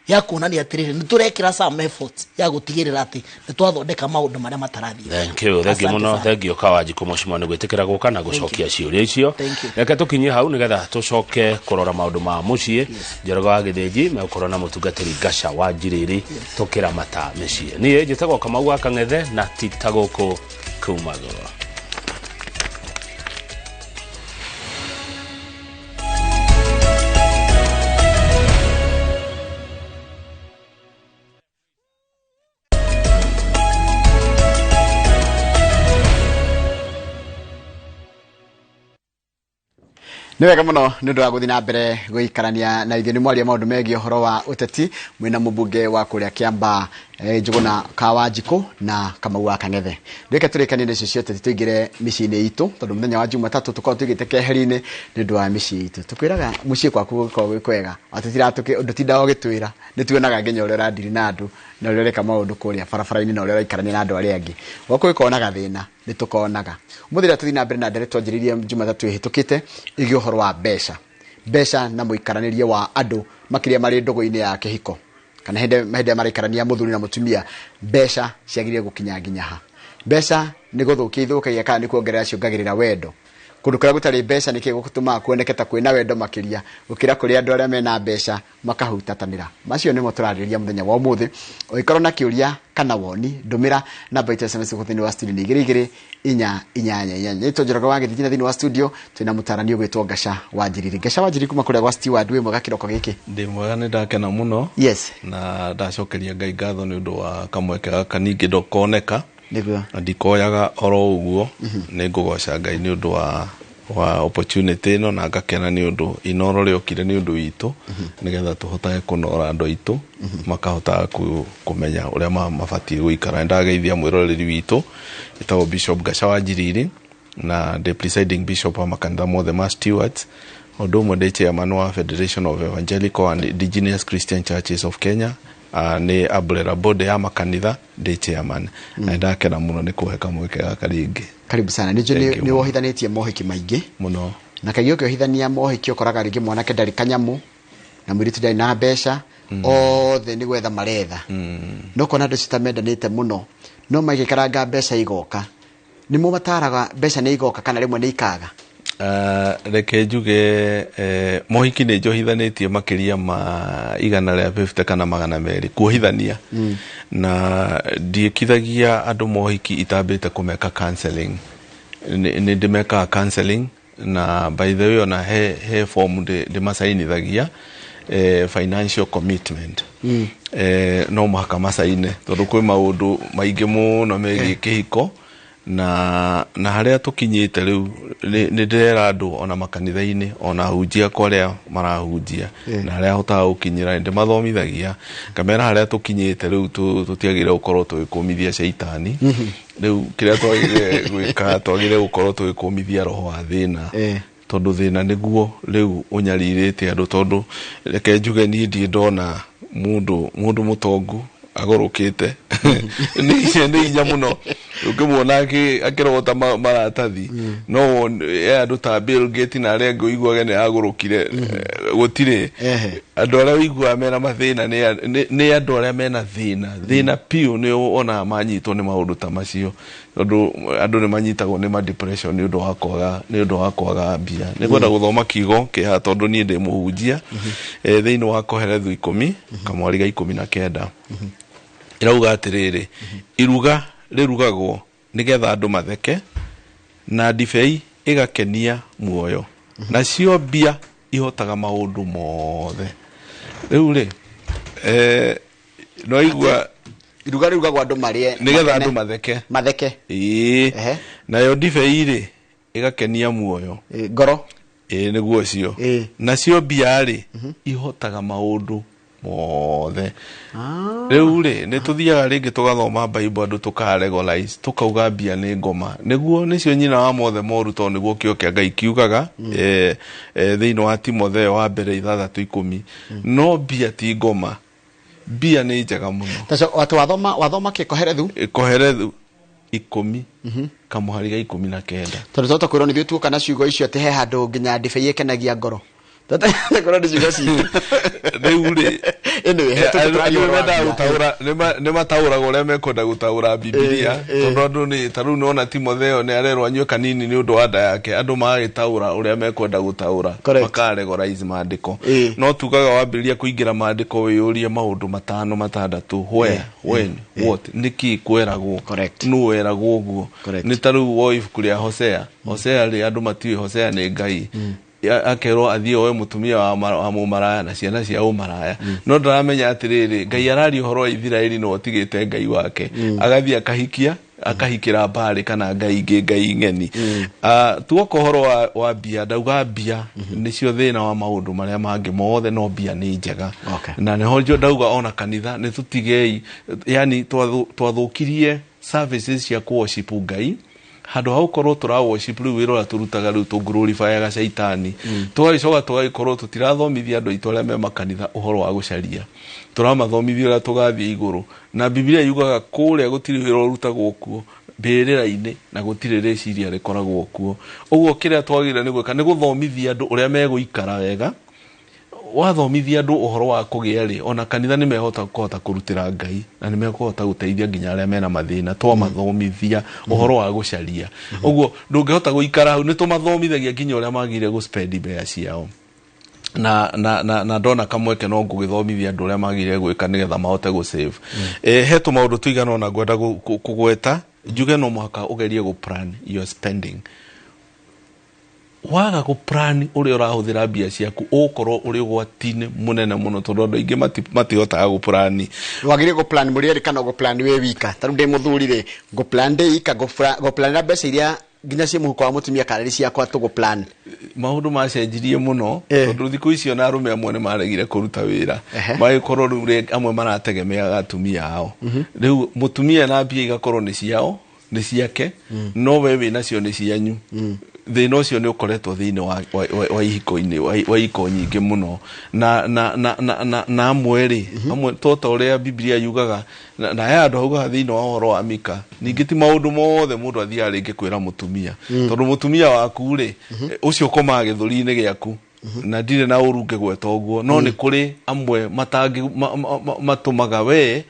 ya kuonania atĩrĩrĩ nĩ tũrekĩra some efforts ya gũtigĩrĩra atĩ nĩ twathondeka maũndũ marĩa matarathiĩ. Thank you, thank you mũno, thank you Kawanjikũ Mũcimo nĩ gwĩtĩkĩra gũka na gũcokia ciũria icio. Reke tũkinyie hau nĩgetha tũcoke kũrora maũndũ ma mũciĩ. Njoroge wa Gĩthĩnji megũkorwo na mũtungatĩri Gaca wa Njirĩrĩ tũkĩramata mĩciĩ. Niĩ njĩtagwo Kamau wa Kang'ethe na ti ta gũkũ kumagwo. Nĩ wega mũno nĩ ũndũ wa gũthiĩ na mbere gũikarania na ithuĩ. Nĩ mwaria maũndũ megiĩ ũhoro wa ũteti mwĩna mũmbunge wa kũrĩa Kĩambaa Njũgũna Kawanjikũ na Kamau wa Kang'ethe. Reke tũrĩkanie na icio cia ũteti tũingĩre mĩciĩ-inĩ itũ tondũ mũthenya wa Jumatatũ tũkoragwo tũigĩte keheri-inĩ nĩ ũndũ wa mĩciĩ itũ. Tũkwĩraga mũciĩ gwaku gũkoragwo gwĩ kwega, ndũtindaga ũgĩtwĩra, nĩ tuonaga nginya ũrĩa ũrandiri na andũ na ũrĩa ũreka maũndũ kũrĩa barabara-inĩ na ũrĩa ũraikarania na andũ arĩa angĩ. Gwaku gũkoragwo na gathĩna nĩ tũkonaga. Ũmũthĩ rĩrĩa tũthiĩ na mbere na ndere twanjĩrĩirie Jumatatũ ĩhĩtũkĩte ĩgiĩ ũhoro wa mbeca. Mbeca na mũikaranĩrie wa andũ makĩria marĩ ndũgũ-inĩ ya kĩhiko kana hĩndĩ ĩrĩa maraikarania mũthuri na mũtumia, mbeca ciagĩrĩire gũkinya nginya ha. Mbeca nĩ gũthũkia ithũkagia kana nĩ kuongerera ciongagĩrĩra wendo. Kũndũ kũrĩa gũtarĩ mbeca nĩkĩo gũtũmaga kuoneke ta kwĩna wendo makĩria gũkĩra kũrĩa andũ arĩa mena mbeca makahutatanĩra. Macio nĩmo tũrarĩrĩria mũthenya wa ũmũthĩ. Ũngĩkorwo na kĩũria kana woni, ndũmĩra namba itũ ya SMS gũkũ thĩinĩ wa studio nĩ 2 2 4 8 8. Nĩtwo Njoroge wa Gĩthĩnji na thĩinĩ wa studio twĩna mũtarani ũgwĩtwo Gaca wa Njiriri. Gaca wa Njiriri kuma kũrĩa gwa Steward, wĩ mwega kĩroko gĩkĩ? Ndĩ mwega, nĩ ndakena mũno. Yes. Na ndacokeria Ngai ngatho nĩ ũndũ wa kamweke gaka ningĩ ndokoneka. Nĩguo. Na ndikoyaga oro ũguo, nĩ ngũgoca Ngai nĩ ũndũ wa opportunity ĩno na ngakena nĩ ũndũ inoro rĩokire nĩ ũndũ witũ nĩgetha tũhotage kũnora andũ aitũ makahota kũmenya ũrĩa mabatiĩ gũikara. Nĩndageithia mwĩroreri witũ ĩtagwo Bishop Gaca wa Njiriri na the presiding bishop wa makanitha mothe ma Stewards. Ũndũ ũmwe ndĩ chairman wa Federation of Evangelical and Indigenous Christian Churches of Kenya, nĩ umbrella board ya makanitha ndĩ chairman. Na ndakena mũno nĩ kũhe kamweke gaka rĩngĩ. Karibu sana. Nĩ wohithanĩtie mohiki maingĩ mũno. Na kaingĩ ũkĩohithania mohiki ũkoraga rĩngĩ mwanake ndarĩ kanyamũ na mũirĩtu ndarĩ na mbeca, othe nĩ gwetha maretha. No kona andũ citamendanĩte mũno no magĩkaranga mbeca igoka. Nĩ mũmataraga mbeca nĩ igoka kana rĩmwe nĩ ikaga? Reke njuge mohiki nĩ njohithanĩtie makĩria ma 150 kana 200 kuohithania. Na ndiĩkithagia andũ mohiki itambĩte kũmeka counseling. Nĩ ndĩmekaga counseling na by the way ona he form ndĩmacainithagia financial commitment. No mũhaka macaine tondũ kwĩ maũndũ maingĩ mũno megiĩ kĩhiko na harĩa tũkinyĩte rĩu nĩ ndĩrera andũ ona makanitha-inĩ ona ahunjia akwa arĩa marahunjia na harĩa hotaga gũkinyĩra nĩ ndĩmathomithagia ngamera harĩa tũkinyĩte rĩu tũtiagĩrĩire gũkorwo tũgĩkũmithia caitani. Rĩu kĩrĩa twagĩrĩire gwĩka twagĩrĩire gũkorwo tũgĩkũmithia roho wa thĩna tondũ thĩna nĩguo rĩu ũnyarirĩte andũ. Tondũ reke njuge niĩ ndirĩ ndona mũndũ mũtongu agũrũkĩte nĩ hinya mũno ũkĩmuona akĩrogota maratathi no andũ ta Bill Gates na arĩa angĩ ũiguage nĩ agũrũkire. Gũtirĩ andũ arĩa ũiguaga mena mathĩna nĩ andũ arĩa mena thĩna piũ nĩ wonaga manyitwo nĩ maũndũ ta macio tondũ andũ nĩ manyitagwo nĩ ma depression nĩ ũndũ wa kwaga mbia. Nĩ ngwenda gũthoma kiugo kĩhaha tondũ niĩ ndĩ mũhunjia thĩinĩ wa Kohelethu 10 kamwari ga 19 ĩrauga atĩrĩrĩ, iruga rĩrugagwo nĩgetha andũ matheke na ndibei ĩgakenia muoyo nacio mbia ihotaga maũndũ mothe. Rĩu rĩ no igua iruga rĩrugagwo andũ marĩe nĩgetha andũ matheke ĩĩ, nayo ndibei rĩ ĩgakenia muoyo ngoro ĩĩ nĩguo ũcio, nacio mbia rĩ ihotaga maũndũ Mothe rĩu rĩ, nĩ tũthiaga rĩngĩ tũgathoma Bible, andũ tũkaregolize, tũkauga mbia nĩ ngoma, nĩguo nĩcio nyina wa mothe moru, tondũ nĩguo kĩo kĩa Ngai kiugaga thĩinĩ wa Timotheo wa mbere 6:10. No mbia ti ngoma, mbia nĩ njega mũno. Taco atĩ wathoma kĩ Koherethu? Koherethu 10 kamũhari ga 19. Tondũ twahota kwĩrwo nĩ ithuĩ tuoka na ciugo icio, atĩ he handũ nginya ndibei ĩkenagia ngoro. Kwĩrwo nĩ ciugo citũ. Rĩu rĩ, Anyway, he tũngĩ tũraria andũ ũhoro wa mendaga mbia. gũtaũra, nĩ mataũraga ũrĩa mekwenda gũtaũra Bibilia, tondũ andũ nĩ ta rĩu nĩwona Timotheo nĩ arerwo anyue kanini nĩ ũndũ wa nda yake, andũ magagĩtaũra ũrĩa mekwenda gũtaũra, makaregorize maandĩko. No tugaga wambĩrĩria kũingĩra maandĩko, wĩyũrie maũndũ matano matandatũ: where, when, what, nĩkĩ kweragwo, nũ weragwo ũguo. Nĩ ta rĩu wo ibuku rĩa Hosea. Hosea rĩ, andũ matiũĩ Hosea nĩ Ngai. Akerwo athiĩ oe mũtumia wa mũmaraya na ciana cia ũmaraya, no ndaramenya atĩrĩrĩ, Ngai araria ũhoro wa Isiraeli no otigĩte Ngai wake, agathiĩ akahikia, akahikĩra mbarĩ kana ngai ingĩ, ngai ng'eni. Tuoka ũhoro wa mbia, ndauga mbia nĩcio thĩna wa maũndũ marĩa mangĩ mothe, no mbia nĩ njega. Na nĩho ndauga ona kanitha nĩ tũtigei, yani twathũkirie services cia kũ-worship Ngai. Handũ ha gũkorwo tũra worship, rĩu wĩra ũrĩa tũrutaga rĩu tũngurũribayaga caitani. Tũgagĩcoka tũgagĩkorwo tũtirathomithia andũ aitũ arĩa me makanitha ũhoro wa gũcaria, tũramathomithia ũrĩa tũgathiĩ igũrũ, na Bibilia yugaga kũrĩa gũtirĩ wĩra ũrutagwo kuo mbĩrĩra-inĩ na gũtirĩ rĩciria rĩkoragwo kuo. Ũguo kĩrĩa twagĩrĩire nĩ gwĩka nĩ gũthomithia andũ ũrĩa megũikara wega. Wathomithia andũ ũhoro wa kũgĩa rĩ, ona kanitha nĩ mehota kũhota kũrutĩra Ngai na nĩ mekũhota gũteithia nginya arĩa mena mathĩna, twamathomithia ũhoro wa gũcaria. Ũguo ndũngĩhota gũikara hau, nĩ tũmathomithagia nginya ũrĩa magĩrĩire gũspend mbeca ciao, na ndona kamweke no ngũgĩthomithia andũ ũrĩa magĩrĩire gwĩka nĩgetha mahote gũsave. He tũmaũndũ tũigana ũna ngwenda kũgweta. Njuge no mũhaka ũgerie gũ-plan your spending. Waga gũ-plan ũrĩa ũrahũthĩra mbia ciaku, ũgũkorwo ũrĩ ũgwati-inĩ mũnene mũno, tondũ andũ aingĩ matihotaga gũ-plan. Wagĩrĩire gũ-plan mũrĩ erĩ kana gũ-plan wĩ wika? Ta rĩu ndĩ mũthuri rĩ, ngũ-plan ndĩ ika, ngũ-planĩra mbeca iria nginya ciĩ mũhuko wa mũtumia, kana rĩ ciakwa tũgũ-plan? Maũndũ macenjirie mũno, tondũ thikũ icio na arũme amwe nĩ maregire kũruta wĩra, magĩkorwo rĩu amwe marategemeaga atumia ao. Rĩu mũtumia na mbia igakorwo nĩ ciao, nĩ ciake, no we wĩ nacio nĩ cianyu. Thĩna ũcio nĩ ũkoretwo thĩinĩ wa ihiko-inĩ wa ihiko nyingĩ mũno, na amwe rĩ, amwe to ta ũrĩa Biblia yugaga, na he handũ haugaga thĩinĩ wa ũhoro wa Mika. Ningĩ ti maũndũ mothe mũndũ athiaga rĩngĩ kwĩra mũtumia, tondũ mũtumia waku rĩ, ũcio ũkomaga gĩthũri-inĩ gĩaku, na ndirĩ na ũru ngĩgweta ũguo, no nĩ kũrĩ amwe matangĩ matũmaga we,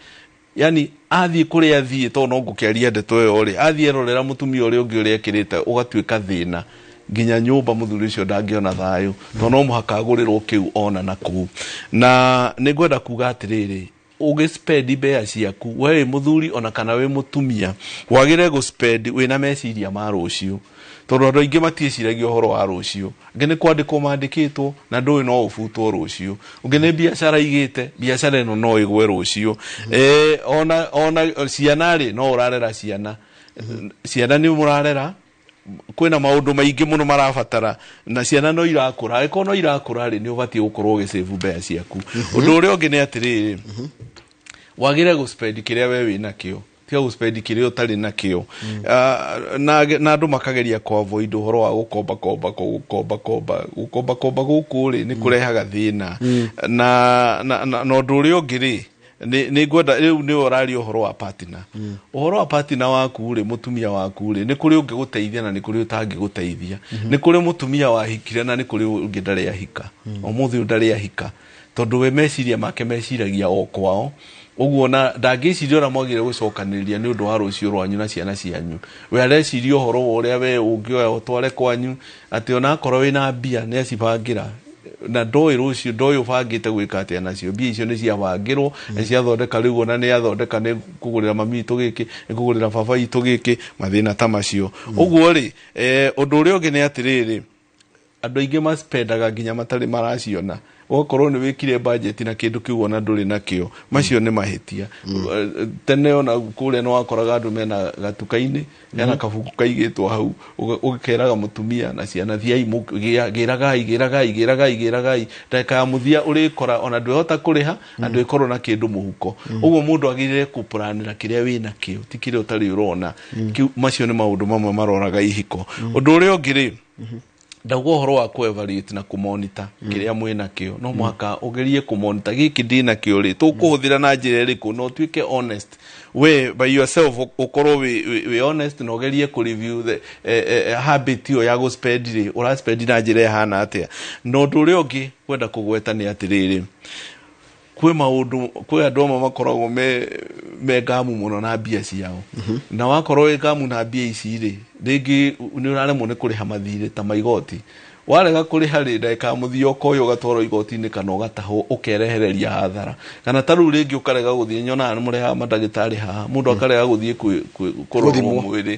yani athiĩ kũrĩa athiĩ, tondũ no ngũkĩaria ndeto ĩyo rĩ, athiĩ erorera mũtumia ũrĩa ũngĩ ũrĩa ekĩrĩte, ũgatuĩka thĩna nginya nyũmba. Mũthuri ũcio ndangĩona thayũ, tondũ no mũhaka agũrĩrwo kĩu ona na kũu. Na nĩ ngwenda kuga atĩrĩrĩ, ũgĩspend mbeca ciaku, we wĩ mũthuri ona kana wĩ mũtumia, wagĩrĩire gũspend wĩna meciria ma rũciũ, tondũ andũ aingĩ matiĩciragia ũhoro wa rũciũ. Angĩ nĩ kwandĩkwo mandĩkĩtwo na ndũĩ no ũbutwo rũciũ, ũngĩ nĩ biacara igĩte, biacara ĩno no ĩgwe rũciũ. Ona ciana rĩ, no ũrarera ciana, ciana nĩ mũrarera, kwĩna maũndũ maingĩ mũno marabatara, na ciana no irakũra. Angĩkorwo no irakũra rĩ, nĩ ũbatiĩ gũkorwo ũgĩsave mbeca ciaku. Ũndũ ũrĩa ũngĩ nĩ atĩrĩrĩ, wagĩrĩire gũspend kĩrĩa we wĩ nakĩo, tiga gũspend kĩrĩa ũtarĩ nakĩo. Na andũ makageria ku avoid ũhoro wa gũkomba komba, gũkomba komba, gũkomba komba gũkũ rĩ, nĩ kũrehaga thĩna. Na ũndũ ũrĩa ũngĩ rĩ, nĩ ngwenda rĩu nĩwe ũraria ũhoro wa partner, ũhoro wa partner waku rĩ, mũtumia waku rĩ, nĩ kũrĩ ũngĩgũteithia na nĩ kũrĩ ũtangĩgũteithia. Nĩ kũrĩ mũtumia wahikire na nĩ kũrĩ ũngĩ ndarĩ ahika, ũmũthĩ ũyũ ndarĩ ahika, tondũ we meciria make meciragia o kwao ũguo, na ndangĩciria ũrĩa mwagĩrĩire gũcokanĩrĩria nĩ ũndũ wa rũciũ rwanyu na ciana cianyu. We areciria ũhoro wa ũrĩa we ũngĩoya ũtware kwanyu, atĩ ona akorwo wĩna mbia nĩ acibangĩra, na ndoĩ rũciũ, ndoĩ ũbangĩte gwĩka atĩa nacio. Mbia icio nĩ ciabangĩrwo, nĩ ciathondeka, rĩu ona nĩ athondeka, nĩ kũgũrĩra mami witũ gĩkĩ, nĩ kũgũrĩra baba witũ gĩkĩ, mathĩna ta macio. Ũguo rĩ, ũndũ ũrĩa ũngĩ nĩ atĩrĩrĩ, Andũ aingĩ maspendaga nginya matarĩ maraciona. Ũgakorwo nĩ wĩkire budget na kĩndũ kĩu ona ndũrĩ nakĩo. Macio nĩ mahĩtia. Tene ona kũrĩa nĩ wakoraga andũ mena gatuka-inĩ, hena kabuku kaigĩtwo hau, ũgĩkeraga mũtumia na ciana, thiai gĩragai gĩragai gĩragai gĩragai. Ndagĩka ya mũthia ũrĩkora ona ndwĩhota kũrĩha na ndwĩkorwo na kĩndũ mũhuko. Ũguo mũndũ agĩrĩire kũplanĩra kĩrĩa wĩna kĩo, ti kĩrĩa ũtarĩ ũrona. Macio nĩ maũndũ mamwe maroraga ihiko. Ũndũ ũrĩa ũngĩ rĩ, ndauga ũhoro wa ku-evaluate na kũmonita kĩrĩa mwĩna kĩo. No mũhaka ũgerie kũmonita gĩkĩ ndĩna kĩo rĩ, tũkũhũthĩra na njĩra ĩrĩkũ, na ũtuĩke honest we by yourself, ũkorwo wĩ honest na ũgerie kũ review the habit ĩyo ya gũspend rĩ, ũraspend na njĩra ĩhana atĩa. Na ũndũ ũrĩa ũngĩ kwenda kũgweta nĩ atĩrĩrĩ, kwĩ maũndũ, kwĩ andũ amwe makoragwo me ngamu mũno na mbia ciao. Na wakorwo wĩ ngamu na mbia ici rĩ, rĩngĩ nĩ ũraremwo nĩ kũrĩha mathirĩ ta maigoti. Warega kũrĩha rĩ, ndagĩka ya mũthia ũkoywo ũgatwarwo igoti-inĩ kana ũgatahwo, ũkerehereria hathara. Kana ta rĩu rĩngĩ ũkarega gũthiĩ, nyonaga nĩ mũrehaga mandagĩtarĩ haha, mũndũ akarega gũthiĩ kũrorwo Gũthimwo. mwĩrĩ.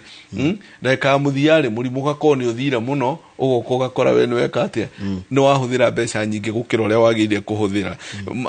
Ndagĩka ya mũthia rĩ, mũrimũ ũgakorwo nĩ ũthire mũno, ũgoka ũgakora we nĩ weka atĩa, nĩ wahũthĩra mbeca nyingĩ gũkĩra ũrĩa wagĩrĩire kũhũthĩra.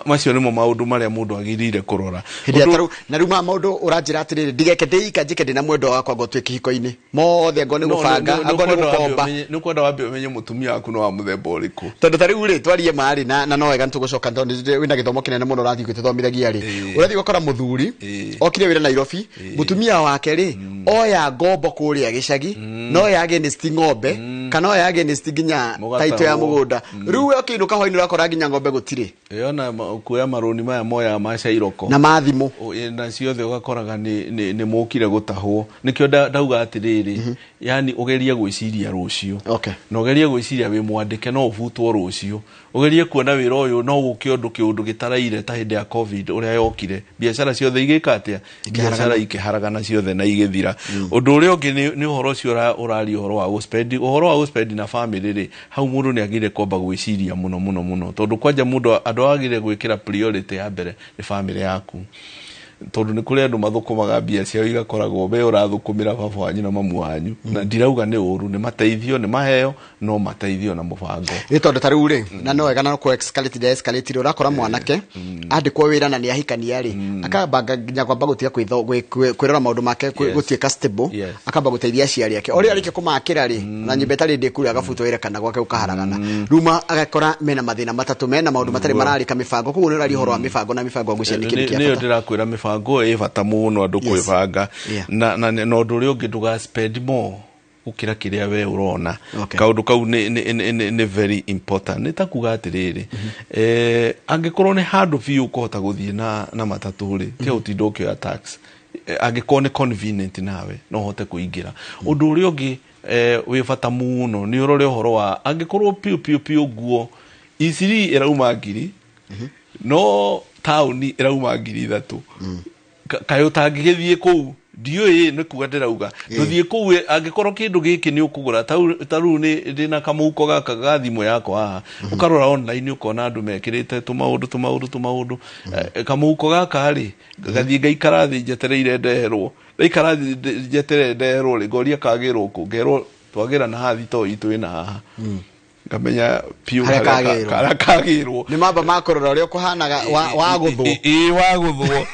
Macio nĩmo maũndũ marĩa mũndũ agĩrĩire kũrora. Hĩndĩ ya tarĩu na rĩu ma maũndũ ũranjĩra atĩrĩrĩ, ndigeke ndĩika njĩke ndĩna mwendwa wakwa ngo twĩ kĩhiko-inĩ mothe, ngo nĩ gũbanga, ngo nĩ gũkomba. Nĩ kwenda wambe ũmenye mũtumia waku nĩ wa mũthemba ũrĩkũ. Tondũ ta rĩu rĩ, twarie marĩ na no wega nĩtũgũcoka, tondũ wĩna gĩthomo kĩnene mũno ũrathiĩ gũtũthomithagia rĩ, ũrathiĩ ũgakora mũthuri okire wĩra Nairobi, mũtumia wake rĩ oya ngombo kũrĩa gĩcagi, no ya against ng'ombe kana oya against nginya Mũgatahwo. title ya mũgũnda. Rĩu we ũkĩinũka hwainĩ ũrakora nginya ng'ombe gũtirĩ. Ĩona kuoya marũni maya moyaga ma cairoko na mathimũ. Na ciothe ũgakoraga nĩ mũkire gũtahwo. Nĩkĩo ndauga atĩrĩrĩ, yani ũgerie gwĩciria rũciũ. Na ũgerie gwĩciria wĩ mwandĩke no ũbutwo rũciũ. Ũgerie kuona wĩra ũyũ no ũke ũndũ kĩũndũ gĩtaraire ta hĩndĩ ya COVID ũrĩa yokire, biacara ciothe igĩka atĩa, biacara ikĩharagana ciothe na igĩthira. Ũndũ ũrĩa ũngĩ nĩ ũhoro ũcio ũraria ũhoro wa gũspend, ũhoro wa gũspend na family rĩ, hau mũndũ nĩ agĩrĩire kwamba gwĩciria mũno mũno mũno, tondũ kwanja mũndũ andũ agĩrĩire gwĩkĩra priority ya mbere nĩ family yaku. Tondũ nĩ kũrĩ andũ mathũkũmaga mbia ciao igakoragwo we ũrathũkũmĩra baba wanyu na mamu wanyu, na ndirauga nĩ ũru, nĩ mateithio, nĩ maheo, no mateithio na mũbango. Ĩ tondũ ta rĩu rĩ, na no wega na kũ escalate the escalate rĩ, ũrakora mwanake andĩkwo wĩra na nĩ ahikania rĩ, akamba nginya kwamba gũtiga kwĩrora maũndũ make, gũtuĩka stable, akamba gũteithia aciari ake. O rĩrĩa arĩkia kũmakĩra rĩ, na nyũmba ĩtarĩ ndĩku rĩ, agabutwo wĩra kana gwake gũkaharagana. Rĩu agakora mena mathĩna matatũ, mena maũndũ matarĩ mararĩka mĩbango. Koguo nĩ ũraria ũhoro wa mĩbango na mĩbango ngwĩciria nĩ kĩndũ kĩa Nĩyo bata. ndĩrakwĩra mĩbango ĩ bata mũno andũ kwĩbanga. Na ũndũ ũrĩa ũngĩ, ndũga spend more gũkĩra kĩrĩa we ũrona. Kaũndũ kau nĩ very important. Nĩ ta kuga atĩrĩrĩ, angĩkorwo nĩ handũ biũ ũkũhota gũthiĩ na matatũ rĩ, tiga gũtinda ũkĩoya tax. Angĩkorwo nĩ convenient nawe no ũhote kũingĩra. Ũndũ ũrĩa ũngĩ wĩ bata mũno nĩ ũrore ũhoro wa angĩkorwo piũ piũ piũ nguo Isiri ĩrauma 1000 no taũni ĩrauma 3000, kaĩ ũtangĩgĩthiĩ kũu? Ndiũĩ nĩ kuga ndĩrauga ndũthiĩ kũu angĩkorwo kĩndũ gĩkĩ nĩ ũkũgũra. Ta rĩu nĩ ndĩna kamũhuko gaka ga thimũ yakwa haha, ũkarora online ũkona andũ mekĩrĩte tũmaũndũ tũmaũndũ tũmaũndũ. Kamũhuko gaka rĩ, gathiĩ ngaikara thĩ njetereire ndeherwo, ndaikara thĩ njetereire ndeherwo rĩ, ngoria kagĩrwo kũ, ngerwo twagĩra na haha thitoo itũ ĩna haha, ngamenya piũ Harĩa harĩa kagĩrwo. Harĩa kagĩrwo. Nĩ mamba makũrora ũrĩa ũkũhanaga wa gũthwo. Ĩ wagũthwo.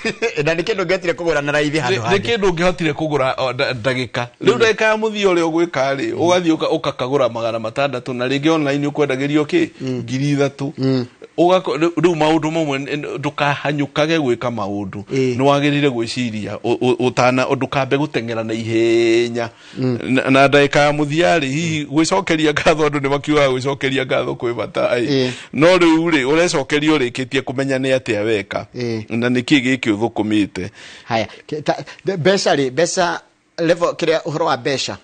Na nĩ kĩndũ ũngĩhotire kũgũra na raithi handũ Nĩ hangĩ. kĩndũ ũngĩhotire kũgũra o ndagĩka rĩu, ndagĩka ya mũthia ũrĩa ũgwĩka rĩ, ũgathiĩ ũkakagũra 600 na rĩngĩ online ũkwendagĩrio kĩ 3000. Rĩu maũndũ mamwe ndũkahanyũkage gwĩka maũndũ. Nĩ wagĩrĩire gwĩciria ũtana, ndũkambe gũteng'era na ihenya. Na ndagĩka ya mũthia rĩ, hihi gwĩcokeria ngatho, andũ nĩ makiugaga gwĩcokeria ngatho kwĩ bata ĩ. No rĩu rĩ, ũrecokeria ũrĩkĩtie kũmenya nĩ atĩa weka na nĩkĩ gĩkĩ ũthũkũmĩte. Haya, mbeca rĩ, mbeca level kĩrĩa ũhoro wa mbeca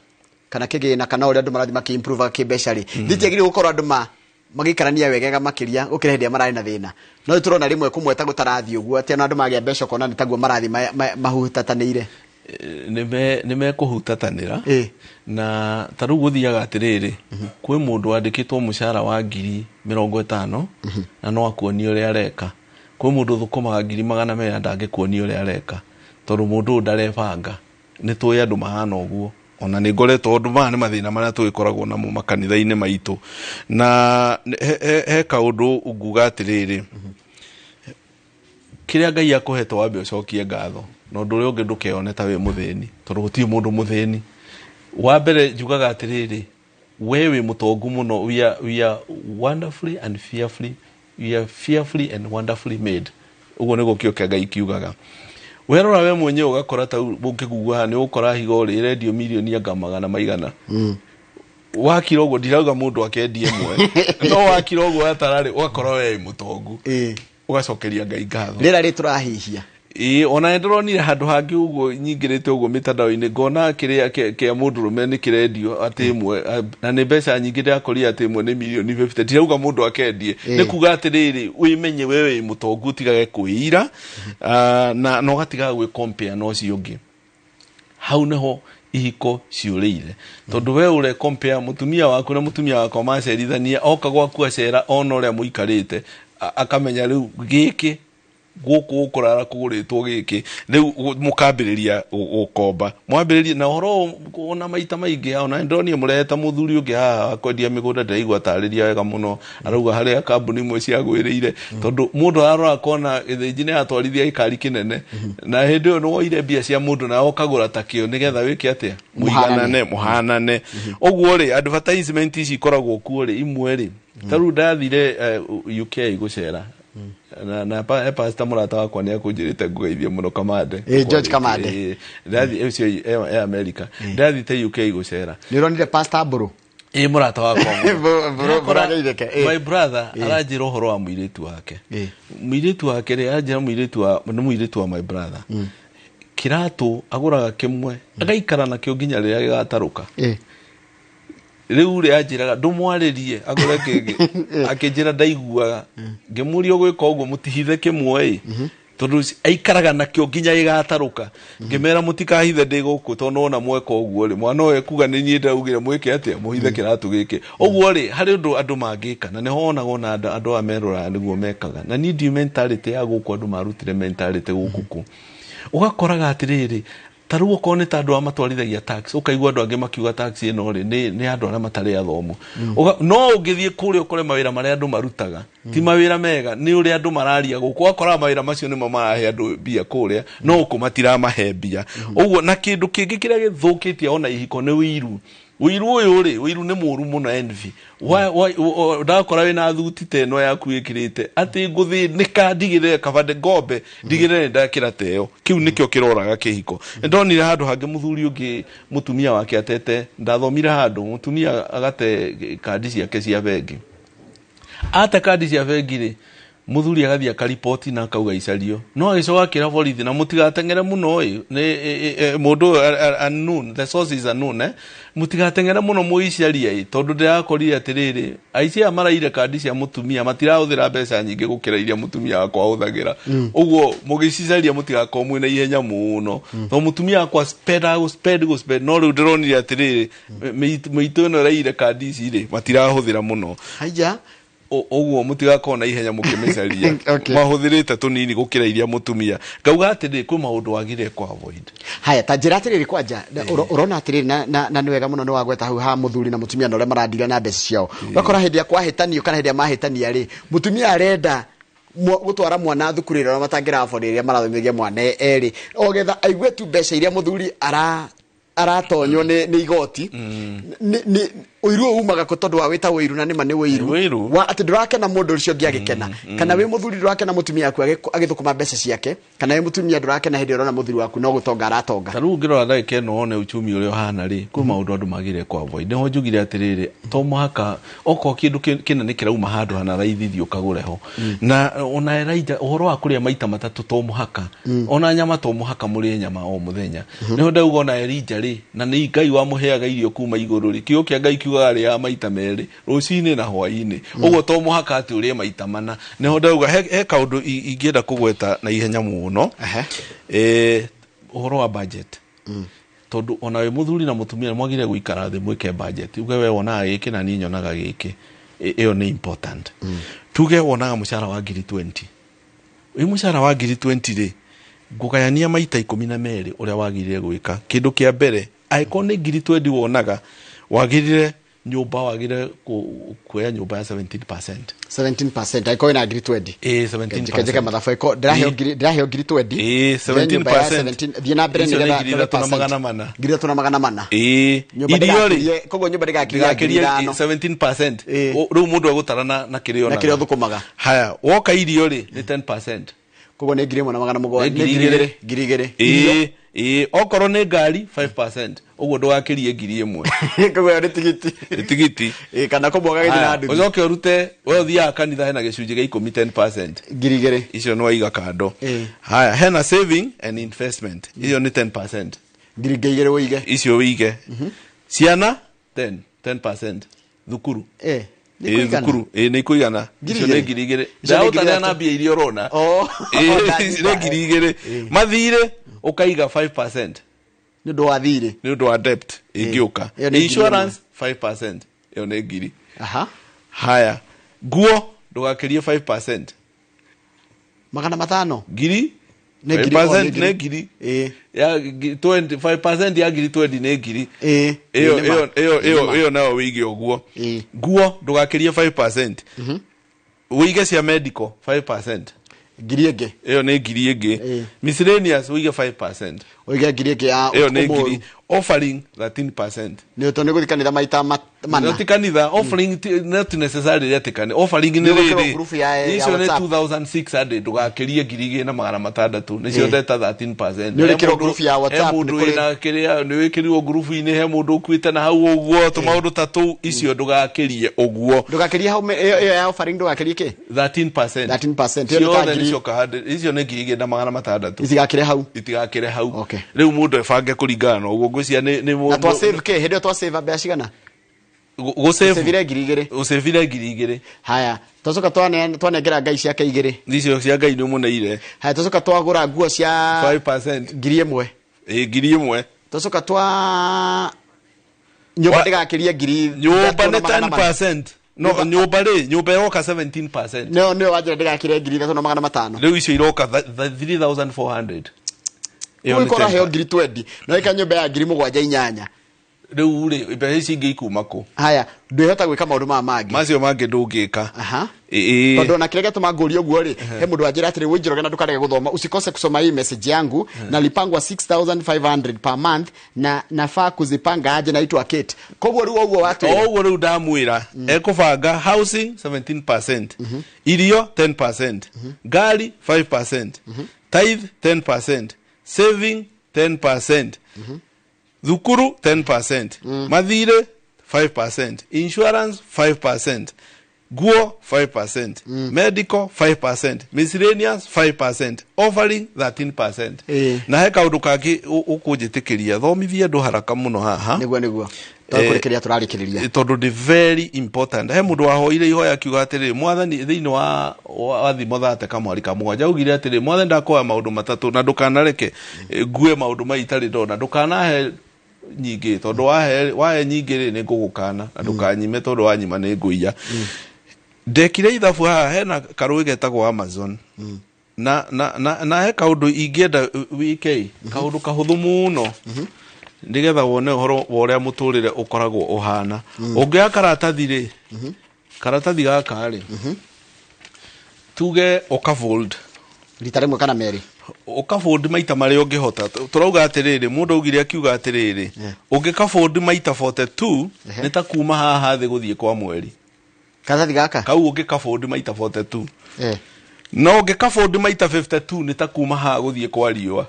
kana kĩgĩna kana ũrĩa andũ marathiĩ makĩ-improve kĩmbeca rĩ, nditiagĩrĩire gũkorwo andũ magĩikarania wegega makĩria gũkĩra hĩndĩ ĩrĩa mararĩ na thĩna. No tũrona rĩmwe kũmwe ta gũtarathiĩ ũguo, atĩ ona andũ magĩa mbeca ũkona nĩ taguo marathiĩ mahutatanĩire. Nĩ mekũhutatanĩra. Na ta rĩu gũthiaga atĩrĩrĩ, kwĩ mũndũ wandĩkĩtwo mũcara wa 50,000 na no akuonie ũrĩa areka. Kwĩ mũndũ ũthũkũmaga 200,000 na ndangĩkuonia ũrĩa areka, tondũ mũndũ ũyũ ndarebanga. Nĩ tũĩ andũ mahana ũguo. Ona nĩ ngoretwo ũndũ maya nĩ mathĩna marĩa tũgĩkoragwo namo makanitha-inĩ maitũ. Na he kaũndũ nguga atĩrĩrĩ, kĩrĩa Ngai akũhete wambe ũcokie ngatho, na ũndũ ũrĩa ũngĩ ndũkeone ta wĩ mũthĩni, tondũ gũtirĩ mũndũ mũthĩni. Wa mbere njugaga atĩrĩrĩ, we wĩ mũtongu mũno, we are wonderfully and fearfully, we are fearfully and wonderfully made. Ũguo nĩguo kĩo kĩa Ngai kiugaga. Werora we mwenyewe ũgakora ta ũngĩgugua nĩ ũgũkora higo rĩ ĩrendio mirioni anga magana maigana. Wakira ũguo ndirauga mũndũ akendie ĩmwe, no wakira ũguo atararĩ ũgakora we wĩ mũtongu. Ũgacokeria Ngai ngatho. Rĩera rĩ tũrahihia. Ĩĩ, ona nĩndĩronire handũ hangĩ ũguo nyingĩrĩte ũguo mĩtandao-inĩ ngona kĩrĩa kĩa mũndũrũme nĩ kĩrendio atĩ ĩmwe, na nĩ mbeca nyingĩ ndĩrakorire atĩ ĩmwe nĩ mirioni 50. Ndirauga mũndũ akendie, nĩ kuga atĩrĩrĩ, wĩmenye we wĩ mũtongu ũtigage kwĩira, na ũgatigaga gwĩ compare na ũcio ũngĩ. Hau nĩho ihiko ciũrĩire, tondũ we ũre compare mũtumia waku na mũtumia wakwa macerithania, oka gwaku acera ona ũrĩa mũikarĩte, akamenya rĩu gĩkĩ gũkũ gũkũrara kũgũrĩtwo gĩkĩ, rĩu mũkambĩrĩria gũkomba. Mwambĩrĩria na ũhoro ona maita maingĩ, ona ndĩronire mũrehete mũthuri ũngĩ haha wa kwendia mĩgũnda, ndĩraigua atarĩria wega mũno, arauga harĩa kambuni imwe ciagwĩrĩire, tondũ mũndũ ararora akona gĩthĩnji nĩ atwarithia gĩkari kĩnene, na hĩndĩ ĩyo nĩ woire mbia cia mũndũ na ũkagũra ta kĩo nĩgetha wĩke atĩa, mũiganane, mũhanane. Ũguo rĩ, advertisement ici ikoragwo kuo rĩ, imwe rĩ, ta rĩu ndathire UK gũcera, na pastor mũrata wakwa nĩ akũnjĩrĩte ngũgeithie mũno Kamande. George Kamande. Ndathi ũcio e America. Ndathite UK gũcera. Nĩ ũronire Pastor Mbũrũ? Ĩ, mũrata wakwa. My brother aranjĩra ũhoro wa mũirĩtu wake. Mũirĩtu wake rĩ, aranjĩra mũirĩtu wa, nĩ mũirĩtu wa my brother. Kĩratũ agũraga kĩmwe, agaikara nakĩo nginya rĩrĩa gĩgatarũka. Rĩu rĩ anjĩraga ndũmwarĩrie agũre kĩngĩ, akĩnjĩra ndaiguaga, ngĩmũria ũgwĩka ũguo mũtihithe kĩmwe ĩ, tondũ aikaraga nakĩo nginya gĩgatarũka. Ngĩmera mũtikahithe ndĩ gũkũ, tondũ ona mweka ũguo rĩ, mwana ũyũ ekuga nĩ niĩ ndaugire mwĩke atĩa, mũhithe kĩratũ gĩkĩ. Ũguo rĩ, harĩ ũndũ andũ mangĩka, na nĩho wonaga ona andũ aya merũraga nĩguo mekaga. Na niĩ ndiũĩ mentality ya gũkũ andũ marutire mentality gũkũ kũ. Ũgakoraga atĩrĩrĩ, ta rĩu okorwo nĩ ta andũ arĩa matwarithagia tax, ũkaigua andũ angĩ makiuga tax ĩno rĩ, nĩ andũ arĩa matarĩ athomu. No ũngĩthiĩ kũrĩa ũkore mawĩra marĩa andũ marutaga, ti mawĩra mega, nĩ ũrĩa andũ mararia gũkũ, ũgakoraga mawĩra macio nĩmo marahe andũ mbia kũrĩa, no gũkũ matiramahe mbia. Ũguo, na kĩndũ kĩngĩ kĩrĩa gĩthũkĩtie ona ihiko nĩ ũiru. Ũiru ũyũ rĩ, ũiru nĩ mũũru mũno, envy. Ndakora wĩna thuti ta ĩno yaku ĩkĩrĩte, atĩ ngũthĩnĩka ndigĩrĩre kaba ngombe, ndigĩrĩre nĩndakĩra ta ĩyo. Kĩu nĩkĩo kĩroraga kĩhiko. Nĩndonire handũ hangĩ mũthuri ũngĩ mũtumia wake atete, ndathomire handũ mũtumia agate kandi ciake cia bengi. Ate kandi cia bengi rĩ, mũthuri agathiĩ akariboti na akauga icario. No agĩcoka akĩra borithi, na mũtigateng'ere mũno ĩ, nĩ mũndũ ũyũ unknown, the source is unknown, mũtigateng'ere mũno mũicaria ĩ, tondũ ndĩrakorire atĩrĩrĩ, aici aya maraire kandi cia mũtumia matirahũthĩra mbeca nyingĩ gũkĩra iria mũtumia wakwa ahũthagĩra. Ũguo mũgĩcicaria mũtigakorwo mwĩna ihenya mũno, tondũ mũtumia wakwa spend, no rĩu ndĩronire atĩrĩrĩ, mĩitũ ĩno ĩraire kandi ici rĩ, matirahũthĩra mũno. Haiya. Ũguo mũtigakorwo na ihenya mũkĩmĩcaria. Mahũthĩrĩte tũnini gũkĩra iria mũtumia. Ngauga atĩrĩrĩ, kwĩ maũndũ wagĩrĩire kũ avoid. Haya, ta njĩra atĩrĩrĩ kwanja, ũrona atĩrĩrĩ, na nĩ wega mũno nĩ wagweta hau ha mũthuri na mũtumia na ũrĩa marandira na mbeca ciao. Ũgakora hĩndĩ ya kwahĩtanio kana hĩndĩ ya mahĩtania rĩ, mũtumia arenda gũtwara mwana thukuru ĩrĩa matangĩra afford ĩrĩa marathomithagia mwana erĩ, o getha aigue tu mbeca iria mũthuri aratonywo nĩ igoti. Nĩ ũiru ũyũ umaga kũ tondũ wa wĩta ũiru, na nĩma nĩ ũiru. Wa atĩ ndũrakena mũndũ ũcio ũngĩ agĩkena, kana wĩ mũthuri ndũrakena mũtumia waku agĩthũkũma mbeca ciake, kana wĩ mũtumia ndũrakena hĩndĩ ũrona mũthuri waku no gũtonga aratonga. Ta rĩu ũngĩrora ndagĩka ĩno wone uchumi ũrĩa ũhana rĩ, kwĩ maũndũ andũ magĩrĩire kũ avoid. Nĩho njugire atĩrĩrĩ, to mũhaka okorwo kĩndũ kĩna nĩ kĩrauma handũ hana raithi thiĩ ũkagũre ho. Na ona Elijah, ũhoro wa kũrĩa maita matatũ to mũhaka, ona nyama to mũhaka mũrĩe nyama o mũthenya. Nĩho ndauga ona Elijah rĩ, na nĩ Ngai wamũheaga irio kuma igũrũ rĩ, kiugo kĩa Ngai kiugaga rĩaga maita merĩ, rũcinĩ na hwaĩ-inĩ. Ũguo to mũhaka atĩ ũrĩe maita mana. Nĩho ndauga he kaũndũ ingĩenda kũgweta na ihenya mũno. Ũhoro wa budget. Tondũ ona wĩ mũthuri na mũtumia nĩ mwagĩrĩire gũikara thĩ mwĩke budget. Uge we wonaga gĩkĩ na niĩ nyonaga gĩkĩ. Ĩyo nĩ important. Tuge wonaga mũcara wa ngiri 20. Wĩ mũcara wa ngiri 20 rĩ, ngũgayania maita 12 ũrĩa wagĩrĩire gwĩka. Kĩndũ kĩa mbere Angĩkorwo nĩ ngiri 20 wonaga, wagĩrĩre nyũmba, wagĩrĩre kuoya nyũmba ya 17%. 17% angĩkorwo wĩna ngiri 20. Ĩĩ, 17%. Njike mathabu, ĩko ndĩraheo ngiri 20. Ĩĩ, 17%. Thiĩ na mbere. Icio nĩ nĩgetha 3,400. 3,400. Ĩĩ. Nyũmba Irio rĩ, ndĩgakĩrie, koguo nyũmba ndĩgakĩrie ngiri ndĩgakĩrie 5. 17%. Ĩĩ. Rĩu mũndũ egũtara na kĩrĩa Na kĩrĩa onaga. ũthũkũmaga. Haya, woka irio rĩ, nĩ 10%. Koguo nĩ 1,700. Nĩ 2,000. 2,000. Ĩĩ, ĩĩ. Okorwo nĩ ngari, 5%, ũguo ndũgakĩrie 1,000. Koguo ĩyo nĩ tigiti. Nĩ tigiti. Ĩĩ, kana kũmwe gagĩthiĩ na Haya, nduthi. ũcoke ũrute, we ũthiaga kanitha, hena gĩcunjĩ gĩa 10, 10%. 2,000. Icio nĩ waiga kando. Ĩĩ. Haya, hena saving and investment, iyo nĩ 10%. 2,000 ũige. Icio wĩige. Ciana 10 10%, thukuru. Ĩĩ, nĩ Ĩĩ, kũigana. thukuru, ĩĩ, nĩ ikũigana. Ngiri Icio nĩ igĩrĩ. 2,000. Icio nĩ ngiri Ndagũtarĩra na ithatũ. mbia iria ũrona. Oh, Ĩĩ, ndanyita. nĩ 2,000. Mathirĩ ũkaiga 5%. Nĩ ũndũ wa thirĩ. Nĩ ũndũ wa debt ĩngĩũka. Ĩyo nĩ ngiri. Insurance 5%, ĩyo nĩ ngiri. Haya, nguo ndũgakĩrie 5%. 500. Ngiri. Nĩ ngiri, oh, 5% nĩ ngiri. Nĩ ngiri. Ĩĩ. Ya 25% ya ngiri 20 nĩ ngiri. Ĩĩ. Ĩyo Nĩ ma. ĩyo ĩyo Nĩ ĩyo ma. Ĩyo nayo wĩige ũguo. Ĩĩ. Nguo ndũgakĩrie 5%. Wĩige cia medical 5%. Ngiri ĩngĩ. Ĩyo nĩ ngiri ĩngĩ. Ĩĩ. Miscellaneous wĩige 5%. Ũige ngiri ĩngĩ ya Ĩyo nĩ ũtukũ mũũru. ngiri. Offering 13%. Nĩ ũtũ nĩ gũthiĩ kanitha maita mana. No ti kanitha offering, not necessarily atĩ kanitha offering nĩ Nĩ gwĩkĩrwo rĩrĩ group ya icio nĩ WhatsApp. 2600, ndũgakĩrie 2,600, nĩcio Ĩĩ. ndeta 13%. Nĩ ũrĩkĩrwo He mũndũ- group ya WhatsApp, he mũndũ nĩ kũrĩ- wĩna kĩrĩa, nĩ wĩkĩrirwo ngurubu-inĩ, he mũndũ ũkuĩte na hau ũguo, tũmaũndũ ta tũu, icio ndũgakĩrie ũguo. Ndũgakĩrie hau ĩyo ya offering ndũgakĩrie kĩ? 13%. 13%, ĩyo nĩ ta Ciothe nĩcio icio nĩ 2,600. Itigakĩre hau. Itigakĩre hau. Okay. Rĩu mũndũ ebange kũringana na ũguo, ngwĩciria nĩ Na twa save kĩ? Hĩndĩ ĩyo twa save mbeca cigana? Gũsave. Savire 2,000. Ũcĩvire 2,000. Haya, twacoka twanengera ngai ciake 2. Icio cia Ngai nĩ ũmũneire. Haya, twacoka twagũra nguo cia 5%. 1,000. Ĩ, 1,000. Twacoka twa nyũmba ndĩgakĩrie ngiri Nyũmba ithatũ nĩ na magana mana. 10%. No nyũmba rĩ, nyũmba ĩroka 17%. Nĩyo wanjĩra ndĩgakĩrie 3,500. Rĩu icio iroka 3400. Ĩyo nĩ Ũgĩkora 10%. heo ngiri 20 na ĩka nyũmba ya ngiri 7 8. Rĩu rĩ, mbeca ici ingĩ ikuma kũ? Haya, ndwĩhota gwĩka maũndũ maya mangĩ. Macio mangĩ ndũngĩka. Aha. Ĩĩ. Tondũ ona kĩrĩa gĩatũma ngũrie ũguo rĩ, he mũndũ wanjĩra atĩrĩ, wĩ Njoroge, na ndũkarege gũthoma, usikose kusoma hii message yangu, nalipangwa 6500 per month na nafaa kuzipanga aje? Naitwa Kate. Koguo rĩu ũguo watwĩra. O ũguo rĩu ndamwĩra, ekũbanga housing 17%, irio 10%, ngari 5%, tithe 10%, saving 10%, thukuru 10%, mathirĩ 5%, insurance 5%, nguo 5%, medical 5%, miscellaneous 5%, offering 13%. Na he kaũndũ kangĩ ũkũnjĩtĩkĩria thomithie andũ haraka mũno haha. Nĩguo tũrĩkĩrĩria tũrarĩkĩrĩria. Tondũ nĩ very important. He mũndũ wahoire ihoya akiuga atĩrĩrĩ, Mwathani, thĩinĩ wa Thimo 30 kamwari ka 7, augire atĩrĩ, Mwathani, ndakoya maũndũ matatũ na ndũkanareke ngue maũndũ maya itarĩ ndona. Ndũkanahe nyingĩ, tondũ wahe nyingĩ rĩ, nĩ ngũgũkana, na ndũkanyime, tondũ wanyima nĩ ngũiya. Ndekire ithabu haha, hena karũĩ getagwo Amazon, na he kaũndũ ingĩenda wĩke, kaũndũ kahũthũ mũno, nĩgetha wone ũhoro wa ũrĩa mũtũrĩre ũkoragwo ũhana. Ũngĩoya karatathi rĩ, karatathi gaka rĩ, tuge ũkafold. Rita rĩmwe kana merĩ. Ũkafold maita marĩa ũngĩhota. Tũrauga atĩrĩrĩ, mũndũ augire akiuga atĩrĩrĩ, ũngĩkafold maita 42, nĩ ta kuma haha thĩ gũthiĩ kwa mweri. Karatathi gaka. Kau ũngĩkafold maita 42. No ũngĩkafold maita 52, nĩ ta kuma haha gũthiĩ kwa riũa.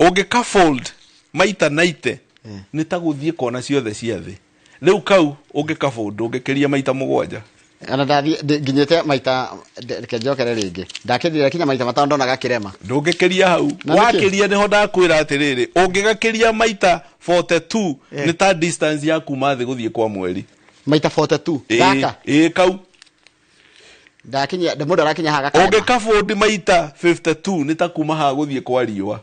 Ũngĩkafold maita 90, nĩ ta gũthiĩ kona ciothe cia thĩ. Rĩu kau ũngĩkafold ũngĩkĩria maita 7. Ona ndathiĩ nginyĩte maita, reke njokere rĩngĩ, ndakĩthire kinya maita 5, ndona gakĩrema. Ndũngĩkĩria hau. Na nĩkĩ? Wakĩria nĩho ndakwĩra atĩrĩrĩ, ũngĩgakĩria maita 42, nĩ ta distance ya kuma thĩ gũthiĩ kwa mweri. Maita 42? Ĩĩ. Gaka. Ĩĩ, kau. Ndakinya mũndũ arakinya haha gakarema. Ũngĩkafold maita 52, nĩ ta kuma haha gũthiĩ kwa riũa.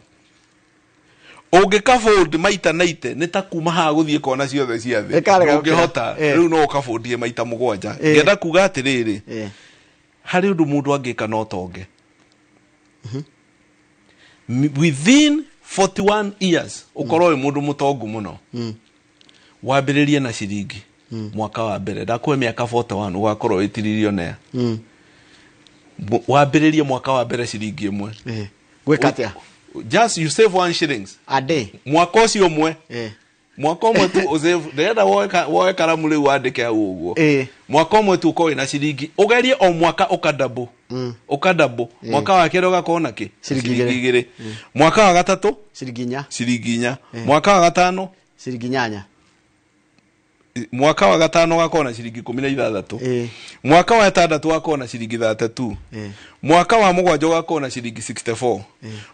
Ũngĩkafold maita 90, nĩ ta kuma haha gũthiĩ kona ciothe cia thĩ. Ĩkarega gũkĩra. Ndũngĩhota. Rĩu no ũkabondie maita 7. Ngenda kuga atĩrĩrĩ, harĩ ũndũ mũndũ angĩka no tonge within 41 years ukorwo wi mundu mutongu muno. Wambĩrĩrie na ciringi mwaka wa mbere ndakũhe mĩaka 41 ũgakorwo wĩ tiririone. Wambĩrĩrie mwaka wa mbere ciringi ĩmwe. Gwĩka atĩa? Just you save 1 shillings a day. Mwaka ũcio ũmwe. Mwaka ũmwe tu ũsave, ndĩrenda woe karamu rĩu wandĩke hau ũguo. Mwaka ũmwe tu ũkorwo wĩna ciringi, ũgerie o mwaka ũkadouble. Ũkadouble. Mwaka wa kerĩ ũgakorwo na kĩ? Ciringi igĩrĩ. Igĩrĩ. Mwaka wa gatatũ? Ciringi inya. Ciringi inya. Mwaka wa gatano? Ciringi inyanya. Mwaka wa gatano ũgakorwo na ciringi 16. Mwaka wa ĩtandatũ ũgakorwo na ciringi 32. Mwaka wa mũgwanja ũgakorwo na ciringi 64.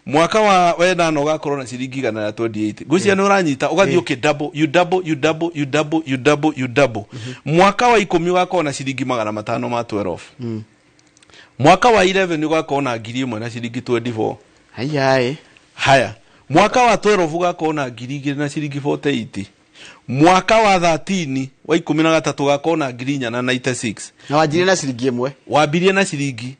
Mwaka wa wenana ũgakorwo na ciringi 128. Ngwĩciria nĩ ũranyita, ũgathiĩ ũkĩ double, you double, you double, you double, you double, you double. Mwaka wa 10 ũgakorwo na ciringi 512. Mwaka wa 11 ũgakorwo na 1000 na ciringi 24. Haya. Haya. Mwaka wa 12 ũgakorwo na 2000 na ciringi 48. Mwaka wa 13 wa 13 ũgakorwo na 496. Na wanjirie na ciringi ĩmwe. Wambirie na ciringi.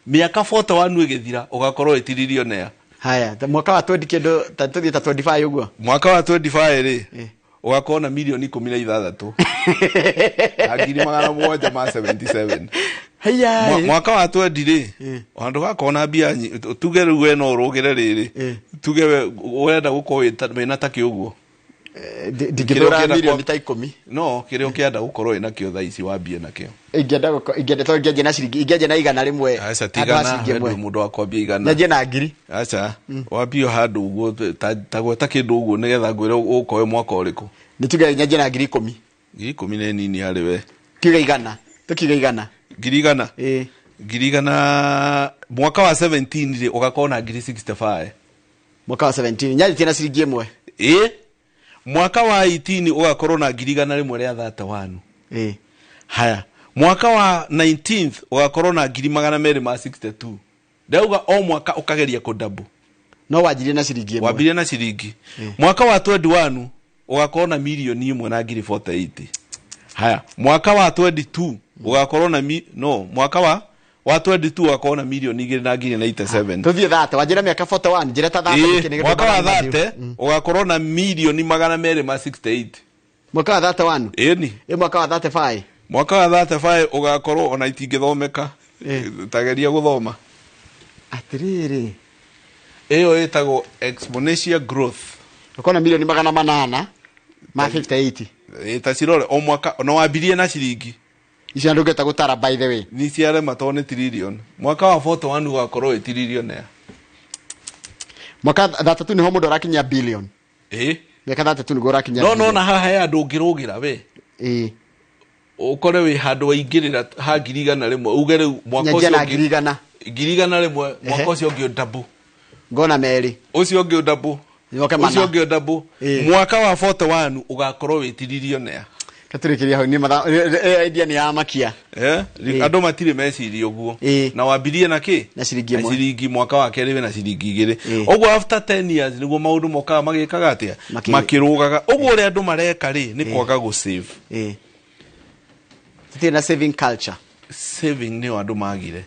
Mĩaka 41 ĩgĩthira ũgakorwo wĩ tiririone. Haya, mwaka wa 20 kĩndũ ta tũthiĩ ta 25 ũguo. Mwaka wa 25 rĩ, ũgakorwo na mirioni 16. Na 777. Haya. Mwaka wa 20 rĩ, handũ gakorwo na mbia tuge rĩu we no ũrũgĩre rĩrĩ. Tuge we ũrenda gũkorwo wĩna ta kĩ ũguo. Ndingĩthũra mirioni ta 10. No, kĩrĩa ũkĩenda gũkorwo wĩna kĩo thaa ici wambie nakĩo. Ingĩenda ingĩenda to ingĩanjia na ciringi, ingĩanjia na igana rĩmwe. Aca tigana, mũndũ wa kwambia igana. Nyanjie na ngiri. Aca, wambie handũ ũguo ta gweta kĩndũ ũguo nĩgetha ngwĩre ũgũkorwo mwaka ũrĩkũ. Nĩ tuge nyanjie na ngiri 10. Ngiri 10 nĩ nini harĩ we. Kiuga igana, tukiuga igana. Ngiri igana. Ngiri igana mwaka wa 17 rĩ ũgakorwo na ngiri 65. Mwaka wa 17 nyanjie na ciringi ĩmwe. Mwaka wa 18 ũgakorwo na ngiri 131. Haya. Mwaka wa 19th ũgakorwo na ngiri 262. Ndauga o mwaka ũkageria kũdouble. No wanjirie na ciringi ĩmwe. Wambirie na ciringi. Mwaka wa 21 ũgakorwo na mirioni 1 na ngiri 48. Haya. Mwaka wa 22 ũgakorwo na mwaka wa 22 ũgakorwo na mirioni 2 na ngiri 97. Tũthiĩ 30, wanjĩra mĩaka 41, njĩra ta 30. Mwaka wa 30 ũgakorwo na mirioni 268. Mwaka wa 31. Ĩni. Mwaka wa 35. Mwaka wa 35 ũgakorwo ona itingĩthomeka. Tageria gũthoma. Atĩrĩrĩ. Ĩyo ĩtagwo exponential growth. Ũkorwo na mirioni 800 ma 58. Ta cirore o mwaka no wambirie na ciringi. Icio ndũngĩhota gũtara by the way. Ni ciarema tondũ nĩ trillion. Mwaka wa 41 ũgakorwo wĩ trillion. Mwaka 32 nĩho mũndũ arakinyia billion. Mĩaka 32 nĩguo ũrakinyia. No na haha he andũ ũngĩrũgĩra we. Ũkore wĩ handũ waingĩrĩra ha ngiri igana rĩmwe uge rĩu mwaka ũcio na ngiri igana. Ngiri igana rĩmwe mwaka ũcio ũngĩ double. Ngona merĩ. Ũcio ũngĩ double. Ũcio ũngĩ double. Mwaka wa 41 ũgakorwo wĩ trillion. Katũrĩkĩria hau nĩ matha idea nĩ ya makia. Andũ matirĩ meciria ũguo. Na wambirie na kĩ? Na ciringi ĩmwe. Na ciringi mwaka wa kerĩ wĩna ciringi 2. Ũguo after 10 years nĩguo maũndũ mokaga magĩkaga atĩa? Makĩrũgaga. Ũguo ũrĩa andũ mareka rĩ nĩ kwaga gũ save. Tũtirĩ na saving culture. Saving nĩyo andũ magire.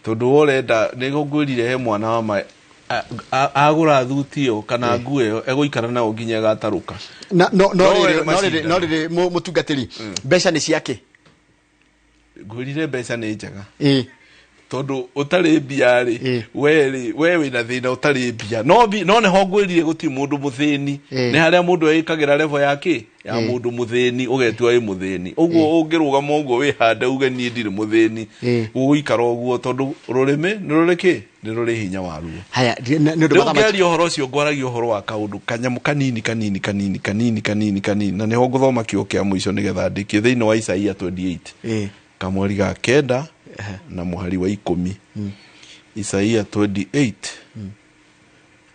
Tondũ ũrenda nĩguo ngwĩrire he mwana wa ma agũra thuti ĩyo kana nguo ĩyo egũikara nayo nginya ĩgatarũka. No rĩrĩ mũtungatĩri, mbeca nĩ ciake? Ngwĩrire mbeca nĩ njega. Tondũ ũtarĩ mbia rĩ, we rĩ, we wĩna thĩna ũtarĩ mbia. No nĩho ngwĩrire gũtirĩ mũndũ mũthĩni. Nĩ harĩa mũndũ ĩkagĩra level ya kĩ? Ya mũndũ mũthĩni, ũgetua wĩ mũthĩni. Ũguo ũngĩrũgama ũguo wĩhande uge niĩ ndirĩ mũthĩni. Ũgũikara ũguo tondũ rũrĩmĩ nĩ rũrĩ kĩ? Nĩ rũrĩ hinya waruo. Haya, nĩ ũndũ mathaa maitũ. Ũhoro ũcio ngwaragia ũhoro wa kaũndũ kanyamũ kanini kanini kanini kanini kanini kanini na nĩho ngũthoma kiugo kĩa mũico nĩgetha ndĩkie thĩinĩ wa Isaia 28. Kamweri ga 9 na mũhari wa 10. Isaia 28.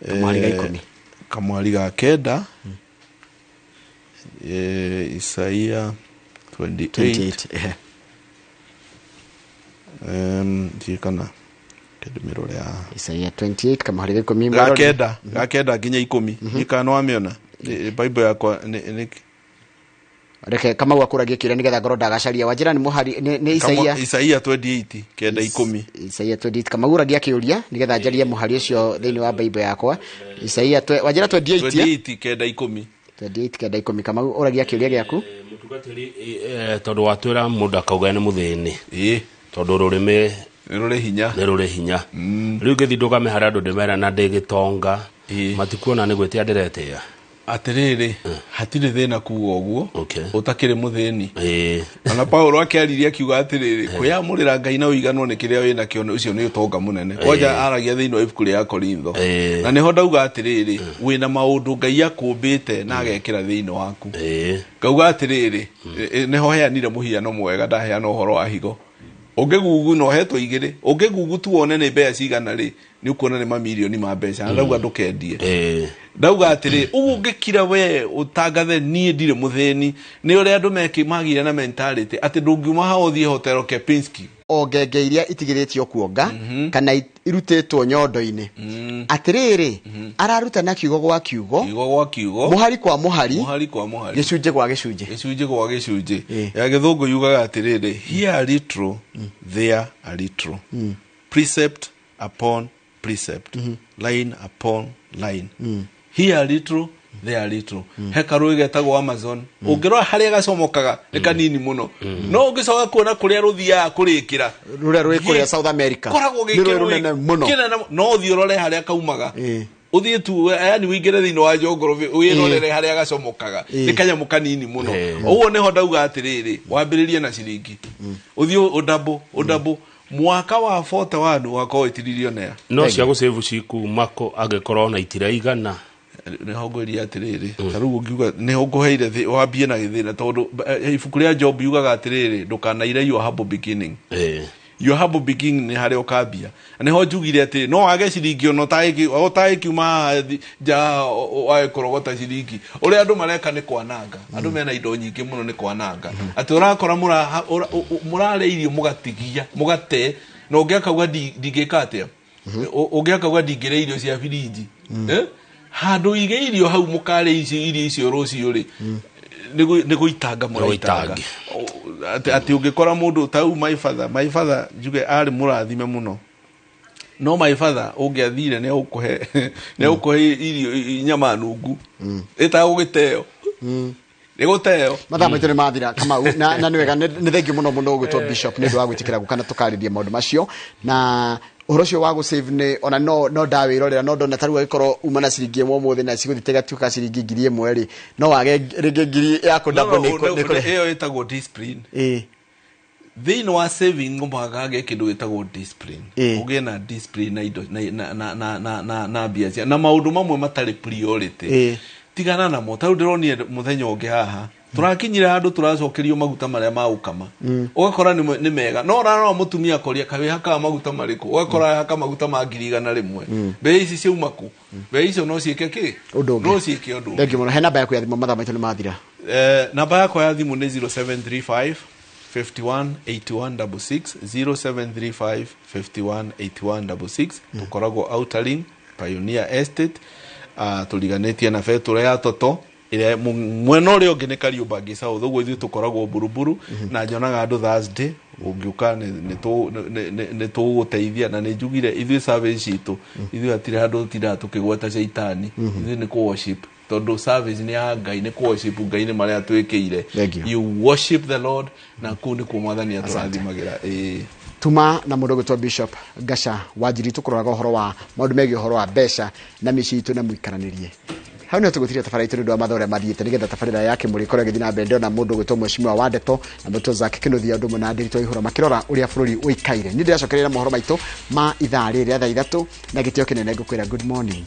Kamweri ga 10. Kamweri ga 9. Isaia 28. Kana kĩndũmĩrore ya Isaia 28 kamweri ga 10. Ga kenda nginya 10. Nĩ kana wamĩona Bible yakwa nĩ Reke Kamau akũragie kĩũria nĩgetha ngorwo ndagacaria. Wanjĩra nĩ mũhari nĩ Isaia. Isaia 28 kenda 10. Isaia 28. Kamau ũragia kĩũria nĩgetha njarie mũhari ũcio thĩinĩ wa Bible yakwa. Isaia wanjĩra 28. 28 kenda 10. 28 kenda 10. Kamau ũragia kĩũria gĩaku. Mũtungatĩri, tondũ watwĩra mũndũ akauga nĩ mũthĩni. Tondũ rũrĩmĩ nĩ rũrĩ hinya. Nĩ rũrĩ hinya. Rĩu ngĩthiĩ ndũgame harĩa andũ ndĩmera na ndĩ gĩtonga. Matikuona nĩ gwĩtia ndĩretĩa. Atĩrĩrĩ, hatirĩ thĩna kuga ũguo. Ũtakĩrĩ mũthĩni. Ona Paulo akĩaririe akiuga atĩrĩrĩ, kwĩyamũrĩra Ngai na ũiganwo nĩ kĩrĩa wĩna kĩo, ũcio nĩ ũtonga mũnene. Kwanja aragia thĩinĩ wa ibuku rĩa Korintho. Na nĩho ndauga atĩrĩrĩ, wĩna maũndũ Ngai akũmbĩte na agekĩra thĩinĩ waku. Ngauga atĩrĩrĩ, nĩho heanire mũhiano mwega, ndaheana ũhoro wa higo. Ũngĩgugu no hetwo igĩrĩ, ũngĩgugu tu wone nĩ mbeca cigana rĩ, nĩ ũkuona nĩ mamirioni ma mbeca. Na ndauga ndũkendie. Ndauga atĩrĩ, ũguo ũngĩkira we ũtangathe niĩ ndirĩ mũthĩni, nĩ ũrĩa andũ magire na mentality atĩ ndũngiuma haha ũthiĩ hotel Kempinski. O ngenge iria itigithĩtio kuonga kana irutĩtwo nyondo-inĩ. Atĩrĩrĩ, ararutana kiugo gwa kiugo, kiugo gwa kiugo, mũhari kwa mũhari, mũhari kwa mũhari, gĩcunjĩ gwa gĩcunjĩ, gĩcunjĩ gwa gĩcunjĩ. Ya gĩthũngũ yugaga atĩrĩrĩ, here a little, there a little, precept upon precept, line upon line, here a little, there a little. He karũĩ getagwo Amazon, ũngĩrora harĩa gacomokaga nĩ kanini mũno, no ũngĩcoka kuona kũrĩa rũthiaga kũrĩkĩra, rũrĩa rwĩ kũrĩa South America, koragwo nĩ rũĩ rũnene mũno, no ũthiĩ ũrore harĩa kaumaga, ũthiĩ tu yani ũingĩre thĩinĩ wa geography wĩrorere harĩa gacomokaga, nĩ kanyamũ kanini mũno. Ũguo nĩho ndauga atĩrĩrĩ, wambĩrĩrie na ciringi, ũthiĩ ũdouble ũdouble, mwaka wa 41 wakorwo ĩtiririonea. No cia gũsave cikuma kũ angĩkorwo na itiraigana? Nĩho ngwĩria atĩrĩrĩ, ta rĩu ũngiuga nĩho ngũheire wambie na gĩthĩna, tondũ ibuku rĩa Job yugaga atĩrĩrĩ, ndũkanaire your humble beginning. Your humble beginning nĩ harĩa ũkambia. Nĩho njugire atĩ no wage ciringi ona ũtagĩkiuma nja wage kũrogota ciringi. Ũrĩa andũ mareka nĩ kwananga. Andũ mena indo nyingĩ mũno nĩ kwananga. Atĩ ũrakora mũrarĩa irio mũgatigia, mũgate, na ũngĩ akauga ndingĩka atĩa? Ũngĩ akauga ndingĩrĩa irio cia birinji. Handũ ige irio hau mũkarĩa irio icio rũciũ rĩ, nĩ gũitanga mũraitanga. Atĩ ũngĩkora mũndũ ta u my father njuge arĩ mũrathime mũno, no my father ũngĩathire nĩ egũkũhe irio nyama nungu ĩtagũgĩteo. Nĩ gũteo. Mathaa maitũ nĩ mathira Kamau, na nĩ wega, nĩ thengiũ mũno mũno ũgwĩtwo Bishop nĩ ũndũ wa gwĩtĩkĩra gũka na tũkarĩrie maũndũ macio. Na ũhoro ũcio wa gũsave nĩ ona no ndawĩrorera, no ndona ta rĩu angĩkorwo uma na ciringi ĩmwe ũmũthĩ na cigũthiĩ tigatuĩka ciringi 1000 rĩ, no wage rĩngĩ ngiri ya kũdouble nĩ kũrĩ. Ĩyo ĩtagwo discipline. Thĩinĩ wa saving mũhaka hagĩe kĩndũ gĩtagwo discipline. Ũgĩe na discipline na indo na mbia cia na maũndũ mamwe matarĩ priority. Tigana namo. Ta rĩu ndĩronire mũthenya ũngĩ haha tũrakinyire handũ tũracokerio maguta marĩa ma gũkama, ũgakora nĩ mega, no ũrarora mũtumia akoria kaĩ hakaga maguta marĩkũ, ũgakora haka maguta ma 100,000. Mbeca ici ciauma kũ? Mbeca icio no ciĩke kĩ? No ciĩke ũndũ. Thengiũ mũno. He namba yaku ya thimũ, mathaa maitũ nĩ mathira. Namba yakwa ya thimũ nĩ 0735 51 81 66, 0735 51 81 66. Tũkoragwo Outer Ring, Pioneer Estate, tũriganĩtie na betũra ya Toto ĩrĩa mwena ũrĩa ũngĩ nĩ Kariobangi South. Ũguo ithuĩ tũkoragwo Buruburu, na nyonaga andũ Thursday ũngĩũka nĩ tũgũteithia. Na nĩ njugire ithuĩ service citũ, ithuĩ hatirĩ handũ tũtindaga tũkĩgweta caitani, ithuĩ nĩ kũ worship, tondũ service nĩ ya Ngai, nĩ kũ worship Ngai nĩ marĩa twĩkĩire. You worship the Lord, na kũu nĩkuo Mwathani atũrathimagĩra. Tuma na mũndũ ũgwĩtwo Bishop Gaca Wanjiri tũkũroraga ũhoro wa maũndũ megiĩ ũhoro wa mbeca na mĩciĩ itũ na mũikaranĩrie. Hau nĩho tũgũtiria tabarĩra itũ nĩ ũndũ wa mathaa ũrĩa mathiĩte, nĩgetha tabarĩra ya Kĩmũrĩ ĩkorwo ĩgĩthiĩ na mbere. Ndĩrona mũndũ ũgwĩtwo Mheshimiwa wa Ndeto na mũndũ Zack Kĩnuthia ũndũ ũmwe na Ndiritu Ihũra makĩrora ũrĩa bũrũri ũikaire. Niĩ ndĩracokereria mohoro maitũ ma ithaa rĩrĩ rĩa thaa 3 na gĩtĩo kĩnene ngũkwĩra good morning.